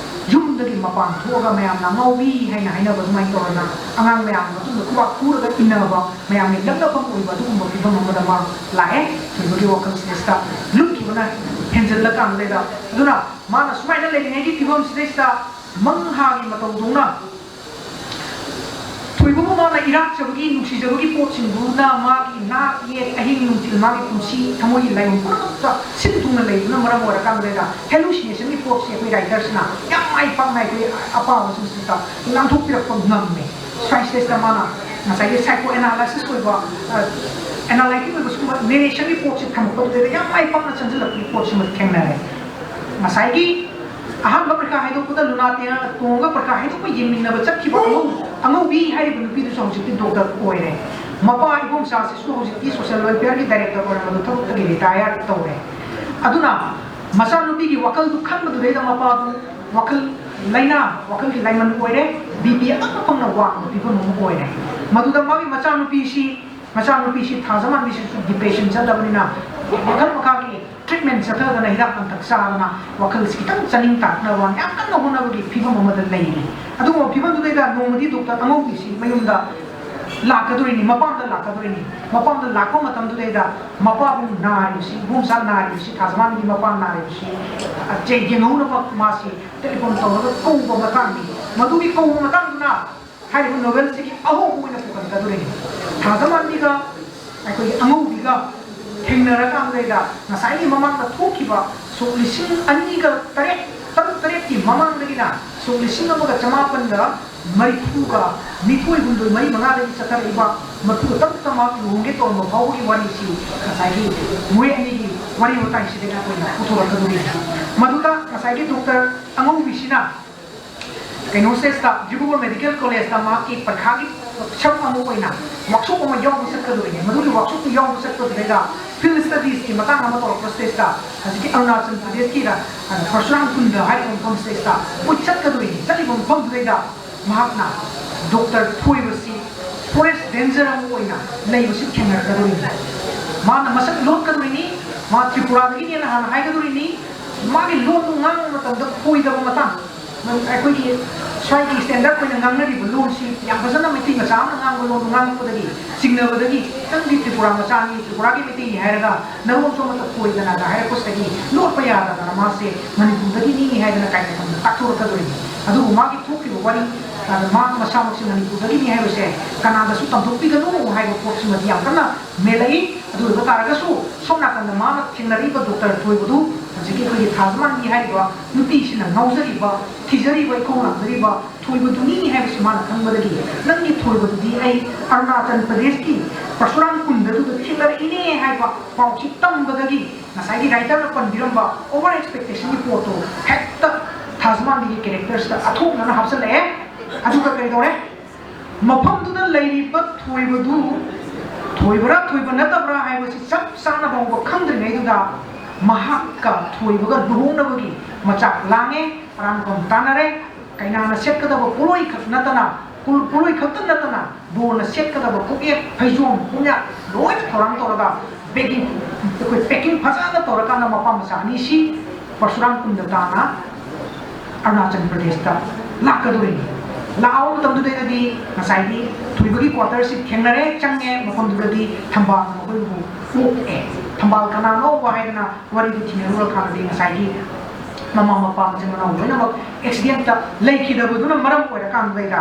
ꯌꯨꯝꯗꯒꯤ ꯃꯄꯥꯟ ꯊꯣꯛꯑꯒ ꯃꯌꯥꯝꯅ ꯑꯉꯥꯎꯕꯤ ꯍꯥꯏꯅ ꯍꯥꯏꯅꯕ ꯑꯗꯨꯃꯥꯏꯅ ꯇꯧꯔꯒ ꯑꯉꯥꯡ ꯃꯌꯥꯝꯒꯤ ꯃꯇꯨꯡꯗ ꯈꯨꯕꯥꯛ ꯈꯨꯔꯒ ꯏꯟꯅꯕ, ꯃꯌꯥꯝꯒꯤ ꯂꯛꯅꯐꯝ ꯑꯣꯏꯕ ꯑꯗꯨꯒꯨꯝꯕ ꯐꯤꯕꯝ ꯑꯃꯗ ꯃꯥ ꯂꯥꯛꯑꯦ꯫ ꯊꯣꯏꯕꯒꯤ ꯋꯥꯈꯜꯁꯤꯗꯩꯁꯤꯗ ꯂꯨꯞꯈꯤꯕꯅ ꯍꯦꯟꯖꯜꯂꯀꯥꯟꯗꯨꯗꯩꯗ꯫ ꯑꯗꯨꯅ ꯃꯥꯅ ꯁꯨꯃꯥꯏꯅ ꯂꯩꯔꯤꯉꯩꯒꯤ ꯐꯤꯕꯝꯁꯤꯗꯩꯁꯤꯗ ꯃꯪꯍꯥꯒꯤ ꯃꯇꯧꯗꯧꯅ ꯊꯣꯏꯕꯕꯨ ꯃꯥꯅ ꯏꯔꯥꯛꯆꯕꯒꯤ, ꯅꯨꯡꯁꯤꯖꯕꯒꯤ ꯄꯣꯠꯁꯤꯡꯗꯨꯅ ꯃꯥꯒꯤ ꯅꯥꯛ ꯌꯦꯠ, ꯑꯍꯤꯡ ꯅꯨꯡꯊꯤꯜ, ꯃꯥꯒꯤ ꯄꯨꯟꯁꯤ, ꯊꯃꯣꯏꯒꯤ ꯂꯥꯏꯑꯣꯡ ꯄꯨꯝꯅꯃꯛꯇ ꯁꯤꯟ ꯊꯨꯡꯅ ꯂꯩꯕꯅ ꯃꯔꯝ ꯑꯣꯏꯔꯀꯥꯟꯗ, ꯍꯦꯂꯨꯁꯤꯅꯦꯁꯟꯒꯤ ꯄꯣꯠꯁꯤ ꯑꯩꯈꯣꯏ ꯔꯥꯏꯇꯔꯁꯤꯅ ꯌꯥꯝ ꯃꯥꯏ ꯄꯥꯛꯅ ꯑꯩꯈꯣꯏ ꯑꯄꯥꯝꯕꯁꯤꯡꯁꯤꯗ ꯂꯥꯟꯊꯣꯛꯄꯤꯔꯛꯄ ꯉꯝꯃꯦ꯫ ꯁ꯭ꯋꯥꯏꯁꯤꯗꯩꯁꯤꯗ ꯃꯥꯅ ꯉꯁꯥꯏꯒꯤ ꯁꯥꯏꯀꯣ ꯑꯦꯅꯥꯂꯥꯏꯁꯤꯁ ꯑꯣꯏꯕ, ꯑꯦꯅꯥꯂꯥꯏꯇꯤꯛ ꯑꯣꯏꯕ ꯁꯤꯒꯨꯝꯕ ꯅꯦꯔꯦꯁꯟꯒꯤ ꯄꯣꯠꯁꯤ ꯊꯝꯃꯛꯄꯗꯨꯗ ꯌꯥꯝ ꯃꯥꯏ ꯄꯥꯛꯅ ꯆꯪꯁꯤꯜꯂꯛꯄꯒꯤ ꯄꯣꯠꯁꯤꯃ ꯊꯦꯡꯅꯔꯦ꯫ ꯉꯁꯥꯏꯒꯤ ꯑꯍꯥꯟꯕ ꯄꯔꯤꯈꯥ ꯍꯥꯏꯗꯣꯛꯄꯗ ꯂꯨꯅꯥ ꯇꯦꯡꯅ ꯇꯣꯡꯉꯒ ꯄꯔꯤꯈꯥ ꯍꯥꯏꯗꯣꯛꯄ ꯌꯦꯡꯃꯤꯟꯅꯕ ꯆꯠꯈꯤꯕ ꯑꯉꯧ-, ꯑꯉꯧꯕꯤ ꯍꯥꯏꯔꯤꯕ ꯅꯨꯄꯤꯗꯨꯁꯨ ꯍꯧꯖꯤꯛꯇꯤ ꯗꯣꯛꯇꯔ ꯑꯣꯏꯔꯦ꯫ ꯃꯄꯥ ꯏꯕꯣꯝꯆꯥꯁꯤꯁꯨ ꯍꯧꯖꯤꯛꯇꯤ ꯁꯣꯁꯤꯌꯦꯜ ꯋꯦꯜꯐꯤꯌꯔꯒꯤ ꯗꯥꯏꯔꯦꯛꯇꯔ ꯑꯣꯏꯔꯝꯕꯗꯨ ꯊꯕꯛꯇꯒꯤ ꯔꯤꯇꯥꯌꯔ ꯇꯧꯔꯦ꯫ ꯑꯗꯨꯅ ꯃꯆꯥꯅꯨꯄꯤꯒꯤ ꯋꯥꯈꯜꯗꯨ ꯈꯟꯕꯗꯨꯗꯩꯗ ꯃꯄꯥꯗꯨ ꯋꯥꯈꯜ ꯂꯥꯏꯅꯥ, ꯋꯥꯈꯜꯒꯤ ꯂꯥꯏꯃꯟ ꯑꯣꯏꯔꯦ, ꯕꯤ ꯄꯤ ꯑꯉꯛꯄ ꯐꯪꯅ ꯋꯥꯡꯕ ꯐꯤꯕꯝ ꯑꯃ ꯑꯣꯏꯔꯦ꯫ ꯃꯗꯨꯗ ꯃꯥꯒꯤ ꯃꯆꯥꯅꯨꯄꯤꯁꯤ, ꯃꯆꯥꯅꯨꯄꯤꯁꯤ ꯊꯥꯖꯃꯥꯟꯕꯤꯁꯤꯁꯨ ꯗꯤꯄ꯭ꯔꯦꯁꯟ ꯆꯠꯂꯕꯅꯤꯅ ꯃꯈꯜ ꯃꯈꯥꯒꯤ ꯇ꯭ꯔꯤꯠꯃꯦꯟ ꯆꯠꯊꯗꯅ ꯍꯤꯗꯥꯛ ꯂꯥꯡꯊꯛ ꯆꯥꯗꯅ ꯋꯥꯈꯜꯁꯤ ꯈꯤꯇꯪ ꯆꯥꯅꯤꯡ ꯇꯥꯔꯛꯅꯕ ꯌꯥꯝ ꯀꯟꯅ ꯍꯣꯠꯅꯕꯒꯤ ꯐꯤꯕꯝ ꯑꯃꯗ ꯂꯩꯔꯤ꯫ ꯑꯗꯨꯒꯨꯝꯕ ꯐꯤꯕꯝꯗꯨꯗꯩꯗ ꯅꯣꯡꯃꯗꯤ ꯗꯣꯛꯇꯔ ꯑꯉꯧꯕꯤꯁꯤ ꯃꯌꯨꯝꯗ ꯂꯥꯛꯀꯗꯣꯔꯤꯅꯤ, ꯃꯄꯥꯝꯗ ꯂꯥꯛꯀꯗꯣꯔꯤꯅꯤ꯫ ꯃꯄꯥꯝꯗ ꯂꯥꯛꯄ ꯃꯇꯝꯗꯨꯗꯩꯗ ꯃꯄꯥꯕꯨꯡ ꯅꯥꯔꯤꯕꯁꯤ, ꯏꯕꯣꯝꯆꯥ ꯅꯥꯔꯤꯕꯁꯤ, ꯊꯥꯖꯃꯥꯟꯒꯤ ꯃꯄꯥ ꯅꯥꯔꯤꯕꯁꯤ, ꯑ, ꯆꯦ ꯌꯦꯡꯍꯧꯅꯕ ꯃꯥꯁꯤ ꯇꯦꯂꯤꯐꯣꯟ ꯇꯧꯔꯒ ꯀꯧꯕ ꯃꯇꯥꯡꯅꯤ꯫ ꯃꯗꯨꯒꯤ ꯀꯧꯕ ꯃꯇꯥꯡꯗꯨꯅ ꯍꯥꯏꯔꯤꯕ ꯅꯣꯚꯦꯜꯁꯤꯒꯤ ꯑꯍꯧꯕ ꯑꯣꯏꯅ ꯄꯨꯈꯠꯀꯗꯣꯔꯤꯅꯤ꯫ ꯊꯥꯖꯃꯥꯟꯕꯤꯒ ꯑꯩꯈꯣꯏꯒꯤ ꯑꯉꯧꯕꯤꯒ ꯊꯦꯡꯅꯔꯀꯥꯟꯗꯩꯗ ꯉꯁꯥꯏꯒꯤ ꯃꯃꯥꯡꯗ ꯊꯣꯛꯈꯤꯕ ꯁꯣꯛ ꯂꯤꯁꯤꯡ ꯑꯅꯤꯒ ꯇꯔꯦꯠ, ꯇꯔꯨꯛ ꯇꯔꯦꯠꯀꯤ ꯃꯃꯥꯡꯗꯒꯤꯅ ꯁꯣꯛ ꯂꯤꯁꯤꯡ ꯑꯃꯒ ꯆꯃꯥꯄꯟꯒ ꯃꯔꯤꯐꯨꯒ ꯅꯤꯊꯣꯏ, ꯍꯨꯝꯗꯣꯏ, ꯃꯔꯤ, ꯃꯉꯥꯗꯒꯤ ꯆꯠꯊꯔꯛꯏꯕ ꯃꯗꯨ ꯇꯞ ꯇꯞꯅ ꯂꯨꯍꯣꯡꯒꯦ ꯇꯧꯔꯝꯕ ꯐꯥꯎꯕꯒꯤ ꯋꯥꯔꯤꯁꯤ ꯉꯁꯥꯏꯒꯤ ꯃꯣꯏ ꯑꯅꯤꯒꯤ ꯋꯥꯔꯤ ꯋꯥꯇꯥꯏꯁꯤꯗꯒꯤ ꯑꯩꯈꯣꯏꯅ ꯄꯨꯊꯣꯔꯛꯀꯗꯧꯔꯤꯕꯅꯤ꯫ ꯃꯗꯨꯗ ꯉꯁꯥꯏꯒꯤ ꯗꯣꯛꯇꯔ ꯑꯉꯧꯕꯤꯁꯤꯅ ꯀꯩꯅꯣꯁꯤꯗꯩꯁꯤꯗ ꯗꯤꯕ꯭ꯔꯨꯒꯔ ꯃꯦꯗꯤꯀꯦꯜ ꯀꯣꯂꯦꯖꯇ ꯃꯍꯥꯛꯀꯤ ꯄꯔꯤꯈꯥꯒꯤ ꯁꯔꯨꯛ ꯑꯃ ꯑꯣꯏꯅ ꯋꯥꯛꯁꯣꯞ ꯑꯃ ꯌꯥꯎꯕ ꯆꯠꯀꯗꯣꯔꯤꯅꯤ꯫ ꯃꯗꯨꯒꯤ ꯋꯥꯛꯁꯣꯞꯇꯨ ꯌꯥꯎꯕ ꯆꯠꯄꯗꯨꯗꯩꯗ ꯐꯤꯜꯗ ꯁ꯭ꯇꯗꯤꯁꯀꯤ ꯃꯇꯥꯡ ꯑꯃ ꯇꯧꯔꯛꯄꯁꯤꯗꯩꯁꯤꯗ ꯍꯧꯖꯤꯛꯀꯤ ꯑꯔꯨꯅꯥꯆꯜ ꯄ꯭ꯔꯗꯦꯁꯀꯤꯗ, ꯑ, ꯄꯔꯁꯨꯔꯥꯝ ꯀꯨꯟꯗ ꯍꯥꯏꯔꯤꯕ ꯃꯐꯝꯁꯤꯗꯩꯁꯤꯗ ꯃꯣꯏ ꯆꯠꯀꯗꯣꯔꯤꯅꯤ꯫ ꯆꯠꯂꯤꯕ ꯃꯐꯝꯗꯨꯗꯩꯗ ꯃꯍꯥꯛꯅ ꯗꯣꯛꯇꯔ ꯊꯣꯏꯕꯁꯤ ꯐꯣꯔꯦꯁ ꯔꯦꯟꯖꯔ ꯑꯃ ꯑꯣꯏꯅ ꯂꯩꯕꯁꯤ ꯊꯦꯡꯅꯔꯛꯀꯗꯣꯔꯤꯅꯤ꯫ ꯃꯥꯅ ꯃꯁꯛ ꯂꯣꯠꯀꯗꯣꯔꯤꯅꯤ꯫ ꯃꯥ ꯇ꯭ꯔꯤꯄꯨꯔꯥꯗꯒꯤꯅꯦꯅ ꯍꯥꯟꯅ ꯍꯥꯏꯒꯗꯣꯔꯤꯅꯤ꯫ ꯃꯥꯒꯤ ꯂꯣꯟꯗꯨ ꯉꯥꯡꯕ ꯃꯇꯝꯗ ꯈꯣꯏꯗꯕ ꯃꯇꯥꯡ, ꯑꯩꯈꯣꯏꯒꯤ ꯁ꯭ꯋꯥꯏꯒꯤ ꯁ꯭ꯇꯦꯟꯗꯔꯗ ꯑꯣꯏꯅ ꯉꯥꯡꯅꯔꯤꯕ ꯂꯣꯟꯁꯤ ꯌꯥꯝ ꯐꯖꯅ ꯃꯩꯇꯩ ꯃꯆꯥ ꯑꯃꯅ ꯉꯥꯡꯕ ꯂꯣꯟꯗꯨ ꯉꯥꯡꯉꯛꯄꯗꯒꯤ ꯆꯤꯡꯅꯕꯗꯒꯤ ꯈꯤꯇꯪꯗꯤ ꯇ꯭ꯔꯤꯄꯨꯔꯥ ꯃꯆꯥꯅꯤ, ꯇ꯭ꯔꯤꯄꯨꯔꯥꯒꯤ ꯃꯩꯇꯩꯅꯤ ꯍꯥꯏꯔꯒ ꯅꯔꯣꯟꯁꯨ ꯑꯃꯠꯇ ꯈꯣꯏꯗꯅꯒ ꯍꯥꯏꯔꯛꯄꯁꯤꯗꯒꯤ ꯂꯣꯠꯄ ꯌꯥꯗꯗꯅ ꯃꯥꯁꯦ ꯃꯅꯤꯄꯨꯔꯗꯒꯤꯅꯤ ꯍꯥꯏꯗꯅ ꯀꯥꯏꯅꯐꯝꯗ ꯇꯥꯛꯊꯣꯔꯛꯀꯗꯣꯔꯤꯅꯤ꯫ ꯑꯗꯨꯕꯨ ꯃꯥꯒꯤ ꯊꯣꯛꯈꯤꯕ ꯋꯥꯔꯤ, ꯑ, ꯃꯥ ꯃꯁꯥꯃꯛꯁꯦ ꯃꯅꯤꯄꯨꯔꯗꯒꯤꯅꯤ ꯍꯥꯏꯕꯁꯦ ꯀꯅꯥꯗꯁꯨ ꯇꯝꯊꯣꯛꯄꯤꯒꯅꯨ ꯍꯥꯏꯕ ꯄꯣꯠꯁꯤꯃꯗꯤ ꯌꯥꯝ ꯀꯟꯅ ꯃꯦꯜꯂꯛꯏ꯫ ꯑꯗꯨ ꯑꯣꯏꯕ ꯇꯥꯔꯒꯁꯨ ꯁꯣꯝ ꯅꯥꯀꯟꯗ ꯃꯥꯅ ꯊꯦꯡꯅꯔꯤꯕ ꯗꯣꯛꯇꯔ ꯊꯣꯏꯕꯗꯨ ꯍꯧꯖꯤꯛꯀꯤ ꯑꯩꯈꯣꯏꯒꯤ ꯊꯥꯖꯃꯥꯟꯕꯤ ꯍꯥꯏꯔꯤꯕ ꯅꯨꯄꯤꯁꯤꯅ ꯉꯥꯎꯖꯔꯤꯕ, ꯊꯤꯖꯔꯤꯕ, ꯏꯈꯧ ꯂꯥꯡꯖꯔꯤꯕ ꯊꯣꯏꯕꯗꯨꯅꯤ ꯍꯥꯏꯕꯁꯤ ꯃꯥꯅ ꯈꯪꯕꯗꯒꯤ, "ꯅꯪꯒꯤ ꯊꯣꯏꯕꯗꯨꯗꯤ ꯑꯩ ꯑꯔꯨꯅꯥꯆꯜ ꯄ꯭ꯔꯗꯦꯁꯀꯤ ꯄꯔꯁꯨꯔꯥꯝ ꯀꯨꯟꯗꯗꯨꯗ ꯊꯦꯡꯅꯔꯛꯏꯅꯦ" ꯍꯥꯏꯕ ꯄꯥꯎꯁꯤ ꯇꯝꯕꯗꯒꯤ ꯉꯁꯥꯏꯒꯤ writer ꯅ ꯄꯟꯕꯤꯔꯝꯕ over expectation ꯒꯤ ꯄꯣꯠꯇꯣ ꯍꯦꯛꯇ ꯊꯥꯖꯃꯥꯟꯕꯤꯒꯤ character ꯁꯤꯗ ꯑꯊꯣꯛꯅꯅ ꯍꯥꯞꯆꯤꯜꯂꯛꯑꯦ꯫ ꯑꯗꯨꯒ ꯀꯔꯤ ꯇꯧꯔꯦ? ꯃꯐꯝꯗꯨꯗ ꯂꯩꯔꯤꯕ ꯊꯣꯏꯕꯗꯨ ꯊꯣꯏꯕ꯭ꯔꯥ ꯊꯣꯏꯕ ꯅꯠꯇꯕ꯭ꯔꯥ ꯍꯥꯏꯕꯁꯤ ꯆꯞ ꯆꯥꯅ ꯐꯥꯎꯕ ꯈꯪꯗ꯭ꯔꯤꯉꯩꯗꯨꯗ ꯃꯍꯥꯛꯀ ꯊꯣꯏꯕꯒ ꯂꯨꯍꯣꯡꯅꯕꯒꯤ ꯃꯆꯥꯛ ꯂꯥꯡꯉꯦ, ꯑꯔꯥꯡꯐꯝ ꯇꯥꯟꯅꯔꯦ꯫ ꯀꯩꯅꯥꯅ ꯁꯦꯠꯀꯗꯕ ꯄꯣꯠꯂꯣꯏ ꯈꯛ ꯅꯠꯇꯅ, ꯄꯣꯠꯂꯣꯏ ꯈꯛꯇ ꯅꯠꯇꯅ ꯕꯣꯔꯅ ꯁꯦꯠꯀꯗꯕ ꯀꯣꯛꯌꯦꯠ, ꯐꯩꯖꯣꯝ, ꯈꯣꯡꯌꯥꯠ ꯂꯣꯏꯅ ꯊꯧꯔꯥꯡ ꯇꯧꯔꯒ packing, ꯑꯩꯈꯣꯏ packing ꯐꯖꯅ ꯇꯧꯔꯀꯥꯟꯗ ꯃꯄꯥ ꯃꯆꯥ ꯑꯅꯤꯁꯤ ꯄꯔꯁꯨꯔꯥꯝ ꯀꯨꯟꯗ ꯇꯥꯅ ꯑꯔꯨꯅꯥꯆꯜ ꯄ꯭ꯔꯗꯦꯁꯇ ꯂꯥꯛꯀꯗꯣꯔꯤꯅꯤ꯫ ꯂꯥꯛꯑꯕ ꯃꯇꯝꯗꯨꯗꯩꯗꯗꯤ ꯉꯁꯥꯏꯒꯤ ꯊꯣꯏꯕꯒꯤ quarter ꯁꯤ ꯊꯦꯡꯅꯔꯦ, ꯆꯪꯉꯦ, ꯃꯐꯝꯗꯨꯗꯗꯤ ꯊꯝꯕꯥꯜꯅ ꯃꯈꯣꯏꯕꯨ ꯑꯣꯛꯑꯦ꯫ ꯊꯝꯕꯥꯜ ꯀꯅꯥꯅꯣ ꯍꯥꯏꯗꯅ ꯋꯥꯔꯤꯗꯨ ꯊꯤꯅꯔꯨꯔꯀꯥꯟꯗꯗꯤ ꯉꯁꯥꯏꯒꯤ ꯃꯃꯥ ꯃꯄꯥ ꯃꯆꯤꯟ ꯃꯅꯥꯎ ꯂꯣꯏꯅꯃꯛ accident ꯇ ꯂꯩꯈꯤꯗꯕꯗꯨꯅ ꯃꯔꯝ ꯑꯣꯏꯔꯀꯥꯟꯗꯩꯗ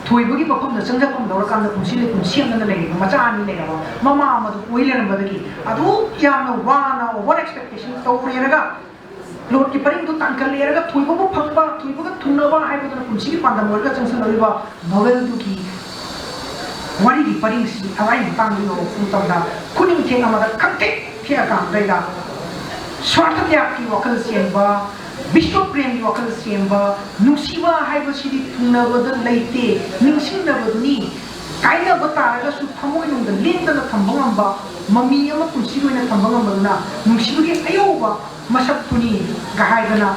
ꯊꯣꯏꯕꯒꯤ ꯃꯐꯝꯗ ꯆꯪꯖꯐꯝ ꯂꯧꯔꯀꯥꯟꯗ ꯄꯨꯟꯁꯤ ꯂꯩꯄꯨꯟ ꯁꯦꯝꯗꯅ ꯂꯩꯔꯤꯕ ꯃꯆꯥ ꯑꯅꯤ ꯂꯩꯔꯕ ꯃꯃꯥ ꯑꯃꯗꯨ ꯑꯣꯏ ꯂꯩꯔꯝꯕꯗꯒꯤ ꯑꯗꯨꯛ ꯌꯥꯝꯅ ꯋꯥꯅ over expectation ꯇꯧꯔꯦꯔꯒ ꯂꯣꯠꯀꯤ ꯄꯔꯤꯡꯗꯨ ꯇꯥꯟꯈꯠꯂꯦꯔꯒ ꯊꯣꯏꯕꯕꯨ ꯐꯪꯕ, ꯊꯣꯏꯕꯒ ꯊꯨꯡꯅꯕ ꯍꯥꯏꯕꯗꯨꯅ ꯄꯨꯟꯁꯤꯒꯤ ꯄꯥꯟꯗꯝ ꯑꯣꯏꯔꯒ ꯆꯪꯁꯤꯜꯂꯛꯂꯤꯕ ꯅꯣꯚꯦꯜꯗꯨꯒꯤ ꯋꯥꯔꯤꯒꯤ ꯄꯔꯤꯡꯁꯤ ꯊꯋꯥꯏ ꯃꯇꯥꯡꯗ ꯌꯧꯔꯛꯄ ꯃꯇꯝꯗ ꯈꯨꯅꯤꯡ ꯊꯦꯛ ꯑꯃꯗ ꯈꯪꯇꯦꯛ ꯊꯦꯛꯑꯀꯥꯟꯗꯩꯗ ꯁ꯭ꯋꯥꯔꯊ ꯇ꯭ꯌꯥꯒꯀꯤ ꯋꯥꯈꯜ ꯆꯦꯟꯕ, ꯕꯤꯁ꯭ꯋ ꯄ꯭ꯔꯦꯝꯒꯤ ꯋꯥꯈꯜ ꯆꯦꯟꯕ, ꯅꯨꯡꯁꯤꯕ ꯍꯥꯏꯕꯁꯤꯗꯤ ꯊꯨꯡꯅꯕꯗ ꯂꯩꯇꯦ, ꯅꯤꯡꯁꯤꯡꯅꯕꯗꯨꯅꯤ꯫ ꯀꯥꯏꯅꯕ ꯇꯥꯔꯒꯁꯨ ꯊꯃꯣꯏꯅꯨꯡꯗ ꯂꯦꯡꯗꯅ ꯊꯝꯕ ꯉꯝꯕ, ꯃꯃꯤ ꯑꯃ ꯄꯨꯟꯁꯤꯒꯤ ꯑꯣꯏꯅ ꯊꯝꯕ ꯉꯝꯕꯗꯨꯅ ꯅꯨꯡꯁꯤꯕꯒꯤ ꯑꯌꯧꯕ ꯃꯁꯛꯇꯨꯅꯤꯒ ꯍꯥꯏꯗꯅ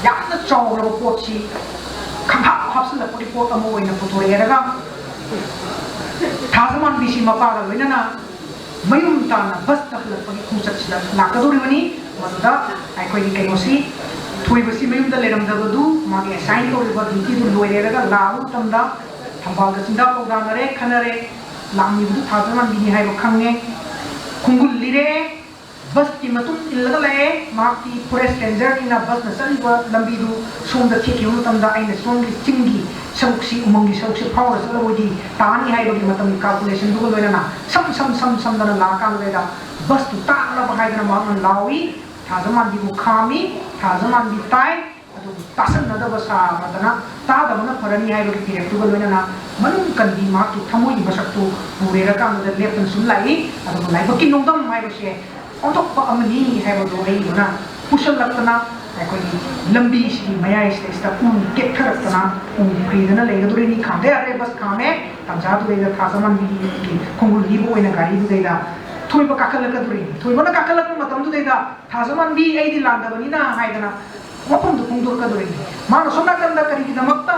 ꯌꯥꯝꯅ ꯆꯥꯎꯔꯕ ꯄꯣꯠꯁꯤ ꯈꯪꯍꯥꯞ ꯍꯥꯞꯆꯤꯜꯂꯛꯄꯒꯤ ꯄꯣꯠ ꯑꯃ ꯑꯣꯏꯅ ꯄꯨꯊꯣꯔꯛꯑꯦꯔꯒ ꯊꯥꯖꯃꯥꯟꯕꯤꯁꯤ ꯃꯄꯥꯒ ꯂꯣꯏꯅꯅ ꯃꯌꯨꯝ ꯇꯥꯅ ꯕꯁꯇ ꯍꯜꯂꯛꯄꯒꯤ ꯈꯣꯡꯆꯠꯁꯤꯗ ꯂꯥꯛꯀꯗꯧꯔꯤꯕꯅꯤ꯫ ꯃꯗꯨꯗ ꯑꯩꯈꯣꯏꯒꯤ ꯀꯩꯅꯣꯁꯤ ꯊꯣꯏꯕꯁꯤ ꯃꯌꯨꯝꯗ ꯂꯩꯔꯝꯗꯕꯗꯨ ꯃꯥꯒꯤ assign ꯇꯧꯔꯤꯕ duty ꯗꯨ ꯂꯣꯏꯔꯦꯔꯒ ꯂꯥꯛꯑꯕ ꯃꯇꯝꯗ ꯊꯝꯕꯥꯜꯒ ꯆꯤꯟꯗꯥ ꯄꯧꯗꯥꯅꯔꯦ, ꯈꯟꯅꯔꯦ, ꯂꯥꯛꯂꯤꯕꯗꯨ ꯊꯥꯖꯃꯥꯟꯕꯤꯅꯤ ꯍꯥꯏꯕ ꯈꯪꯉꯦ, ꯈꯣꯡꯒꯨꯜ ꯂꯤꯔꯦ, ꯕꯁꯀꯤ ꯃꯇꯨꯡ ꯏꯜꯂꯒ ꯂꯥꯛꯑꯦ꯫ ꯃꯍꯥꯛꯇꯤ ꯐꯣꯔꯦꯁ ꯔꯦꯟꯖꯔꯅꯤꯅ ꯕꯁꯅ ꯆꯠꯂꯤꯕ ꯂꯝꯕꯤꯗꯨ ꯁꯣꯝꯗ ꯊꯦꯛꯈꯤꯕ ꯃꯇꯝꯗ ꯑꯩꯅ ꯁꯣꯝꯒꯤ ꯆꯤꯡꯒꯤ ꯁꯔꯨꯛꯁꯤ, ꯎꯃꯪꯒꯤ ꯁꯔꯨꯛꯁꯤ ꯐꯥꯎꯔ ꯆꯠꯂꯕꯣꯏꯗꯤ ꯇꯥꯅꯤ ꯍꯥꯏꯕꯒꯤ ꯃꯇꯝꯒꯤ ꯀꯥꯜꯀꯨꯂꯦꯁꯟꯗꯨꯒ ꯂꯣꯏꯅꯅ ꯁꯝ ꯁꯝ ꯁꯝ ꯁꯝꯗꯅ ꯂꯥꯛꯑꯀꯥꯟꯗꯨꯗ ꯕꯁꯇꯨ ꯇꯥꯅꯕ ꯍꯥꯏꯗꯅ ꯃꯍꯥꯛꯅ ꯂꯥꯎꯏ꯫ ꯊꯥꯖꯃꯥꯟꯕꯤꯕꯨ ꯈꯥꯝꯃꯤ꯫ ꯊꯥꯖꯃꯥꯟꯕꯤ ꯇꯥꯏ꯫ ꯑꯗꯨꯕꯨ ꯇꯥꯁꯟꯅꯗꯕ ꯁꯥꯗꯅ ꯇꯥꯗꯕꯅ ꯐꯔꯅꯤ ꯍꯥꯏꯕꯒꯤ ꯐꯤꯔꯦꯞꯇꯨꯒ ꯂꯣꯏꯅꯅ ꯃꯅꯨꯡ ꯀꯟꯕꯤ ꯃꯍꯥꯛꯀꯤ ꯊꯃꯣꯏꯒꯤ ꯃꯁꯛꯇꯨ ꯄꯨꯔꯦꯔꯀꯥꯟꯗꯨꯗ ꯂꯦꯞꯇꯅ ꯁꯨꯝ ꯂꯥꯛꯏ꯫ ꯑꯗꯨꯕꯨ ꯂꯥꯏꯕꯛꯀꯤ ꯅꯣꯡꯗꯝ ꯍꯥꯏꯕꯁꯦ ꯑꯣꯟꯊꯣꯛꯄ ꯑꯃꯅꯤ ꯍꯥꯏꯕꯗꯨ ꯑꯩ ꯃꯅ ꯄꯨꯁꯜꯂꯛꯇꯅ ꯑꯩꯈꯣꯏꯒꯤ ꯂꯝꯕꯤꯁꯤꯒꯤ ꯃꯌꯥꯏꯁꯤꯗꯩꯁꯤꯗ ꯎ ꯇꯦꯛꯊꯔꯛꯇꯅ ꯎ ꯐꯩꯗꯅ ꯂꯩꯒꯗꯧꯔꯤꯅꯤ꯫ ꯈꯥꯝꯗ ꯌꯥꯗ꯭ꯔꯦ, ꯕꯁ ꯈꯥꯝꯃꯦ꯫ ꯇꯟꯖꯥꯗꯨꯗꯩꯗ ꯊꯥꯖꯃꯥꯟꯕꯤꯒꯤ ꯈꯣꯡꯒꯨꯜ ꯂꯤꯕ ꯑꯣꯏꯅ ꯒꯥꯔꯤꯗꯨꯗꯩꯗ ꯊꯣꯏꯕ ꯀꯥꯈꯠꯂꯛꯀꯗꯧꯔꯤꯅꯤ꯫ ꯊꯣꯏꯕꯅ ꯀꯥꯈꯠꯂꯛꯄ ꯃꯇꯝꯗꯨꯗꯩꯗ ꯊꯥꯖꯃꯥꯟꯕꯤ ꯑꯩꯗꯤ ꯂꯥꯟꯗꯕꯅꯤꯅ ꯍꯥꯏꯗꯅ ꯋꯥꯐꯝꯗꯨ ꯐꯣꯡꯗꯣꯔꯛꯀꯗꯧꯔꯤꯅꯤ꯫ ꯃꯥꯅ ꯁꯣꯝ ꯅꯥꯀꯟꯗ ꯀꯔꯤꯒꯤꯗꯃꯛꯇ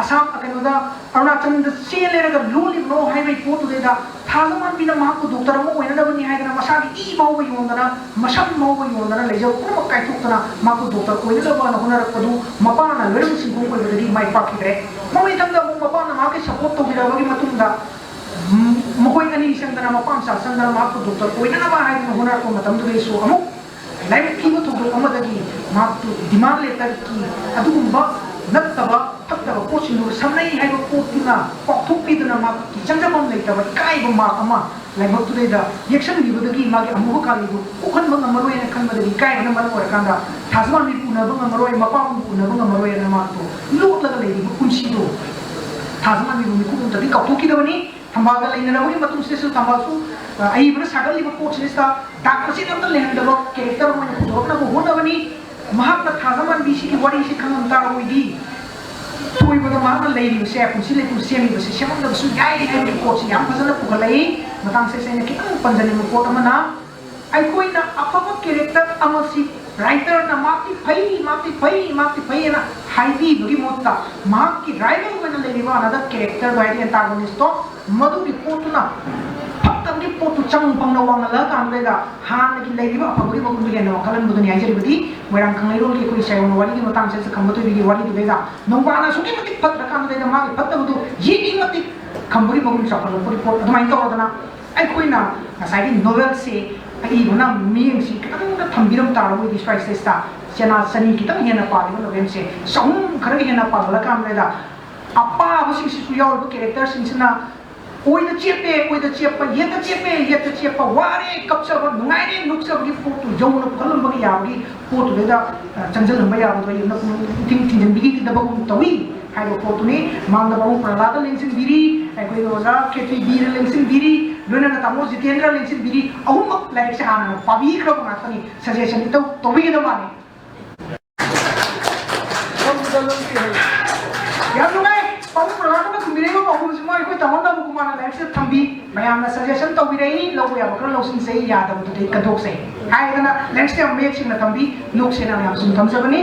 ꯑꯁꯥꯝ, ꯀꯩꯅꯣꯗ, ꯑꯔꯨꯅꯥꯆꯜꯗ ꯆꯦꯜꯂꯦꯔꯒ ꯂꯣꯜꯂꯤꯕꯅꯣ ꯍꯥꯏꯕꯒꯤ ꯄꯣꯠꯇꯨꯗꯩꯗ ꯊꯥꯖꯃꯥꯟꯕꯤꯅ ꯃꯍꯥꯛꯄꯨ ꯗꯣꯛꯇꯔ ꯑꯃ ꯑꯣꯏꯅꯅꯕꯅꯤ ꯍꯥꯏꯗꯅ ꯃꯁꯥꯒꯤ ꯏ ꯐꯥꯎꯕ ꯌꯣꯟꯗꯅ, ꯃꯁꯝ ꯐꯥꯎꯕ ꯌꯣꯟꯗꯅ, ꯂꯩꯖꯕ ꯄꯨꯝꯅꯃꯛ ꯀꯥꯏꯊꯣꯛꯇꯅ ꯃꯍꯥꯛꯄꯨ ꯗꯣꯛꯇꯔ ꯑꯣꯏꯅꯅꯕꯅ ꯍꯣꯠꯅꯔꯛꯄꯗꯨ ꯃꯄꯥꯅ ꯂꯣꯏꯔꯝ ꯁꯤꯟꯐꯝ ꯑꯣꯏꯕꯗꯒꯤ ꯃꯥꯏ ꯄꯥꯛꯈꯤꯗ꯭ꯔꯦ꯫ ꯃꯃꯩꯊꯪꯗ ꯑꯃꯨꯛ ꯃꯄꯥꯅ ꯃꯍꯥꯛꯀꯤ ꯁꯞꯄꯣꯔꯠ ꯇꯧꯕꯤꯔꯛꯑꯕꯒꯤ ꯃꯇꯨꯡꯗ, ꯎꯝ, ꯃꯈꯣꯏ ꯑꯅꯤ ꯆꯪꯗꯅ, ꯃꯄꯥ ꯃꯆꯥ ꯆꯪꯗꯅ ꯃꯍꯥꯛꯄꯨ ꯗꯣꯛꯇꯔ ꯑꯣꯏꯅꯅꯕ ꯍꯥꯏꯗꯅ ꯍꯣꯠꯅꯔꯛꯄ ꯃꯇꯝꯗꯨꯗꯩꯁꯨ ꯑꯃꯨꯛ ꯂꯥꯏꯕꯛ ꯊꯤꯕ ꯊꯧꯗꯣꯛ ꯑꯃꯗꯒꯤ ꯃꯍꯥꯛꯇꯨ ꯗꯤꯃꯥꯟ ꯂꯦꯇꯔꯒꯤ ꯑꯗꯨꯒꯨꯝꯕ ꯅꯠꯇꯕ ꯐꯠꯇꯕ ꯄꯣꯠꯁꯤꯡꯗꯨꯒ ꯁꯝꯅꯩ ꯍꯥꯏꯕ ꯄꯣꯠꯇꯨꯅ ꯄꯥꯎꯊꯣꯛꯄꯤꯗꯨꯅ ꯃꯍꯥꯛꯀꯤ ꯆꯪꯖꯐꯝ ꯂꯩꯇꯕ ꯏꯀꯥꯏꯕ ꯃꯍꯥꯛ ꯑꯃ ꯂꯥꯏꯕꯛꯇꯨꯗꯩꯗ ꯌꯦꯛꯁꯟꯈꯤꯕꯗꯒꯤ ꯃꯥꯒꯤ ꯑꯃꯨꯕ ꯀꯥꯂꯤꯗꯨ ꯀꯣꯛꯍꯟꯕ ꯉꯝꯃꯔꯣꯏꯅ ꯈꯟꯕꯗꯒꯤ ꯏꯀꯥꯏꯕꯅ ꯃꯔꯝ ꯑꯣꯏꯔꯀꯥꯟꯗ ꯊꯥꯖꯃꯥꯟꯕꯤꯕꯨ ꯎꯅꯕ ꯉꯝꯃꯔꯣꯏ, ꯃꯄꯥꯕꯨ ꯎꯅꯕ ꯉꯝꯃꯔꯣꯏꯅ ꯃꯍꯥꯛꯇꯨ ꯂꯣꯠꯂꯒ ꯂꯩꯔꯤꯕ ꯄꯨꯟꯁꯤꯗꯨ ꯊꯥꯖꯃꯥꯟꯕꯤꯕꯨ ꯃꯤꯀꯨꯞ ꯑꯃꯇꯗꯤ ꯀꯥꯎꯊꯣꯛꯈꯤꯗꯕꯅꯤ꯫ ꯊꯝꯕꯥꯜꯒ ꯂꯩꯅꯔꯕꯒꯤ ꯃꯇꯨꯡꯁꯤꯗꯁꯨ ꯊꯝꯕꯥꯜꯁꯨ, ꯑ, ꯑꯏꯕꯅ ꯁꯥꯒꯠꯂꯤꯕ ꯄꯣꯠꯁꯤꯗꯩꯁꯤꯗ ꯗꯥꯛ ꯃꯆꯦꯠ ꯑꯃꯇ ꯂꯩꯍꯟꯗꯕ ꯀꯦꯔꯦꯛꯇꯔ ꯑꯃ ꯑꯣꯏꯅ ꯄꯨꯊꯣꯔꯛꯅꯕ ꯍꯣꯠꯅꯕꯅꯤ꯫ ꯃꯍꯥꯛꯅ ꯊꯥꯖꯃꯥꯟꯕꯤꯁꯤꯒꯤ ꯋꯥꯔꯤꯁꯤ ꯈꯪꯉꯝ ꯇꯥꯔꯕꯣꯏꯗꯤ ꯊꯣꯏꯕꯗ ꯃꯍꯥꯛꯅ ꯂꯩꯔꯤꯕꯁꯦ, ꯄꯨꯟꯁꯤ ꯂꯩꯄꯨꯟ ꯁꯦꯝꯂꯤꯕꯁꯦ ꯁꯦꯝꯂꯝꯗꯕꯁꯨ ꯌꯥꯏ ꯍꯥꯏꯕꯒꯤ ꯄꯣꯠꯁꯤ ꯌꯥꯝ ꯐꯖꯅ ꯄꯨꯈꯠꯂꯛꯏ꯫ ꯃꯇꯥꯡꯁꯤꯗ ꯑꯩꯅ ꯈꯤꯇꯪ ꯄꯟꯖꯅꯤꯡꯕ ꯄꯣꯠ ꯑꯃꯅ, ꯑꯩꯈꯣꯏꯅ ꯑꯐꯕ ꯀꯦꯔꯦꯛꯇꯔ ꯑꯃꯁꯤ ꯔꯥꯏꯇꯔꯅ ꯃꯍꯥꯛꯇꯤ ꯐꯩ, ꯃꯍꯥꯛꯇꯤ ꯐꯩ, ꯃꯍꯥꯛꯇꯤ ꯐꯩ ꯍꯥꯏꯅ ꯍꯥꯏꯕꯤꯕꯒꯤ ꯃꯍꯨꯠꯇ ꯃꯍꯥꯛꯀꯤ ꯔꯥꯏꯕꯦꯜ ꯑꯣꯏꯅ ꯂꯩꯔꯤꯕ ꯑꯅꯗꯔ ꯀꯦꯔꯦꯛꯇꯔꯗꯣ, ꯍꯥꯏꯗꯤ ꯑꯦꯟꯇꯥꯒꯣꯅꯤꯁꯇꯣ, ꯃꯗꯨꯒꯤ ꯄꯣꯠꯇꯨꯅ ꯐꯠꯇꯕꯒꯤ ꯄꯣꯠꯇꯨ ꯆꯪ ꯐꯪꯅ ꯋꯥꯡꯍꯜꯂ ꯀꯥꯟꯗꯨꯗ ꯍꯥꯟꯅꯒꯤ ꯂꯩꯔꯤꯕ ꯑꯐꯕꯒꯤ ꯃꯒꯨꯟꯗꯨ ꯍꯦꯟꯅ ꯋꯥꯡꯈꯠꯍꯟꯕꯗꯨꯅꯤ ꯍꯥꯏꯖꯔꯤꯕꯗꯤ꯫ ꯃꯣꯏꯔꯥꯡ ꯀꯪꯂꯩꯔꯣꯜꯒꯤ ꯑꯩꯈꯣꯏ ꯁꯥꯌꯣꯝ ꯋꯥꯔꯤꯒꯤ ꯃꯇꯥꯡꯁꯤꯗ ꯈꯝꯕ ꯊꯣꯏꯕꯤꯒꯤ ꯋꯥꯔꯤꯗꯨꯗꯩꯗ ꯅꯣꯡꯕꯥꯅ ꯑꯁꯨꯛꯀꯤ ꯃꯇꯤꯛ ꯐꯠꯇ꯭ꯔꯀꯥꯟꯗꯨꯗꯩꯗ ꯃꯥꯒꯤ ꯐꯠꯇꯕꯗꯨ ꯌꯦꯛꯏ ꯃꯇꯤꯛ ꯈꯝꯕꯒꯤ ꯃꯒꯨꯟ ꯆꯥꯎꯈꯠꯂꯛꯄꯒꯤ ꯄꯣꯠ ꯑꯗꯨꯃꯥꯏꯅ ꯇꯧꯔꯗꯅ ꯑꯩꯈꯣꯏꯅ ꯉꯁꯥꯏꯒꯤ ꯅꯣꯕꯦꯜꯁꯦ ꯑꯏꯕꯅ ꯃꯤꯠꯌꯦꯡꯁꯤ ꯈꯤꯇꯪꯒ ꯊꯝꯕꯤꯔꯝ ꯇꯥꯔꯒꯗꯤ ꯁ꯭ꯋꯥꯏꯁꯤꯗꯩꯁꯤꯗ ꯆꯦꯅꯥ ꯆꯅꯤ ꯈꯤꯇꯪ ꯍꯦꯟꯅ ꯄꯥꯜꯂꯤꯕ ꯅꯣꯕꯦꯜꯁꯦ ꯆꯍꯨꯝ ꯈꯔꯒ ꯍꯦꯟꯅ ꯄꯥꯜꯂꯀꯥꯟꯗ ꯑꯄꯥꯕꯁꯤꯡꯁꯤꯁꯨ ꯌꯥꯎꯔꯤꯕ ꯀꯦꯔꯦꯛꯇꯔꯁꯤꯡꯁꯤꯅ ꯑꯣꯏꯗ ꯆꯦꯞꯄꯦ, ꯑꯣꯏꯗ ꯆꯦꯞꯄ, ꯌꯦꯠꯇ ꯆꯦꯞꯄꯦ, ꯌꯦꯠꯇ ꯆꯦꯞꯄ, ꯋꯥꯔꯦ, ꯀꯞꯆꯕ, ꯅꯨꯡꯉꯥꯏꯔꯦ, ꯅꯣꯛꯆꯕꯒꯤ ꯄꯣꯠꯇꯨ ꯌꯧꯅ ꯄꯨꯈꯠꯂꯝꯕꯒꯤ ꯌꯥꯕꯒꯤ ꯄꯣꯠꯇꯨꯗꯩꯗ, ꯑ, ꯆꯪꯁꯤꯜꯂꯝꯕ ꯌꯥꯕꯗꯣ ꯑꯩ ꯏꯊꯤꯡ ꯊꯤꯡꯖꯤꯟꯕꯤꯈꯤꯗꯕꯒꯨꯝ ꯇꯧꯏ ꯍꯥꯏꯕ ꯄꯣꯠꯇꯨꯅꯤ꯫ ꯃꯥꯡꯗ ꯄꯥꯕꯨꯡ ꯄ꯭ꯔꯍꯂꯥꯗ ꯂꯦꯡꯁꯤꯟꯕꯤꯔꯤ, ꯑꯩꯈꯣꯏꯒꯤ ꯑꯣꯖꯥ ꯀꯦ ꯄꯤ ꯕꯤꯔ ꯂꯦꯡꯁꯤꯟꯕꯤꯔꯤ, ꯂꯣꯏꯅꯅ ꯇꯥꯃꯣ ꯖꯤꯇꯦꯟꯗ꯭ꯔ ꯂꯦꯡꯁꯤꯟꯕꯤꯔꯤ꯫ ꯑꯍꯨꯝꯃꯛ ꯂꯥꯏꯔꯤꯛꯁꯦ ꯍꯥꯟꯅ ꯄꯥꯕꯤꯈ꯭ꯔꯕ ꯉꯥꯛꯇꯅꯤ꯫ ꯁꯖꯦꯁꯟ ꯏꯇꯧ ꯇꯧꯕꯤꯒꯗꯕ ꯃꯥꯜꯂꯤ꯫ ꯌꯥꯝ ꯅꯨꯡꯉꯥꯏ꯫ ꯄꯥꯕꯨꯡ ꯄ꯭ꯔꯍꯂꯥꯗꯅ ꯈꯨꯝꯕꯤꯔꯛꯏꯕ ꯄꯥꯎꯈꯨꯝꯁꯤꯃ ꯑꯩꯈꯣꯏ ꯇꯥꯃꯣ ꯅꯕꯀꯨꯃꯥꯔꯅ ꯂꯥꯏꯔꯤꯛꯁꯤꯗ ꯊꯝꯕꯤ꯫ ꯃꯌꯥꯝꯅ ꯁꯖꯦꯁꯟ ꯇꯧꯕꯤꯔꯛꯏ, ꯂꯧꯕ ꯌꯥꯕ ꯈꯔ ꯂꯧꯁꯤꯟꯖꯩ, ꯌꯥꯗꯕꯗꯨꯗꯤ ꯀꯟꯊꯣꯛꯆꯩ ꯍꯥꯏꯗꯅ ꯂꯥꯏꯔꯤꯛꯁꯤꯗ ꯌꯥꯝ ꯃꯌꯦꯛ ꯁꯦꯡꯅ ꯊꯝꯕꯤ꯫ ꯅꯣꯛꯁꯦꯅ ꯃꯌꯥꯝ ꯁꯨꯝ ꯊꯝꯖꯕꯅꯤ꯫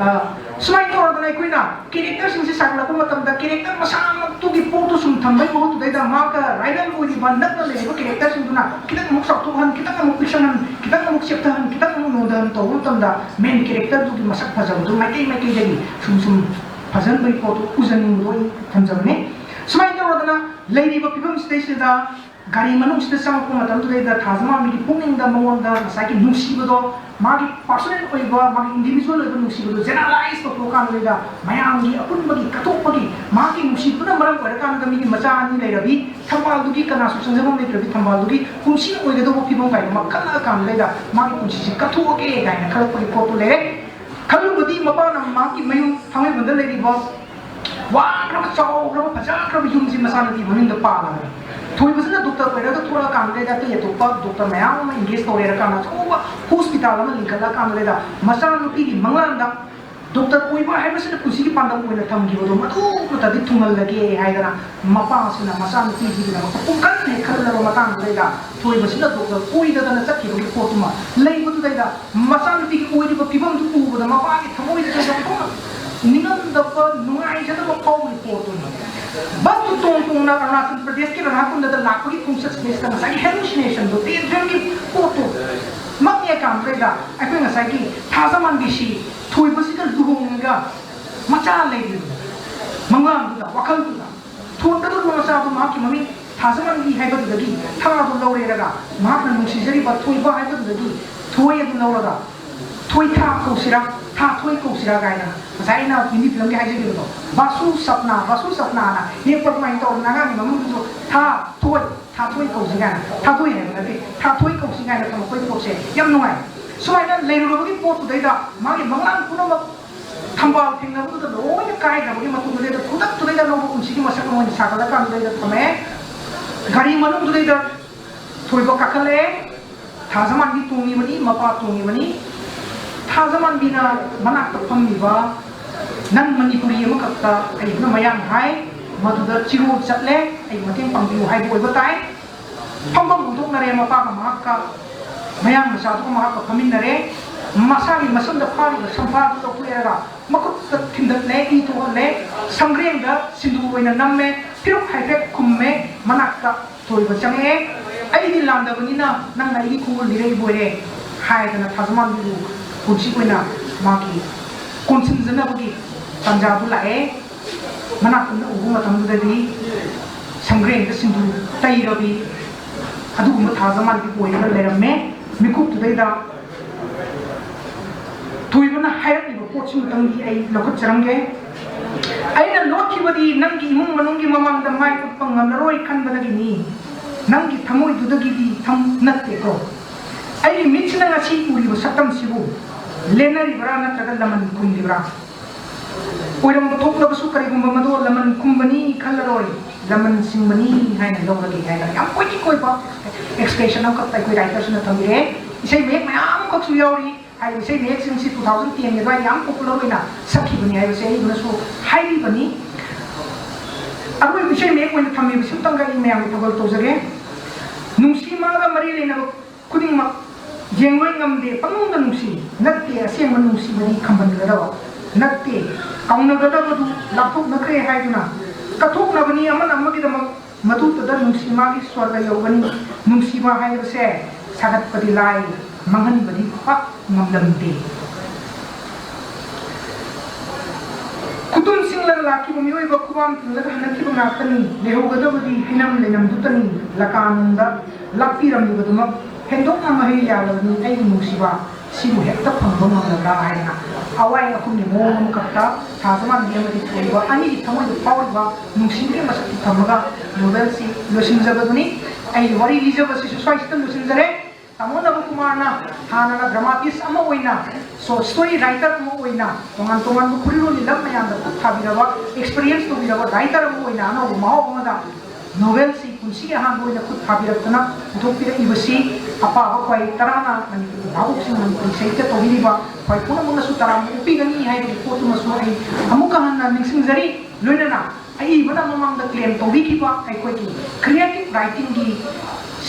ꯑ, ꯁꯨꯃꯥꯏꯅ ꯇꯧꯔꯗꯅ ꯑꯩꯈꯣꯏꯅ ꯀꯦꯔꯦꯛꯇꯔꯁꯤꯡꯁꯤ ꯁꯥꯒꯠꯂꯛꯄ ꯃꯇꯝꯗ ꯀꯦꯔꯦꯛꯇꯔ ꯃꯁꯥꯃꯛꯇꯨꯒꯤ ꯄꯣꯠꯇꯨ ꯁꯨꯝ ꯊꯝꯕꯒꯤ ꯃꯍꯨꯠꯇꯨꯗꯩꯗ ꯃꯍꯥꯛꯀ ꯔꯥꯏꯚꯦꯜ ꯑꯣꯏꯔꯤꯕ ꯅꯛꯅ ꯂꯩꯔꯤꯕ ꯀꯦꯔꯦꯛꯇꯔꯁꯤꯡꯗꯨꯅ ꯈꯤꯇꯪ ꯑꯃꯨꯛ ꯆꯥꯎꯊꯣꯛꯍꯟ, ꯈꯤꯇꯪ ꯑꯃꯨꯛ ꯄꯤꯛꯁꯟꯍꯟ, ꯈꯤꯇꯪ ꯑꯃꯨꯛ ꯆꯦꯞꯊꯍꯟ, ꯈꯤꯇꯪ ꯑꯃꯨꯛ ꯅꯣꯟꯊꯍꯟ ꯇꯧꯕ ꯃꯇꯝꯗ ꯃꯦꯟ ꯀꯦꯔꯦꯛꯇꯔꯗꯨꯒꯤ ꯃꯁꯛ ꯐꯖꯕꯗꯨ ꯃꯥꯏꯀꯩ ꯃꯥꯏꯀꯩꯗꯒꯤ ꯁꯨꯝ ꯁꯨꯝ ꯐꯖꯍꯟꯕꯒꯤ ꯄꯣꯠꯇꯨ ꯎꯖꯅꯤꯡꯕꯗꯣ ꯑꯩ ꯊꯝꯖꯕꯅꯤ꯫ ꯁꯨꯃꯥꯏꯅ ꯇꯧꯔꯗꯅ ꯂꯩꯔꯤꯕ ꯐꯤꯕꯝꯁꯤꯗꯩꯁꯤꯗ ꯒꯥꯔꯤ ꯃꯅꯨꯡꯁꯤꯗ ꯆꯪꯉꯛꯄ ꯃꯇꯝꯗꯨꯗꯩꯗ ꯊꯥꯖꯃꯥꯟꯕꯤꯒꯤ ꯄꯨꯛꯅꯤꯡꯗ ꯃꯉꯣꯟꯗ ꯉꯁꯥꯏꯒꯤ ꯅꯨꯡꯁꯤꯕꯗꯣ, ꯃꯥꯒꯤ ꯄꯥꯔꯁꯣꯅꯦꯜ ꯑꯣꯏꯕ, ꯃꯥꯒꯤ ꯏꯟꯗꯤꯕꯤꯖꯨꯋꯦꯜ ꯑꯣꯏꯕ ꯅꯨꯡꯁꯤꯕꯗꯣ ꯖꯦꯅꯔꯦꯂꯥꯏꯁ ꯇꯧꯊꯣꯛꯑꯀꯥꯟꯗꯨꯗꯩꯗ ꯃꯌꯥꯝꯒꯤ ꯑꯄꯨꯟꯕꯒꯤ ꯀꯠꯊꯣꯛꯄꯒꯤ ꯃꯥꯒꯤ ꯅꯨꯡꯁꯤꯕꯅ ꯃꯔꯝ ꯑꯣꯏꯔꯀꯥꯟꯗ ꯃꯤꯒꯤ ꯃꯆꯥ ꯑꯅꯤ ꯂꯩꯔꯕꯤ, ꯊꯝꯕꯥꯜꯗꯨꯒꯤ ꯀꯅꯥꯁꯨ ꯆꯪꯖꯐꯝ ꯂꯩꯇ꯭ꯔꯕꯤ, ꯊꯝꯕꯥꯜꯗꯨꯒꯤ ꯄꯨꯟꯁꯤ ꯑꯣꯏꯒꯗꯧꯕ ꯐꯤꯕꯝ ꯀꯥꯏꯗꯣ ꯃꯥ ꯈꯜꯂꯛꯑꯀꯥꯟꯗꯨꯗꯩꯗ ꯃꯥꯒꯤ ꯄꯨꯟꯁꯤꯁꯤ ꯀꯠꯊꯣꯛꯑꯒꯦ ꯀꯥꯏꯅ ꯈꯜꯂꯛꯄꯒꯤ ꯄꯣꯠꯇꯨ ꯂꯩꯔꯦ꯫ ꯈꯜꯂꯨꯕꯗꯤ ꯃꯄꯥꯅ ꯃꯍꯥꯛꯀꯤ ꯃꯌꯨꯝ ꯊꯥꯡꯃꯩꯕꯟꯗ ꯂꯩꯔꯤꯕ ꯋꯥꯈ꯭ꯔꯕ, ꯆꯥꯎꯈ꯭ꯔꯕ, ꯐꯖꯈ꯭ꯔꯕ ꯌꯨꯝꯁꯤ ꯃꯆꯥꯅꯨꯄꯤ ꯃꯃꯤꯡꯗ ꯄꯥꯜꯂꯕꯅꯤ꯫ ꯊꯣꯏꯕꯁꯤꯅ ꯗꯣꯛꯇꯔ ꯑꯣꯏꯔꯒ ꯊꯣꯔꯛꯑꯀꯥꯟꯗ ꯑꯇꯩ ꯑꯇꯣꯞꯄ ꯗꯣꯛꯇꯔ ꯃꯌꯥꯝ ꯑꯃ ꯏꯪꯒꯦꯖ ꯇꯧꯔꯦ ꯍꯥꯏꯔꯀꯥꯟꯗ ꯑꯆꯧꯕ ꯍꯣꯁꯄꯤꯇꯥꯜ ꯑꯃ ꯂꯤꯡꯈꯠꯂꯀꯥꯟꯗ ꯃꯆꯥꯅꯨꯄꯤꯒꯤ ꯃꯪꯂꯥꯟꯗ ꯗꯣꯛꯇꯔ ꯑꯣꯏꯕ ꯍꯥꯏꯕꯁꯤꯅ ꯄꯨꯟꯁꯤꯒꯤ ꯄꯥꯟꯗꯝ ꯑꯣꯏꯅ ꯊꯝꯈꯤꯕꯗꯣ ꯃꯗꯨꯃꯛꯇꯗꯤ ꯊꯨꯡꯍꯜꯂꯒꯦ ꯍꯥꯏꯗꯅ ꯃꯄꯥꯁꯤꯅ ꯃꯆꯥꯅꯨꯄꯤꯁꯤꯒꯤꯗꯃꯛꯇ ꯄꯨꯡꯀꯟ ꯍꯦꯛ ꯈꯜꯂꯕ ꯃꯇꯥꯡꯗꯨꯗꯩꯗ ꯊꯣꯏꯕꯁꯤꯅ ꯗꯣꯛꯇꯔ ꯑꯣꯏꯗꯗꯅ ꯆꯠꯈꯤꯕꯒꯤ ꯄꯣꯠꯇꯨꯃ ꯂꯩꯕꯗꯨꯗꯩꯗ ꯃꯆꯥꯅꯨꯄꯤꯒꯤ ꯑꯣꯏꯔꯤꯕ ꯐꯤꯕꯝꯗꯨ ꯎꯕꯗ ꯃꯄꯥꯒꯤ ꯊꯃꯣꯏꯗ ꯀꯩꯗꯧꯕ ꯅꯤꯡꯉꯝꯗꯕ, ꯅꯨꯡꯉꯥꯏꯖꯗꯕ ꯐꯥꯎꯕꯒꯤ ꯄꯣꯠꯇꯨꯅꯤ꯫ ꯕꯁꯇꯨ ꯇꯣꯡ ꯇꯣꯡꯅ ꯑꯔꯨꯅꯥꯆꯜ ꯄ꯭ꯔꯗꯦꯁꯀꯤ ꯔꯥꯙꯥꯀꯨꯟꯗꯗ ꯂꯥꯛꯄꯒꯤ ꯈꯣꯡꯆꯠꯁꯤꯗꯩꯁꯤꯗ ꯉꯁꯥꯏꯒꯤ ꯍꯦꯂꯨꯁꯤꯅꯦꯁꯟꯗꯣ, ꯗꯦ ꯗ꯭ꯔꯤꯝꯒꯤ ꯄꯣꯠꯇꯣ ꯃꯛꯑꯦ ꯀꯥꯟꯗꯨꯗꯩꯗ ꯑꯩꯈꯣꯏ ꯉꯁꯥꯏꯒꯤ ꯊꯥꯖꯃꯥꯟꯕꯤꯁꯤ ꯊꯣꯏꯕꯁꯤꯒ ꯂꯨꯍꯣꯡꯉꯒ ꯃꯆꯥ ꯂꯩꯔꯤꯕ ꯃꯪꯂꯥꯟꯗꯨꯗ, ꯋꯥꯈꯜꯗꯨꯗ ꯊꯣꯟꯒꯗꯧꯔꯤꯕ ꯃꯆꯥꯗꯨ ꯃꯍꯥꯛꯀꯤ ꯃꯃꯤꯡ ꯊꯥꯖꯃꯥꯟꯕꯤ ꯍꯥꯏꯕꯗꯨꯗꯒꯤ ꯊꯥꯗꯨ ꯂꯧꯔꯦꯔꯒ, ꯃꯍꯥꯛꯅ ꯅꯨꯡꯁꯤꯖꯔꯤꯕ ꯊꯣꯏꯕ ꯍꯥꯏꯕꯗꯨꯗꯒꯤ ꯊꯣꯏ ꯑꯗꯨ ꯂꯧꯔꯒ, ꯊꯣꯏꯊꯥ ꯀꯧꯁꯤꯔꯥ, ꯊꯥ ꯊꯣꯏ ꯀꯧꯁꯤꯔꯥ ꯀꯥꯏꯅ ꯉꯁꯥꯏ ꯑꯩꯅ ꯍꯤꯟꯗꯤ ꯐꯤꯂꯝꯒꯤ ꯍꯥꯏꯖꯈꯤꯕꯗꯣ, ꯕꯥꯁꯨ ꯁꯞꯅꯥ, ꯕꯥꯁꯨ ꯁꯞꯅꯥꯅ ꯌꯦꯛꯄ ꯑꯗꯨꯃꯥꯏꯅ ꯇꯧꯗꯅ ꯑꯉꯥꯡꯒꯤ ꯃꯃꯤꯡꯗꯨꯁꯨ ꯊꯥ ꯊꯣꯏ, ꯊꯥ ꯊꯣꯏ ꯀꯧꯁꯤ ꯀꯥꯏꯅ, ꯊꯥ ꯊꯣꯏ ꯍꯥꯏꯕ ꯅꯠꯇꯦ, ꯊꯥ ꯊꯣꯏ ꯀꯧꯁꯤ ꯀꯥꯏꯅ ꯊꯝꯃꯛꯄꯒꯤ ꯄꯣꯠꯁꯦ ꯌꯥꯝ ꯅꯨꯡꯉꯥꯏ꯫ ꯁꯨꯃꯥꯏꯅ ꯂꯩꯔꯨꯔꯕꯒꯤ ꯄꯣꯠꯇꯨꯗꯩꯗ ꯃꯥꯒꯤ ꯃꯪꯂꯥꯟ ꯄꯨꯝꯅꯃꯛ ꯊꯝꯕꯥꯜ ꯊꯦꯡꯅꯕꯗꯨꯗ ꯂꯣꯏꯅ ꯀꯥꯏꯈ꯭ꯔꯕꯒꯤ ꯃꯇꯨꯡꯗꯨꯗꯩꯗ ꯈꯨꯗꯛꯇꯨꯗꯩꯗ ꯑꯅꯧꯕ ꯄꯨꯟꯁꯤꯒꯤ ꯃꯁꯛ ꯑꯃ ꯑꯣꯏꯅ ꯁꯥꯒꯠꯂꯀꯥꯟꯗꯨꯗꯩꯗ ꯊꯝꯃꯛꯑꯦ꯫ ꯒꯥꯔꯤ ꯃꯅꯨꯡꯗꯨꯗꯩꯗ ꯊꯣꯏꯕ ꯀꯥꯈꯠꯂꯛꯑꯦ꯫ ꯊꯥꯖꯃꯥꯟꯕꯤ ꯇꯣꯡꯉꯤꯕꯅꯤ, ꯃꯄꯥ ꯇꯣꯡꯉꯤꯕꯅꯤ꯫ ꯊꯥꯖꯃꯥꯟꯕꯤꯅ ꯃꯅꯥꯛꯇ ꯐꯝꯃꯤꯕ ꯅꯟ ꯃꯅꯤꯄꯨꯔꯤ ꯑꯃꯈꯛꯇ ꯑꯩꯕꯨꯅ ꯃꯌꯥꯡ ꯍꯥꯏ, ꯃꯗꯨꯗ ꯆꯤꯔꯣꯜ ꯆꯠꯂꯦ, ꯑꯩ ꯃꯇꯦꯡ ꯄꯥꯡꯕꯤꯌꯨ ꯍꯥꯏꯕ ꯑꯣꯏꯕ ꯇꯥꯏ꯫ ꯐꯝꯐꯝ ꯍꯧꯗꯣꯛꯅꯔꯦ ꯃꯄꯥꯒ ꯃꯍꯥꯛꯀ, ꯃꯌꯥꯡ ꯃꯆꯥꯗꯨꯒ ꯃꯍꯥꯛꯀ ꯐꯝꯃꯤꯟꯅꯔꯦ꯫ ꯃꯁꯥꯒꯤ ꯃꯁꯝꯗ ꯐꯥꯔꯤꯕ ꯁꯝꯐꯥꯗꯨ ꯂꯧꯊꯣꯛꯑꯦꯔꯒ ꯃꯈꯨꯠꯇ ꯊꯤꯟꯗꯠꯂꯦ, ꯏ ꯊꯣꯛꯍꯜꯂꯦ, ꯁꯪꯒ꯭ꯔꯦꯡꯗ ꯁꯤꯟꯗꯨꯔ ꯑꯣꯏꯅ ꯅꯝꯃꯦ, ꯐꯤꯔꯨꯛ ꯍꯥꯏꯐꯦꯠ ꯈꯨꯝꯃꯦ, ꯃꯅꯥꯛꯇ ꯊꯣꯏꯕ ꯆꯪꯉꯛꯑꯦ꯫ "ꯑꯩꯗꯤ ꯂꯥꯟꯗꯕꯅꯤꯅ ꯅꯪꯅ ꯑꯩꯒꯤ ꯈꯨꯡꯒꯨꯜ ꯂꯤꯔꯛꯏꯕ ꯑꯣꯏꯔꯦ" ꯍꯥꯏꯗꯅ ꯊꯥꯖꯃꯥꯟꯕꯤꯕꯨ ꯄꯨꯟꯁꯤ ꯑꯣꯏꯅ ꯃꯥꯒꯤ ꯀꯣꯟꯁꯤꯟꯖꯅꯕꯒꯤ ꯇꯥꯟꯖꯥꯗꯨ ꯂꯥꯛꯑꯦ꯫ ꯃꯅꯥꯛꯇ ꯎꯕ ꯃꯇꯝꯗꯨꯗꯗꯤ ꯁꯪꯒ꯭ꯔꯦꯡꯗ ꯁꯤꯟꯗꯨꯔ ꯇꯩꯔꯕꯤ ꯑꯗꯨꯒꯨꯝꯕ ꯊꯥꯖꯃꯥꯟꯕꯤ ꯑꯣꯏꯔꯒ ꯂꯩꯔꯝꯃꯦ꯫ ꯃꯤꯀꯨꯞꯇꯨꯗꯩꯗ ꯊꯣꯏꯕꯅ ꯍꯥꯏꯔꯛꯂꯤꯕ ꯄꯣꯠꯁꯤꯃꯇꯪꯗꯤ ꯑꯩ ꯂꯧꯈꯠꯆꯔꯝꯒꯦ꯫ "ꯑꯩꯅ ꯂꯣꯠꯈꯤꯕꯗꯤ ꯅꯪꯒꯤ ꯏꯃꯨꯡ ꯃꯅꯨꯡꯒꯤ ꯃꯃꯥꯡꯗ ꯃꯥꯏ ꯎꯠꯄ ꯉꯝꯂꯔꯣꯏ ꯈꯟꯕꯗꯒꯤꯅꯤ꯫ ꯅꯪꯒꯤ ꯊꯃꯣꯏꯗꯨꯗꯒꯤꯗꯤ ꯊꯝ-, ꯅꯠꯇꯦꯀꯣ꯫ ꯑꯩꯒꯤ ꯃꯤꯠꯁꯤꯅ ꯉꯁꯤ ꯎꯔꯤꯕ ꯁꯛꯇꯝꯁꯤꯕꯨ ꯂꯦꯟꯅꯔꯤꯕ꯭ꯔꯥ ꯅꯠꯇ꯭ꯔꯒ ꯂꯃꯟ ꯈꯨꯝꯂꯤꯕ꯭ꯔꯥ? ꯑꯣꯏꯔꯝꯕ ꯊꯣꯛꯂꯕꯁꯨ ꯀꯔꯤꯒꯨꯝꯕ ꯃꯗꯨ ꯂꯃꯟ ꯈꯨꯝꯕꯅꯤ ꯈꯜꯂꯔꯣꯏ, ꯂꯃꯟ ꯁꯤꯡꯕꯅꯤ ꯍꯥꯏꯅ ꯂꯧꯔꯒꯦ" ꯍꯥꯏꯅ ꯌꯥꯝ poetic ꯑꯣꯏꯕ expression ꯑꯃꯈꯛꯇ ꯑꯩꯈꯣꯏ writerꯁꯤꯅ ꯊꯝꯕꯤꯔꯦ꯫ ꯏꯁꯩ ꯃꯌꯦꯛ ꯃꯌꯥꯝ ꯑꯃꯈꯛꯁꯨ ꯌꯥꯎꯔꯤ꯫ ꯍꯥꯏꯔꯤꯕ ꯏꯁꯩ ꯃꯌꯦꯛꯁꯤꯡꯁꯤ two thousand tenꯒꯤ ꯑꯗꯨꯋꯥꯏꯗ ꯌꯥꯝ popular ꯑꯣꯏꯅ ꯁꯛꯈꯤꯕꯅꯤ ꯍꯥꯏꯕꯁꯦ ꯑꯩꯗꯨꯅꯁꯨ ꯍꯥꯏꯔꯤꯕꯅꯤ꯫ ꯑꯔꯣꯏꯕ ꯏꯁꯩ ꯃꯌꯦꯛ ꯑꯣꯏꯅ ꯊꯝꯃꯤꯕꯁꯤꯃꯇꯪꯒ ꯑꯩ ꯃꯌꯥꯝꯒꯤ ꯊꯧꯒꯜ ꯇꯧꯖꯒꯦ꯫ "ꯅꯨꯡꯁꯤ ꯃꯥꯒ ꯃꯔꯤ ꯂꯩꯅꯕ ꯈꯨꯗꯤꯡꯃꯛ ꯌꯦꯡꯂꯣꯏ ꯉꯝꯗꯦ, ꯄꯪꯅꯨꯡꯗ ꯅꯨꯡꯁꯤ꯫ ꯅꯠꯇꯦ, ꯑꯁꯦꯡꯕ ꯅꯨꯡꯁꯤꯕꯗꯤ ꯈꯝꯕꯟꯒꯗꯕ ꯅꯠꯇꯦ, ꯀꯥꯎꯅꯒꯗꯕꯗꯨ ꯂꯥꯞꯊꯣꯛꯅꯈ꯭ꯔꯦ ꯍꯥꯏꯗꯨꯅ ꯀꯠꯊꯣꯛꯅꯕꯅꯤ ꯑꯃꯅ ꯑꯃꯒꯤꯗꯃꯛ꯫ ꯃꯗꯨꯇꯗ ꯅꯨꯡꯁꯤ ꯃꯥꯒꯤ ꯁ꯭ꯋꯔꯒ ꯌꯧꯒꯅꯤ꯫ ꯅꯨꯡꯁꯤꯕ ꯍꯥꯏꯕꯁꯦ ꯁꯥꯒꯠꯄꯗꯤ ꯂꯥꯏ, ꯃꯥꯡꯍꯟꯕꯗꯤ ꯄꯥꯛ ꯉꯝꯂꯝꯗꯦ"꯫ ꯈꯨꯇꯨꯝ ꯆꯤꯡꯂꯒ ꯂꯥꯛꯈꯤꯕ ꯃꯤꯑꯣꯏꯕ ꯈꯨꯕꯥꯝ ꯇꯤꯡꯂꯒ ꯍꯜꯂꯛꯈꯤꯕ ꯉꯥꯛꯇꯅꯤ꯫ ꯂꯩꯍꯧꯒꯗꯕꯗꯤ ꯐꯤꯂꯝ ꯂꯩꯅꯝꯗꯨꯇꯅꯤ꯫ ꯂꯀꯥꯅꯟꯗ ꯂꯥꯛꯄꯤꯔꯝꯂꯤꯕꯗꯨꯃꯛ ꯍꯦꯟꯗꯣꯛꯅ ꯃꯍꯩ ꯌꯥꯜꯂꯕꯅꯤ꯫ ꯑꯩꯒꯤ ꯅꯨꯡꯁꯤꯕ, ꯁꯤꯕꯨ ꯍꯦꯛꯇ ꯐꯪꯕ ꯉꯝꯂꯕ꯭ꯔꯥ ꯍꯥꯏꯗꯅ ꯑꯋꯥꯏ ꯑꯈꯨꯝꯒꯤ ꯃꯑꯣꯡ ꯑꯃꯈꯛꯇ ꯊꯥꯖ ꯃꯥꯟꯕꯤ ꯑꯃꯗꯤ ꯊꯣꯏꯕ ꯑꯅꯤꯒꯤ ꯊꯃꯣꯏꯗ ꯐꯥꯎꯔꯤꯕ ꯅꯨꯡꯁꯤꯕꯒꯤ ꯃꯁꯛꯇꯤ ꯊꯝꯃꯒ ꯅꯣꯚꯦꯜꯁꯤ ꯂꯣꯏꯁꯤꯟꯖꯕꯗꯨꯅꯤ꯫ ꯑꯩꯒꯤ ꯋꯥꯔꯤ ꯂꯤꯖꯕꯁꯤꯁꯨ ꯁ꯭ꯋꯥꯏꯁꯤꯗ ꯂꯣꯏꯁꯤꯟꯖꯔꯦ꯫ ꯇꯥꯃꯣ ꯅꯕꯀꯨꯃꯥꯔꯅ ꯍꯥꯟꯅꯅ dramatist ꯑꯃ ꯑꯣꯏꯅ, short story writer ꯑꯃ ꯑꯣꯏꯅ, ꯇꯣꯉꯥꯟ ꯇꯣꯉꯥꯟꯕ ꯈꯨꯔꯤꯔꯣꯜꯒꯤ ꯂꯝ ꯃꯌꯥꯝꯗ ꯈꯨꯠ ꯊꯥꯕꯤꯔꯕ, experience ꯇꯧꯕꯤꯔꯕ writer ꯑꯃ ꯑꯣꯏꯅ ꯑꯅꯧꯕ ꯃꯍꯥꯎ ꯑꯃꯗ ꯅꯣꯚꯦꯜꯁꯤ ꯄꯨꯟꯁꯤꯒꯤ ꯑꯍꯥꯟꯕ ꯑꯣꯏꯅ ꯈꯨꯠ ꯊꯥꯕꯤꯔꯛꯇꯅ ꯄꯨꯊꯣꯛꯄꯤꯔꯛꯏꯕꯁꯤ ꯑꯄꯥꯕ ꯈ꯭ꯋꯥꯏ ꯇꯔꯥꯅ ꯃꯅꯤꯄꯨꯔꯒꯤ ꯚꯥꯕꯣꯛꯁꯤꯡ, ꯃꯅꯤꯄꯨꯔꯤ ꯁꯥꯍꯤꯇ꯭ꯌ ꯇꯧꯕꯤꯔꯤꯕ ꯈ꯭ꯋꯥꯏ ꯄꯨꯝꯅꯃꯛꯅꯁꯨ ꯇꯔꯥꯝꯅ ꯑꯣꯛꯄꯤꯒꯅꯤ ꯍꯥꯏꯕꯒꯤ ꯄꯣꯠꯇꯨꯃꯁꯨ ꯑꯩ ꯑꯃꯨꯛꯀ ꯍꯟꯅ ꯅꯤꯡꯁꯤꯡꯖꯔꯤ꯫ ꯂꯣꯏꯅꯅ ꯑꯏꯕꯅ ꯃꯃꯥꯡꯗ claim ꯇꯧꯕꯤꯈꯤꯕ ꯑꯩꯈꯣꯏꯒꯤ creative writingꯒꯤ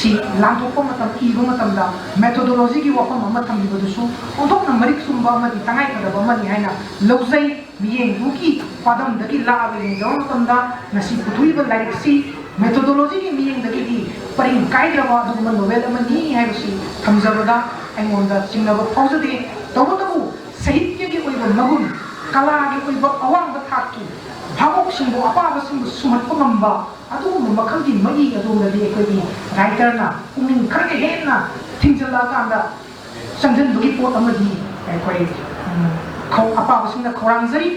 ꯁꯤ ꯂꯥꯟꯊꯣꯛꯄ ꯃꯇꯝ, ꯏꯕ ꯃꯇꯝꯗ methodologyꯒꯤ ꯋꯥꯐꯝ ꯑꯃ ꯊꯝꯕꯤꯕꯗꯨꯁꯨ ꯑꯣꯟꯊꯣꯛꯅ ꯃꯔꯤꯛ ꯆꯨꯝꯕ ꯑꯃꯗꯤ ꯇꯉꯥꯏꯐꯗꯕ ꯑꯃꯅꯤ ꯍꯥꯏꯅ ꯂꯧꯖꯩ꯫ ꯃꯤꯠꯌꯦꯡꯗꯨꯒꯤ ꯄꯥꯟꯗꯝꯗꯒꯤ ꯂꯥꯛꯑꯒ ꯌꯦꯡꯖꯕ ꯃꯇꯝꯗ ꯉꯁꯤ ꯄꯨꯊꯣꯛꯏꯕ ꯂꯥꯏꯔꯤꯛꯁꯤ methodologyꯒꯤ ꯃꯤꯠꯌꯦꯡꯗꯒꯤꯗꯤ ꯄꯔꯤꯡ ꯀꯥꯏꯗ꯭ꯔꯕ ꯑꯗꯨꯒꯨꯝꯕ novel ꯑꯃꯅꯤ ꯍꯥꯏꯕꯁꯤ ꯊꯝꯖꯕꯗ ꯑꯩꯉꯣꯟꯗ ꯆꯤꯡꯅꯕ ꯐꯥꯎꯖꯗꯦ꯫ ꯇꯧꯕꯇꯕꯨ ꯁꯥꯍꯤꯇ꯭ꯌꯒꯤ ꯑꯣꯏꯕ ꯃꯒꯨꯟ, ꯀꯂꯥꯒꯤ ꯑꯣꯏꯕ ꯑꯋꯥꯡꯕ ꯊꯥꯛꯀꯤ ꯚꯥꯕꯣꯛꯁꯤꯡꯕꯨ, ꯑꯄꯥꯕꯁꯤꯡꯕꯨ ꯁꯨꯝꯍꯠꯄ ꯉꯝꯕ ꯑꯗꯨꯒꯨꯝꯕ ꯃꯈꯜꯒꯤ ꯃꯌꯦꯛ ꯑꯗꯣꯝꯗꯗꯤ ꯑꯩꯈꯣꯏꯒꯤ writerꯅ ꯄꯨꯛꯅꯤꯡ ꯈꯔꯒ ꯍꯦꯟꯅ ꯊꯤꯡꯖꯤꯜꯂꯛꯑꯀꯥꯟꯗ ꯆꯪꯁꯤꯟꯕꯒꯤ ꯄꯣꯠ ꯑꯃꯗꯤ ꯑꯩꯈꯣꯏ, ꯎꯝ, ꯈꯧ-, ꯑꯄꯥꯕꯁꯤꯡꯅ ꯈꯧꯔꯥꯡꯖꯔꯤ꯫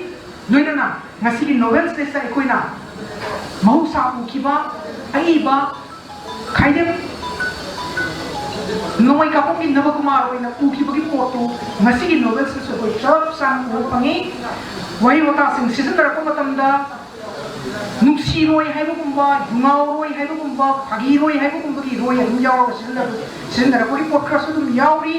ꯂꯣꯏꯅꯅ ꯉꯁꯤꯒꯤ novelꯁꯤꯗꯩꯁꯤꯗ ꯑꯩꯈꯣꯏꯅ ꯃꯍꯧꯁꯥ ꯎꯈꯤꯕ ꯑꯏꯕ ꯈꯥꯏꯗꯦꯝ ꯅꯣꯡꯃꯩ ꯀꯥꯞꯄꯝꯒꯤ ꯅꯕꯀꯨꯃꯥꯔ ꯑꯣꯏꯅ ꯎꯈꯤꯕꯒꯤ ꯄꯣꯠꯇꯨ ꯉꯁꯤꯒꯤ novelꯁꯤꯗꯁꯨ ꯑꯩꯈꯣꯏ ꯆꯞ ꯆꯥꯅ ꯎꯕ ꯐꯪꯉꯤ꯫ ꯋꯥꯍꯩ ꯋꯥꯇꯥꯁꯤꯡ ꯁꯤꯖꯤꯟꯅꯔꯛꯄ ꯃꯇꯝꯗ ꯅꯨꯡꯁꯤꯔꯣꯏ ꯍꯥꯏꯕꯒꯨꯝꯕ, ꯌꯨꯉꯥꯎꯔꯣꯏ ꯍꯥꯏꯕꯒꯨꯝꯕ, ꯐꯥꯒꯤꯔꯣꯏ ꯍꯥꯏꯕꯒꯨꯝꯕꯒꯤ ꯔꯣꯏ ꯑꯗꯨꯝ ꯌꯥꯎꯔꯒ ꯁꯤꯖꯤꯟꯅꯕ, ꯁꯤꯖꯤꯟꯅꯔꯛꯄꯒꯤ ꯄꯣꯠ ꯈꯔꯁꯨ ꯑꯗꯨꯝ ꯌꯥꯎꯔꯤ꯫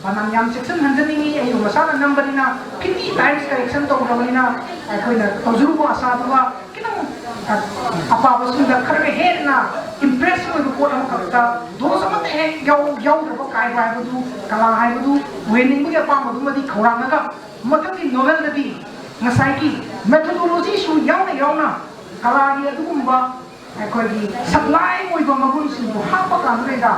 ꯕꯅꯥꯟ ꯌꯥꯝ ꯆꯦꯛꯁꯤꯟꯍꯟꯖꯅꯤꯡꯉꯤ꯫ ꯑꯩꯕꯨ ꯃꯁꯥꯅ ꯅꯝꯕꯅꯤꯅ fifty times correction ꯇꯧꯈ꯭ꯔꯕꯅꯤꯅ ꯑꯩꯈꯣꯏꯅ ꯇꯧꯖꯔꯨꯕ ꯑꯁꯥꯗꯨꯒ ꯈꯤꯇꯪ, ꯑ, ꯑꯄꯥꯕꯁꯤꯡꯗ ꯈꯔꯒ ꯍꯦꯟꯅ impress ꯑꯣꯏꯕ ꯄꯣꯠ ꯑꯃꯈꯛꯇ ꯗꯣꯁ ꯑꯃꯠꯇ ꯍꯦꯛ ꯌꯥꯎ-, ꯌꯥꯎꯗ꯭ꯔꯕ ꯀꯥꯏꯕ ꯍꯥꯏꯕꯗꯨ, ꯀꯂꯥ ꯍꯥꯏꯕꯗꯨ ꯑꯣꯏꯍꯟꯅꯤꯡꯕꯒꯤ ꯑꯄꯥꯝꯕꯗꯨꯃꯗꯤ ꯈꯧꯔꯥꯡꯉꯒ ꯃꯊꯪꯒꯤ novelꯗꯗꯤ ꯉꯁꯥꯏꯒꯤ methodologyꯁꯨ ꯌꯥꯎꯅ ꯌꯥꯎꯅ ꯀꯂꯥꯒꯤ ꯑꯗꯨꯒꯨꯝꯕ ꯑꯩꯈꯣꯏꯒꯤ sublime ꯑꯣꯏꯕ ꯃꯒꯨꯟꯁꯤꯡꯕꯨ ꯍꯥꯞꯄ ꯀꯥꯟꯗꯨꯗꯩꯗ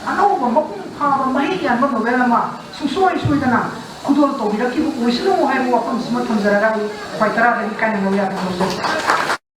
ꯑꯅꯧꯕ ꯃꯄꯨꯡ ꯐꯥꯕ ꯃꯍꯩ ꯌꯥꯟꯕ novel ꯑꯃ ꯁꯨꯡꯁꯣꯏ ꯁꯣꯏꯗꯅ ꯈꯨꯗꯣꯜ ꯇꯧꯕꯤꯔꯛꯈꯤꯕ ꯑꯣꯏꯁꯅꯨ ꯍꯥꯏꯕ ꯋꯥꯐꯝꯁꯤꯃ ꯊꯝꯖꯔꯒ ꯑꯩ ꯈ꯭ꯋꯥꯏ ꯇꯔꯥꯗꯒꯤ ꯀꯥꯏꯅ ꯂꯧ ꯌꯥꯗꯅ ꯂꯧꯖꯒꯦ꯫